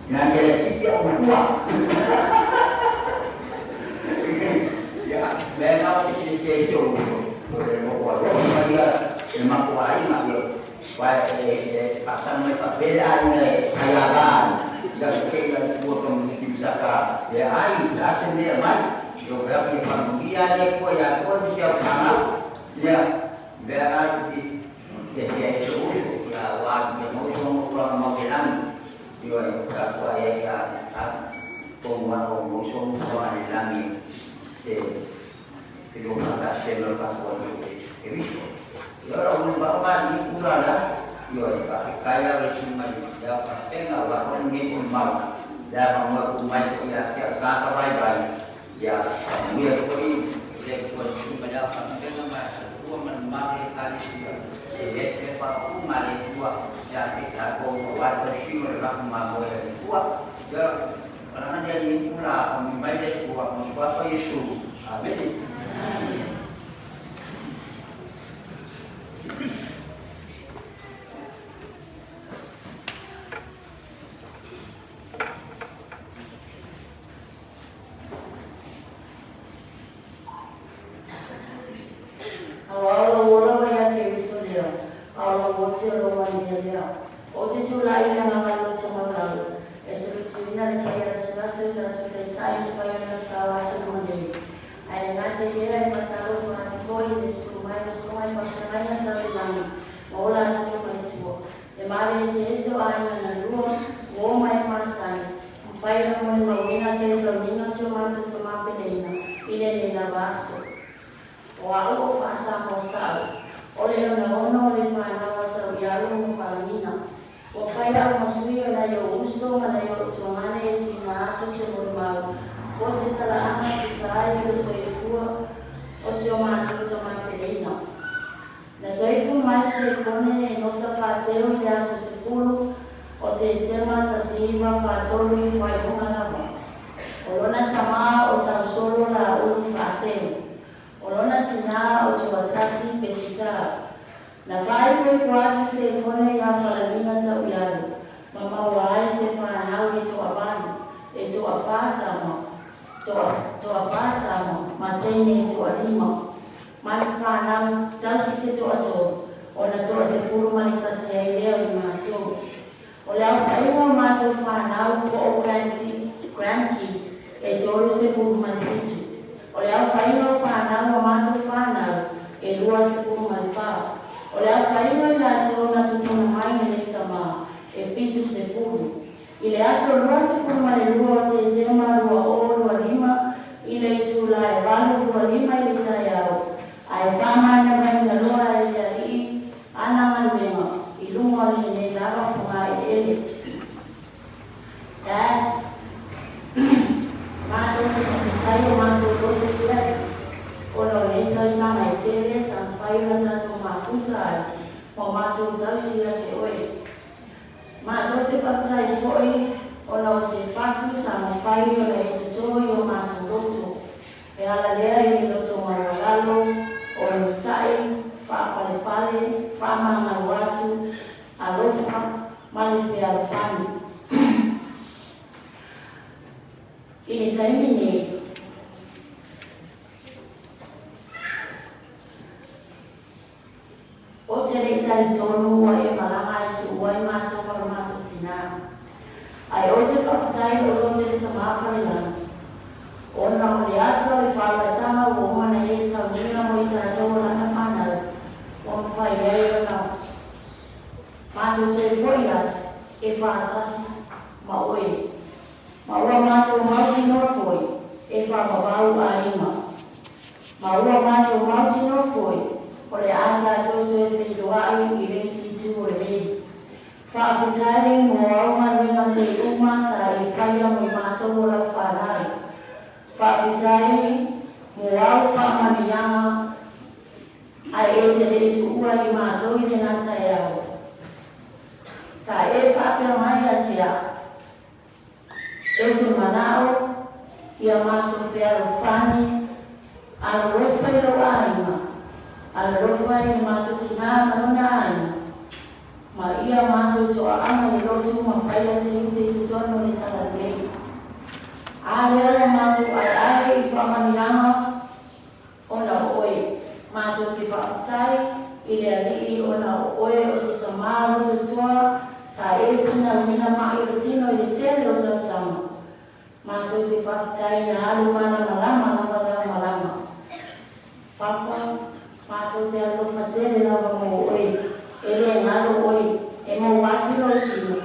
Na kaya tiya o matua. Ya, memang ini kejo. E makuai ma yo. Wa e pasang mai pa beda ni ayaban. Ya ke ya tua kami bisa ka. Ya ai, dah sini mai. Yo ya ki familia ni ko ya ko siap mana. Ya, beda di ya ya itu ya wa ya mau mau kurang mau bilang. Yo ya ko ya ya ko ma ko mo so mo ani lami. Eh, pero na se lo pa ko e visto. Yo ora un ba ni pura la yo pa kaya le sima ya pa tenga wa ko ni un mau. Ya ma mo mai ko ya sia sa ka bai bai. Ya mi ko i le ko sima ya pa tenga ma tua man ma le kali sia. E e pa ku ma le tua ya te ta ko wa ko sima la ma mo ya tua. Ya karena dia ni pura mi mai le tua mo pa Yesu. Amin. Ma ia matou toaaga i lotu ma faia tiute i totonu o le. A lea lo matou aeae i faamanuiaga ona o oe. Matou te faafetai i le Alii ona o oe o se tamā lototoa sa e finauina mai o le tino i le tele o tausaga. Matou te faafetai na alu malamalama lava lau malama. Papa, matou te alofa tele lava mo oe, e le galo oe, e maua atu lou tino,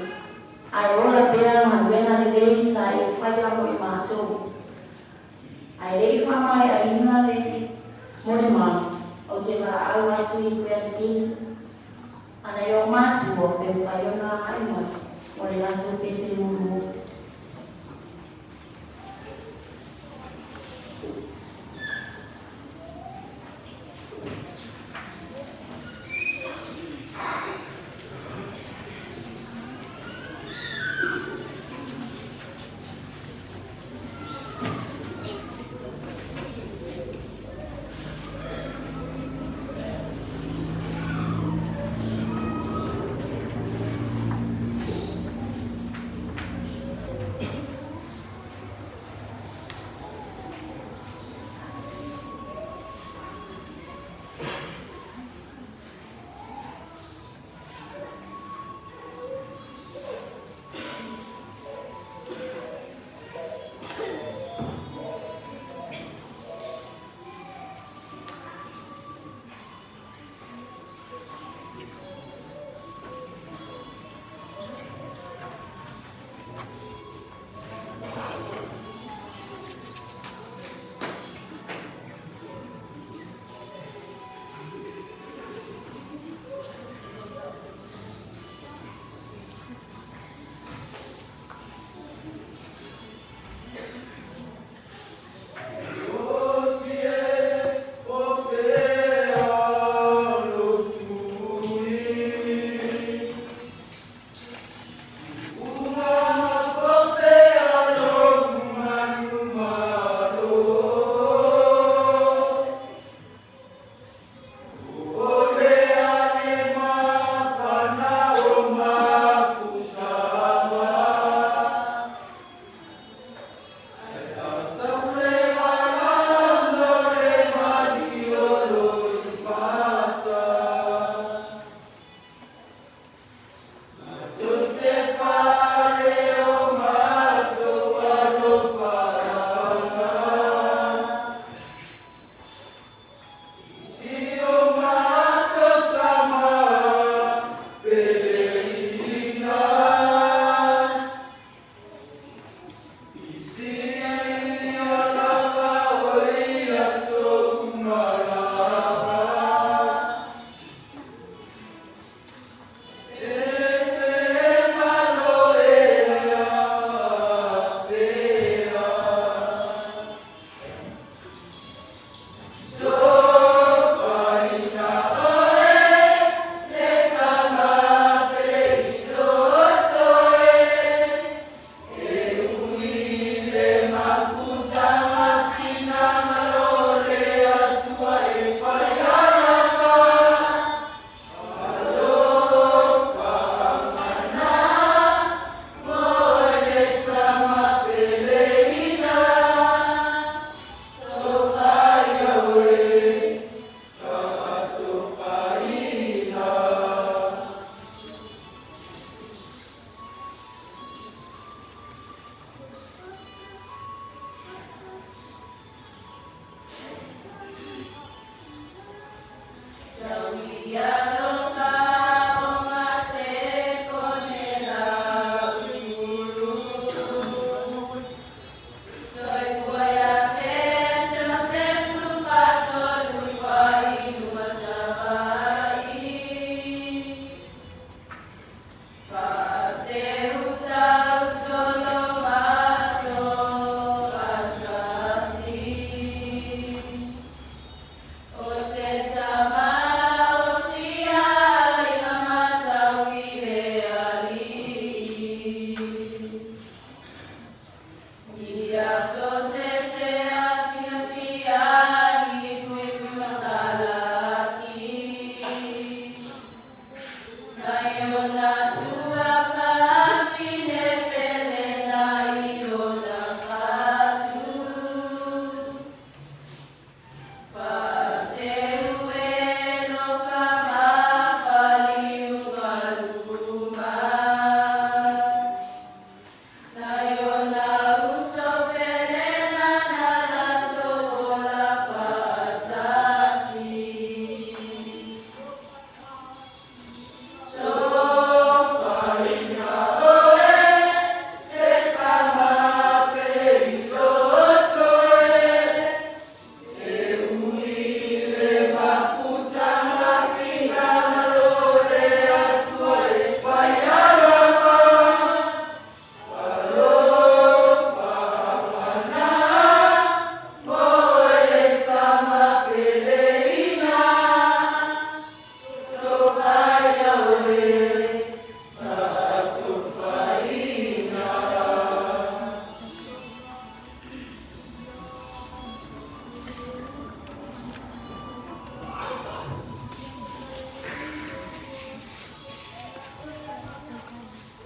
ae ola pea galuega lelei sa e faia mo i matou. Ae le i faamaeaina le molimau, ou te valaau atu i grandkids a nai ou matua pe mafai ona agai mai mo le latou pese mulimuli.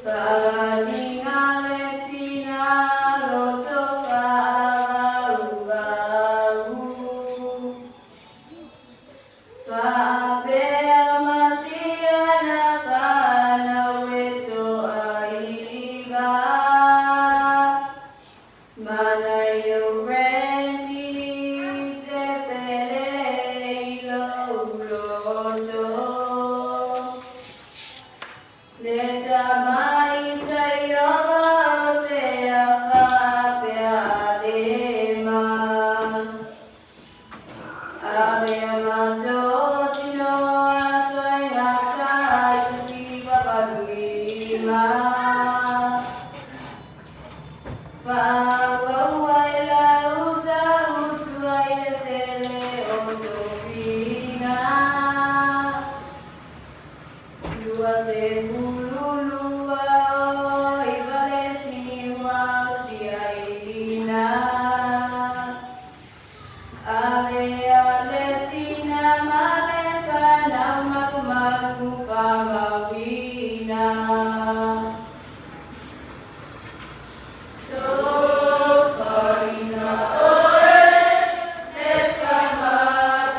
Fa'aliga le tina loto fa'avauvau. Fa'apea masia na fanau e to'aiva. Mana i ou grandkids e pele i lou loto. Le tamaita i ova o se a fa'apea lema. Ave a matou tino aso e gata i te siva palulima. Fa'auau ai lau tautua i le tele o tofiga. 22 o iva le siniua o siaina. Ave a le tina ma le fanau makumaku fa'amauina. Tofaina oe le tama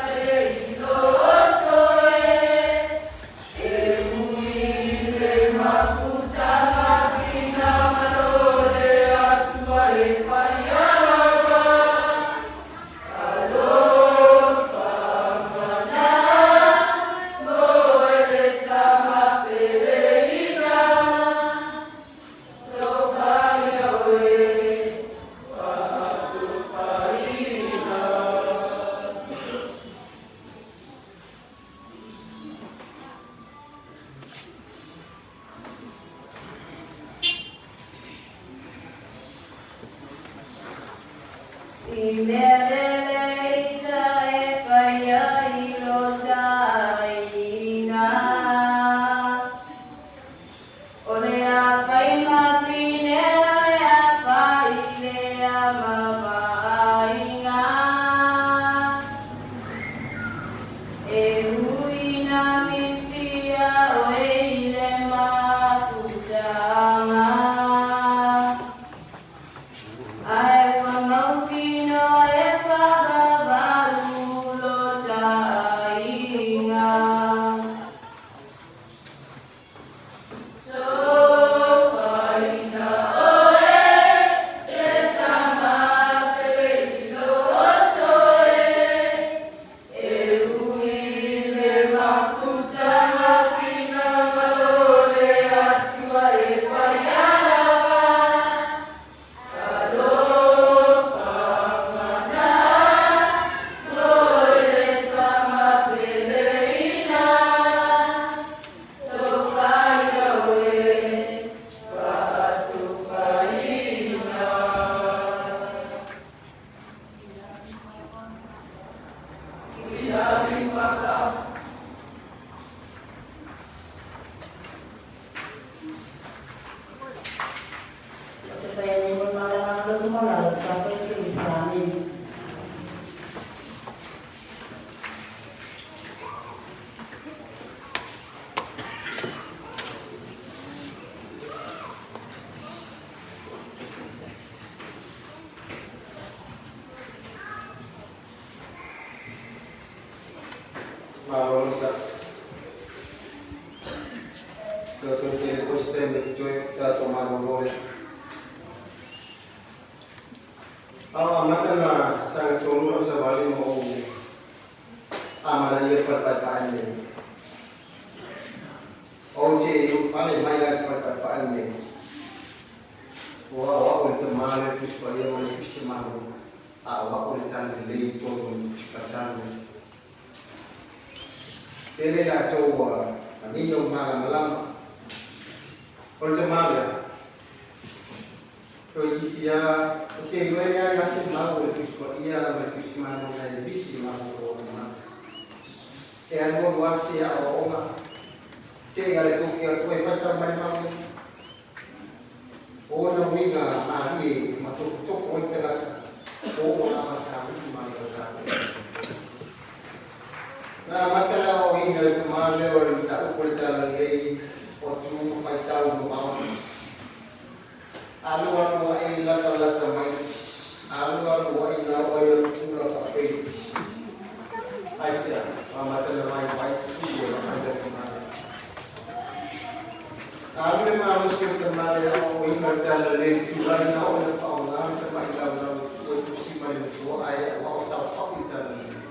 pele i loto e. E ui le mafutaga finagalo o le Atua e faia lava. Alofa mana moe le tama peleina. Tofaina oe fa'atofaina. I mea lelei sa e faia i lo taina. O le a fai ma pinea e a fai lea ma vaaiga. E ui na misia oe i le mafutaga. Ae ua mautinoa e faavavalu lo taaiga. Tofaina oe le tama pele i loto e. E ui le mafutaga finagalo o le Atua e faia lava. Alofa mana moe le tama peleina. Tofaina oe fa'atofaina. O te whai nei mo malanga loto malalo sa fai se Amen. Malo sa Dr. Tele me joy ta to malo lole. Awa mata na sang tolu sa bali mo o amana ye fa pa pa ne. O che u fale mai la fa pa pa ne. Wa wa o te male pis pa ye mo pis malo. A wa o le tan le to pasano. Tele la to wa anino mala malama. O te male. To iti ia o te iwe ia ia se mau le pis pa ia le pis malo na le bisi malo o ma. E anu wa se a o onga. Te ga le toki a koe whaita mai mau. O na winga ma i ma tofu tofu o i tagata. O o la masa uki mai o tātou. Nā matala o ina le tumā leo le mita upo le tala lei. O atunuu faitau mamao. Alu alu aʻe latalata mai, alu alu aʻe na oo ai ma Tupula faapei. Aisea? Ua amata ona vaivai se sui e vaai le tamālea. Alu le malosi o le tamālea aoaoina o le talalelei i le tulai na oo ina faaaoga le tamai laulau e tuu ai tusi mai le nofoa ae aoao saofai i le talalelei.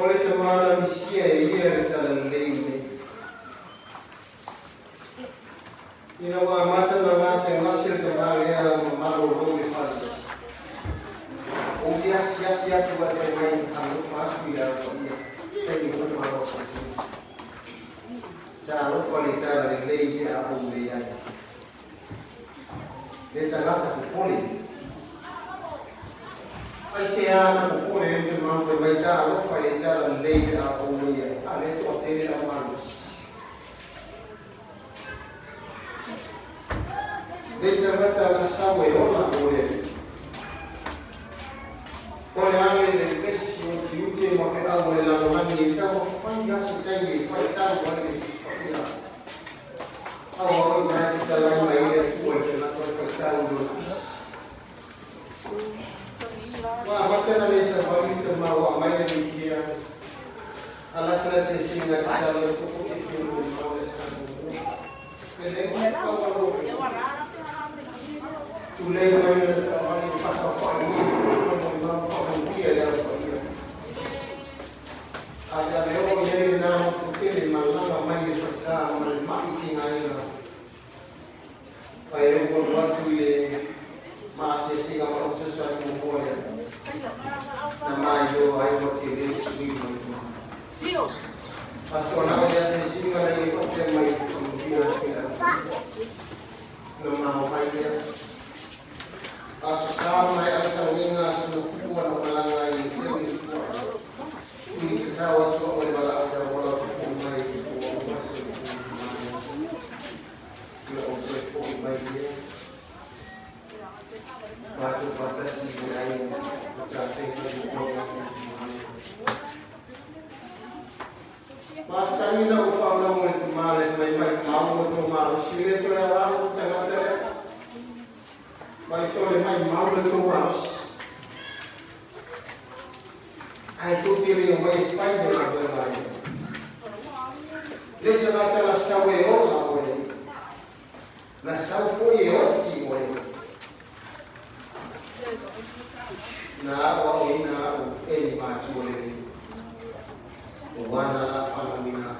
O le tama na misia e ia le talalelei lenei. Ina ua amata ona gasegase le tama lea ma malolo i le fale, ou te asiasi atu ae fai mai, Alofa atu i le alofaia, taimi uma o asiasiga. Talofa le talalelei pe a ou leai. Le tagata popole. Aisea na popole ai le tama fai mai, Talofa i le talalelei pe a ou leai, a lea e toatele le au malosi. Le tagata na sau e ola mo le Alii. O le a le vevesi o tiute ma feau o le lalolagi e taumafai lava se taimi e faitau ai le Tusi Paia. Aoao i na e fetalai mai ai le Atua i te latou faitau i lona Tusi. Ua amata ona le savali le tama ua aumai le mitia. Ala atu le asiasiga e tatalo ai koko e fia molimau le aso muamua. E le pau alo o le Tulei mai lana taavale e faasaofai ai le ma molimau faamanuia i le Ala Paia. A ia le oo i ai lena motu tele malama mai le falesa ma le ma'i tigaina. Ae ou alu atu i le maasiasiga ma lou fesoasoani muamua lea na mailoa ai ua tele le suiga o le tama. Aso na o le asiasiga na ia faapea mai i faamanuia atu i le Atua. Na maofai lea. Aso sa mai au sauniga aso na fua na malaga ai e teu i le fua. Tui tatau atu au e le valaau ia ola o te foi mai i te tua uma se le Ia ou toe foi mai lea. Matou faatasi i le aiga o Tafega i Tulafono Tumau. Masani na ou faalogo i le tama lea fai mai, Maumau o tō malosi, e le toe aoao le tagata lea. Mai sole maimau le tō malosi. Ae tou te le omai e fai le galuega a ia. Le tagata na sau e ola mo le Alii. Na sau foi e oti mo le Alii. Na aoaoina au e ni matua lelei. O ana la whanauina.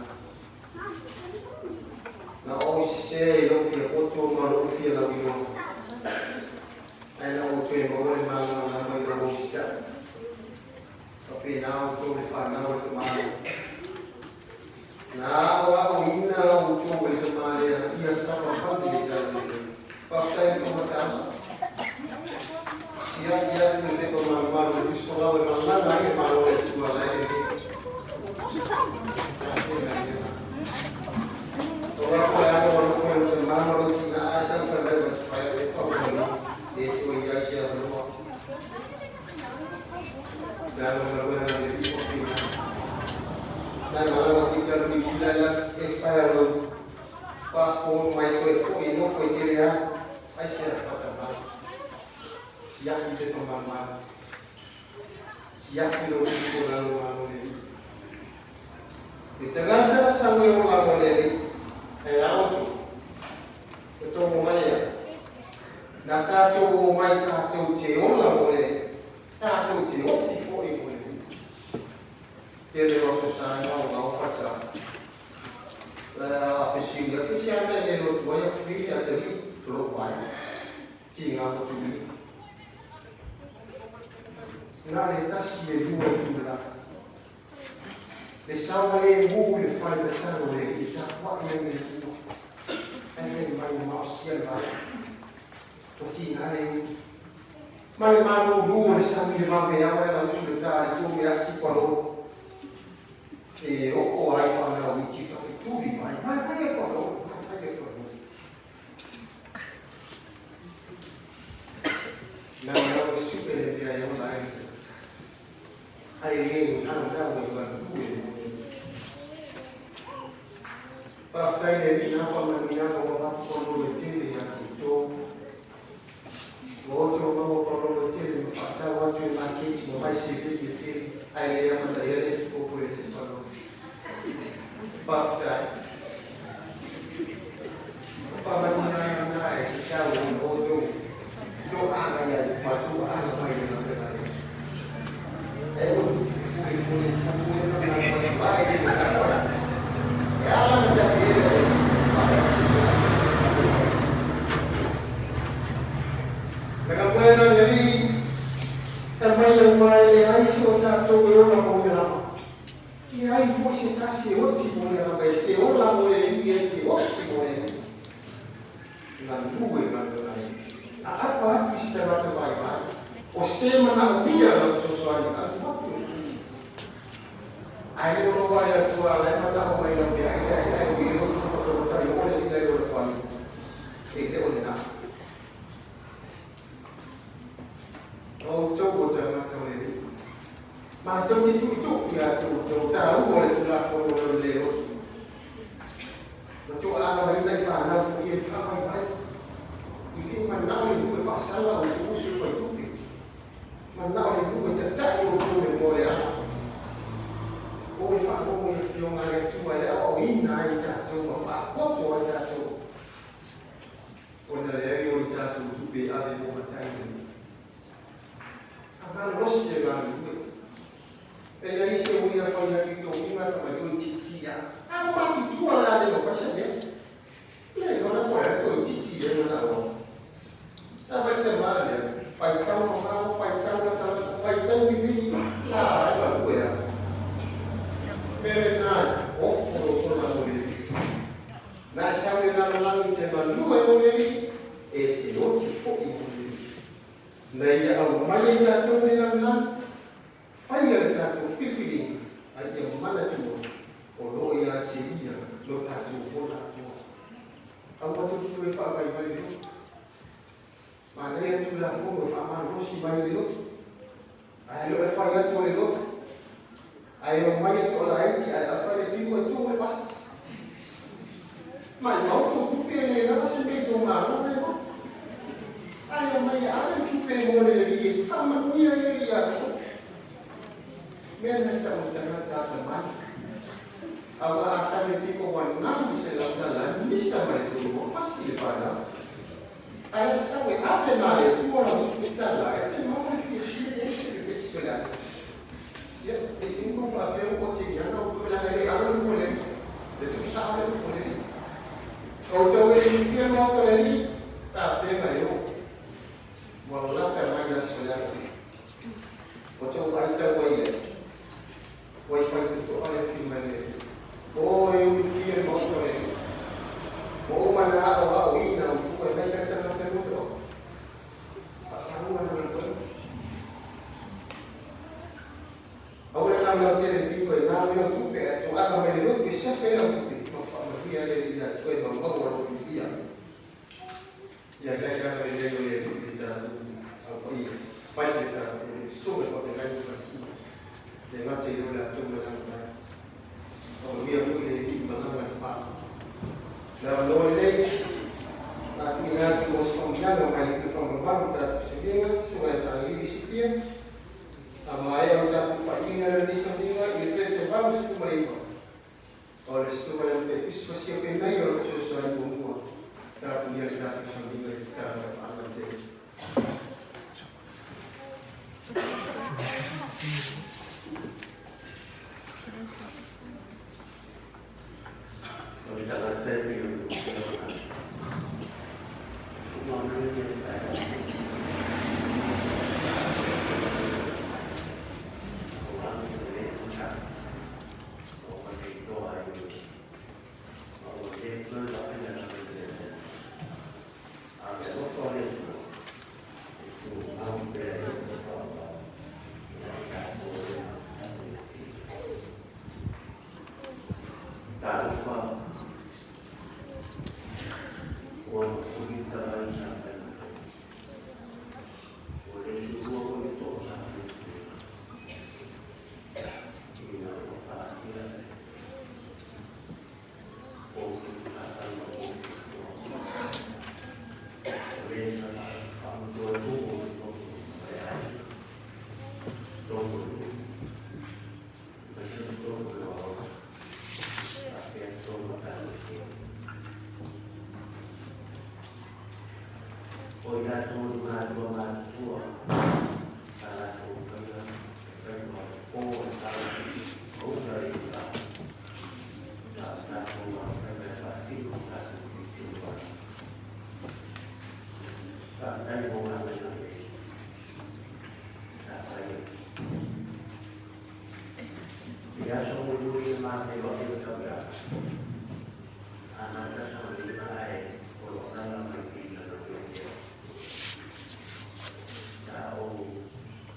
Na ou sese i lou fia poto ma lou fia lauiloa. Ae na ou toe maua le malamalama i lou ositaʻi. Faapena outou le fanau a le tama lea. Na aoaoina outou e le tama lea ia savavali le talalelei. Faafetai i le taumataaga. Siaki atu le pepa malumalu le tusi folau e malaga ai le Malo o le Atua la e lelei. Siaki lou uso lalo malo le alii. Le tagata na sau e ola mo le Alii, ae a outou, e tomo mai ai. Na tatou omai tatou te ola mo le Alii, tatou te oti foi mo le Alii. Tele o aso sa gaogao falesa. La fesili atu se a mea e le lotu ai aku fili atalii o lou vae. Tiga ma tuli. Na le tasi e lua itula. Le saogalemu i le fale tatalo o le Alii e tapuai ai le Atua. Ae fai mai ua maosia le vale. Ua tiga le ulu. Ma le malulu o le sami le vave ao e ala usu le tā le tolu e asi palo. E oo ai whanau i ti tawhituri mai. Mai mai e palo. Mai mai e palo. Nana e suʻe le mea e ola ai le tagata, ae le naunau e galulue le Faafetai i le Alii i na faamanuiaga ua avatu paulolo e tele ia te outou. Ua outou maua paulolo e tele ma faatau atu i le maketi ma mai seleni e tele, ae le amanaia le epikopo e le se paulolo. Faafetai. O faamanuiaga na e tatau ona outou toaga ai ma toaga mai le galuega lea. E outou te pupule mo le pupule ma galuega mai le galuega. E ala na tapiela e Le galuega le Alii, e mai au mai le ai so tatou e ola mo ia lava. E ai foi se tasi e oti mo ia lava, e te ola mo le Alii, e te oti mo le Alii. Galue galuega ai. A apa atu i se tagata vaivai, o se manaomia lau fesoasoani, alu atu e fai. Ae le o maua ai atu a la e manao mai lau mea, ai ai ai o i lotu whakamatai o le ila i o le whale. E le o le na. O outou o tagata o le Alii. Matou te tuitui ia te outou taua o le Tulafono o le lotu. Ma toaaga mai nai fanau foi e faavaivai. I le manao le nuu e faasala outou i le faitupe. Manao le nuu e tatai outou le moa o le ala. O e faalogo i afioga a le Atua e aoaoina ai tatou ma faapoto ai tatou. Ona leai o i tatou tupe e ave mo matai le nuu. A malolosi e galulue. E leai se ui a fai atu i tou lima e fai mai toeitiiti a. A ua matutua la le mafai se mea. Le iloa po o le a le toeitiiti lea manao ai. A fai te tama lea, faitau mamao, faitau latalata, faitau mimini, la e galue a. Mea lena e ofo lo tona mo le alii. Na e sau le lalolagi te malua e mo le alii, e te oti foi mo le alii. Na ia aumai ai tatou le lalolagi, Faia le tatou filifiliga a ia manatua o lo o ia te ia lo tatou ola atoa. Aua tou te toe faavaivai le loto. Manaia le Tulafono e faamalolosi mai i le loto. Ae le o le fai atu o le loto. Ae omai e toalaiti ae afai le piko e tuu le pasi. Maimau tou tupe e le lava se mea i tou malo na iloa. Ae omai e ave le tupe mo le alii e faamanuia ai le alii ia te oe. Mea na tau le tagata atamai. Aua a sau le piko ua namu i $100 misa ma le tolu ua fasi le fanau. Ae a sau e ave ma le Atua lau $10 e te maua le fiafia e ese le vesi o le ala. Ia, te i tini faapea ua te i ana outou leaga e le alo le upu a le Alii. Le tuusao le upu a le Alii. Outou e ilofia le maota o le Alii, tapena e oo. Ua lata mai aso e ala. Ua tou aitau ai ai. Ua i faitotoa le afio mai le Alii. O e ulufia le maota o le Alii. Ua ou manaaoaoina outou e mai sa tagata loto. Faataua na galuega. Aua le naunau tele le pito e nau i lau tupe ae toaga mai le lotu e safe ai lau tupe ma faamanuia ai le Alii ia te oe ma maua lou fiafia. Ia i ai lava le lei o le Alii i le tatou Au Paia, fai le tatou le soa e faafeagai ma fatia, le gata i o latou malaga mai. Faamanuia foi le Alii malaga le pa. Le avanoa lenei, o le a tuuina atu mo se faamanuiaga mai le Pule Faamamalu i tatou Siliga, Susuga ia Sagaliu Isifia, a maea o tatou faaiuina lenei sambiga i le pese 89 o le Susuga ia Mataitusi Fasia Penai o lo o fesoasoani muamua tapunia le tatou sambiga i le tatalo e faamanatele. totonu o nuu, aemaise o totonu o le aoaoga, faapea totonu o Ekalesia. O i latou i matua matutua sa latou faia le faiva o le po o le tau ma uta i le vaa, a o tatou alofaiva e faatino tatou tilotilo ai. Faafetai mo galuega lelei sa faia. I le aso mulimuli na ma feiloai le tauiaga, amata sagalima ae o lo o alaala mai i lana wheelchair. Sa ou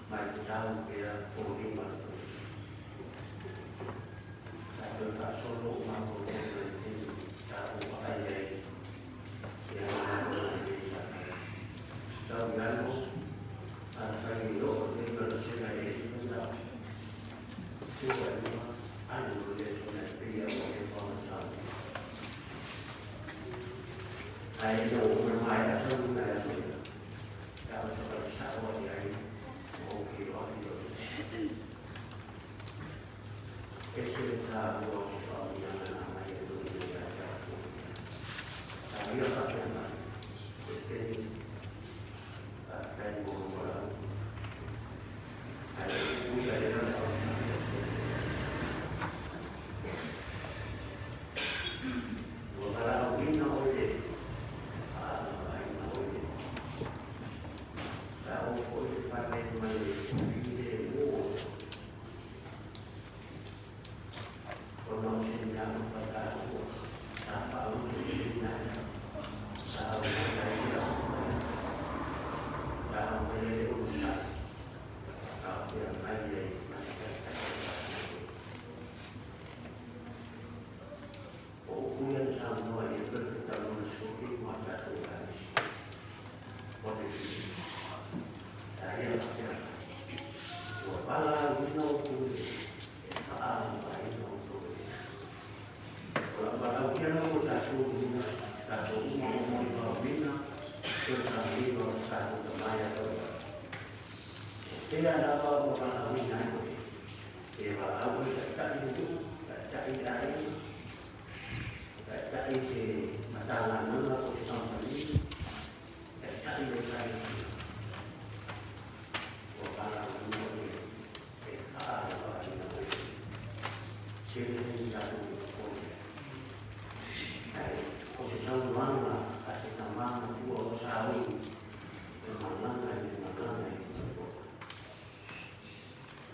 matau pea foliga o le polisi. Sa toe faasolo o matou i le taimi sa ou vaai ai i ana galuega lelei sa fai. Tau i lalo, afai e oo i le 5% e ese foi la tu ai luga, alu le sona e pei a o e whangasau. Ae le o una mai a sau una e aso ia. Sa o sa whai sa o ai ai o ki o ai o se. E se le tā ua o se whaonianga nā mai e tō i ia te atu. Sa ia whakea mai. E te a tai mo mo rau. Ai ui ai rau au nā ia te. Ua valaauina oe le faaagaina oe le sa o foi le fale mai le filemu ona o se mea alofa taua sa faauluuluina ai sa aumai ai le aumai sa aumai ai le onosai a o feagai ai ma se taitai o tatou. O upu ia na saunoa i ai Perofeta Lawrence Foki ma tatou Ekalesia. O le filemu. Sa ia faapea mai, Ua valaauina outou e e faaalofaina outou e le Atua. O lau valaaulia lava o tatou i luga, tatou uma o molimauina tausaga o tatou tama ia Tauiau. O fea lava ua valaauina ai oe, pe valaau oe taitai le nuu, taitai le aiga, taitai se Matagaluega po o se kamupani, taitai le Ekalesia, ua valaauina oe e faaaloaloina oe. Tele taimi tatou te popole ai. Ae o se saunoaga a se tama matua o Saulu, e malaga i le malaga i le toa.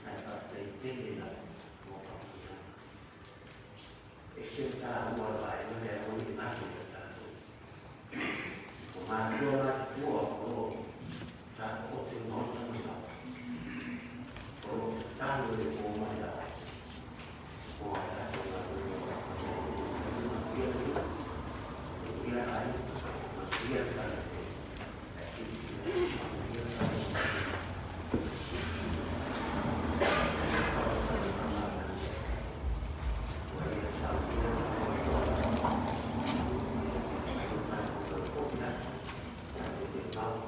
Ae faafetai tele lava mo faamanuiaga. E ese le taua o le vaega lea o ni aso ia tatou. O matua matutua o lo o taooto i maota ma lava. O lo o tatalo i le po ma le ao mo a tatou galuega o lo o faatino. Manuia le nuu, manuia aiga, manuia le Palemene. Ae silasila, manuia le tatou Malo.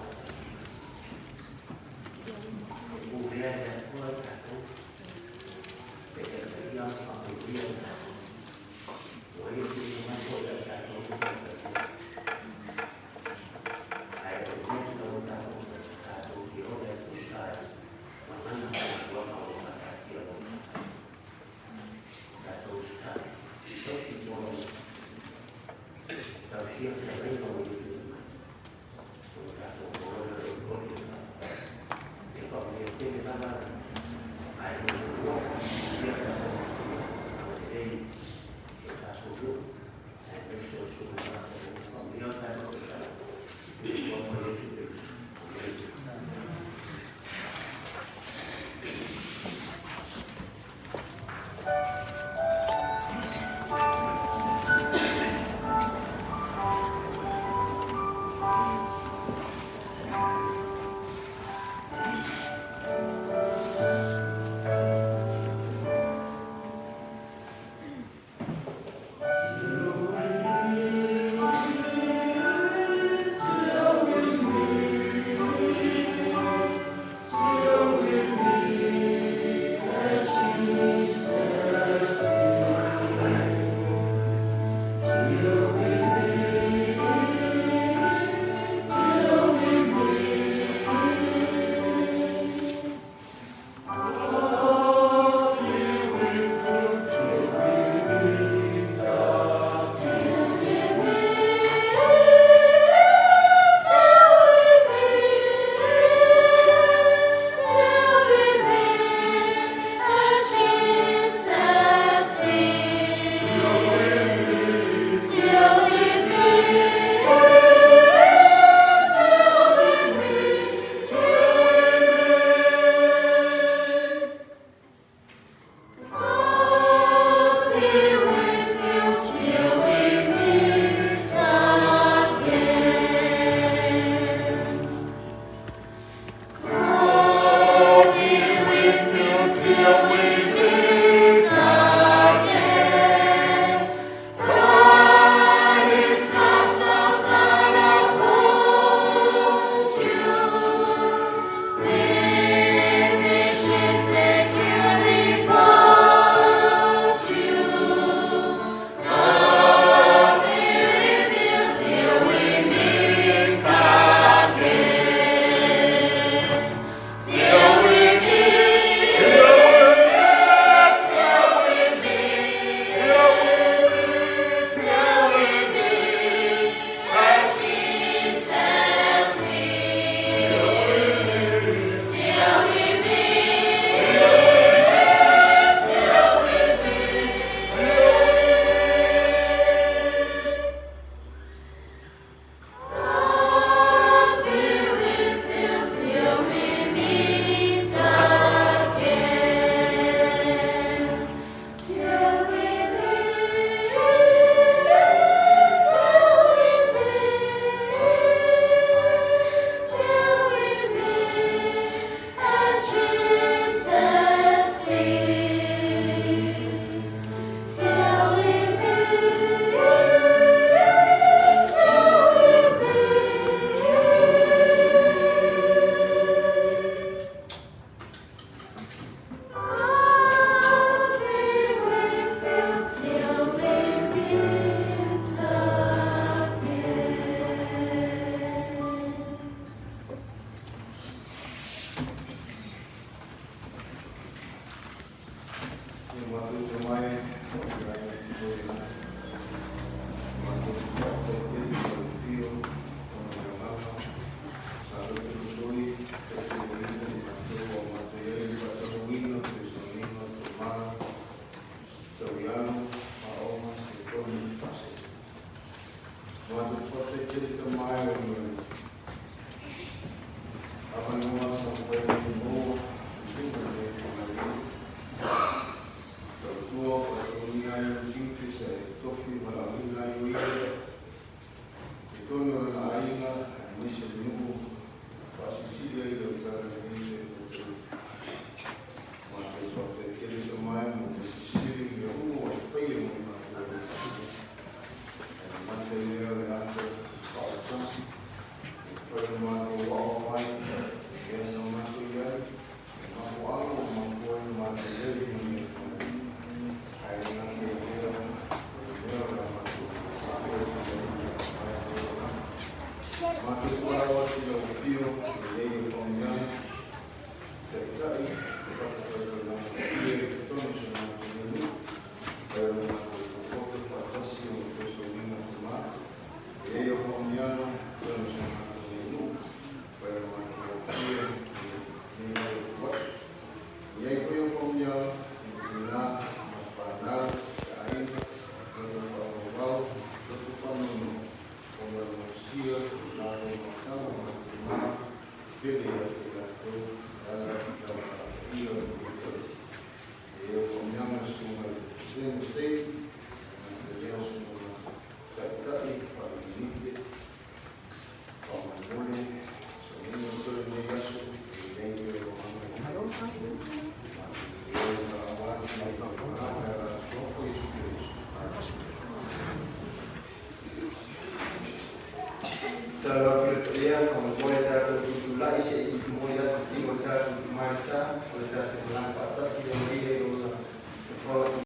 Tala atu le paia, faamoemoe tatou tutulai se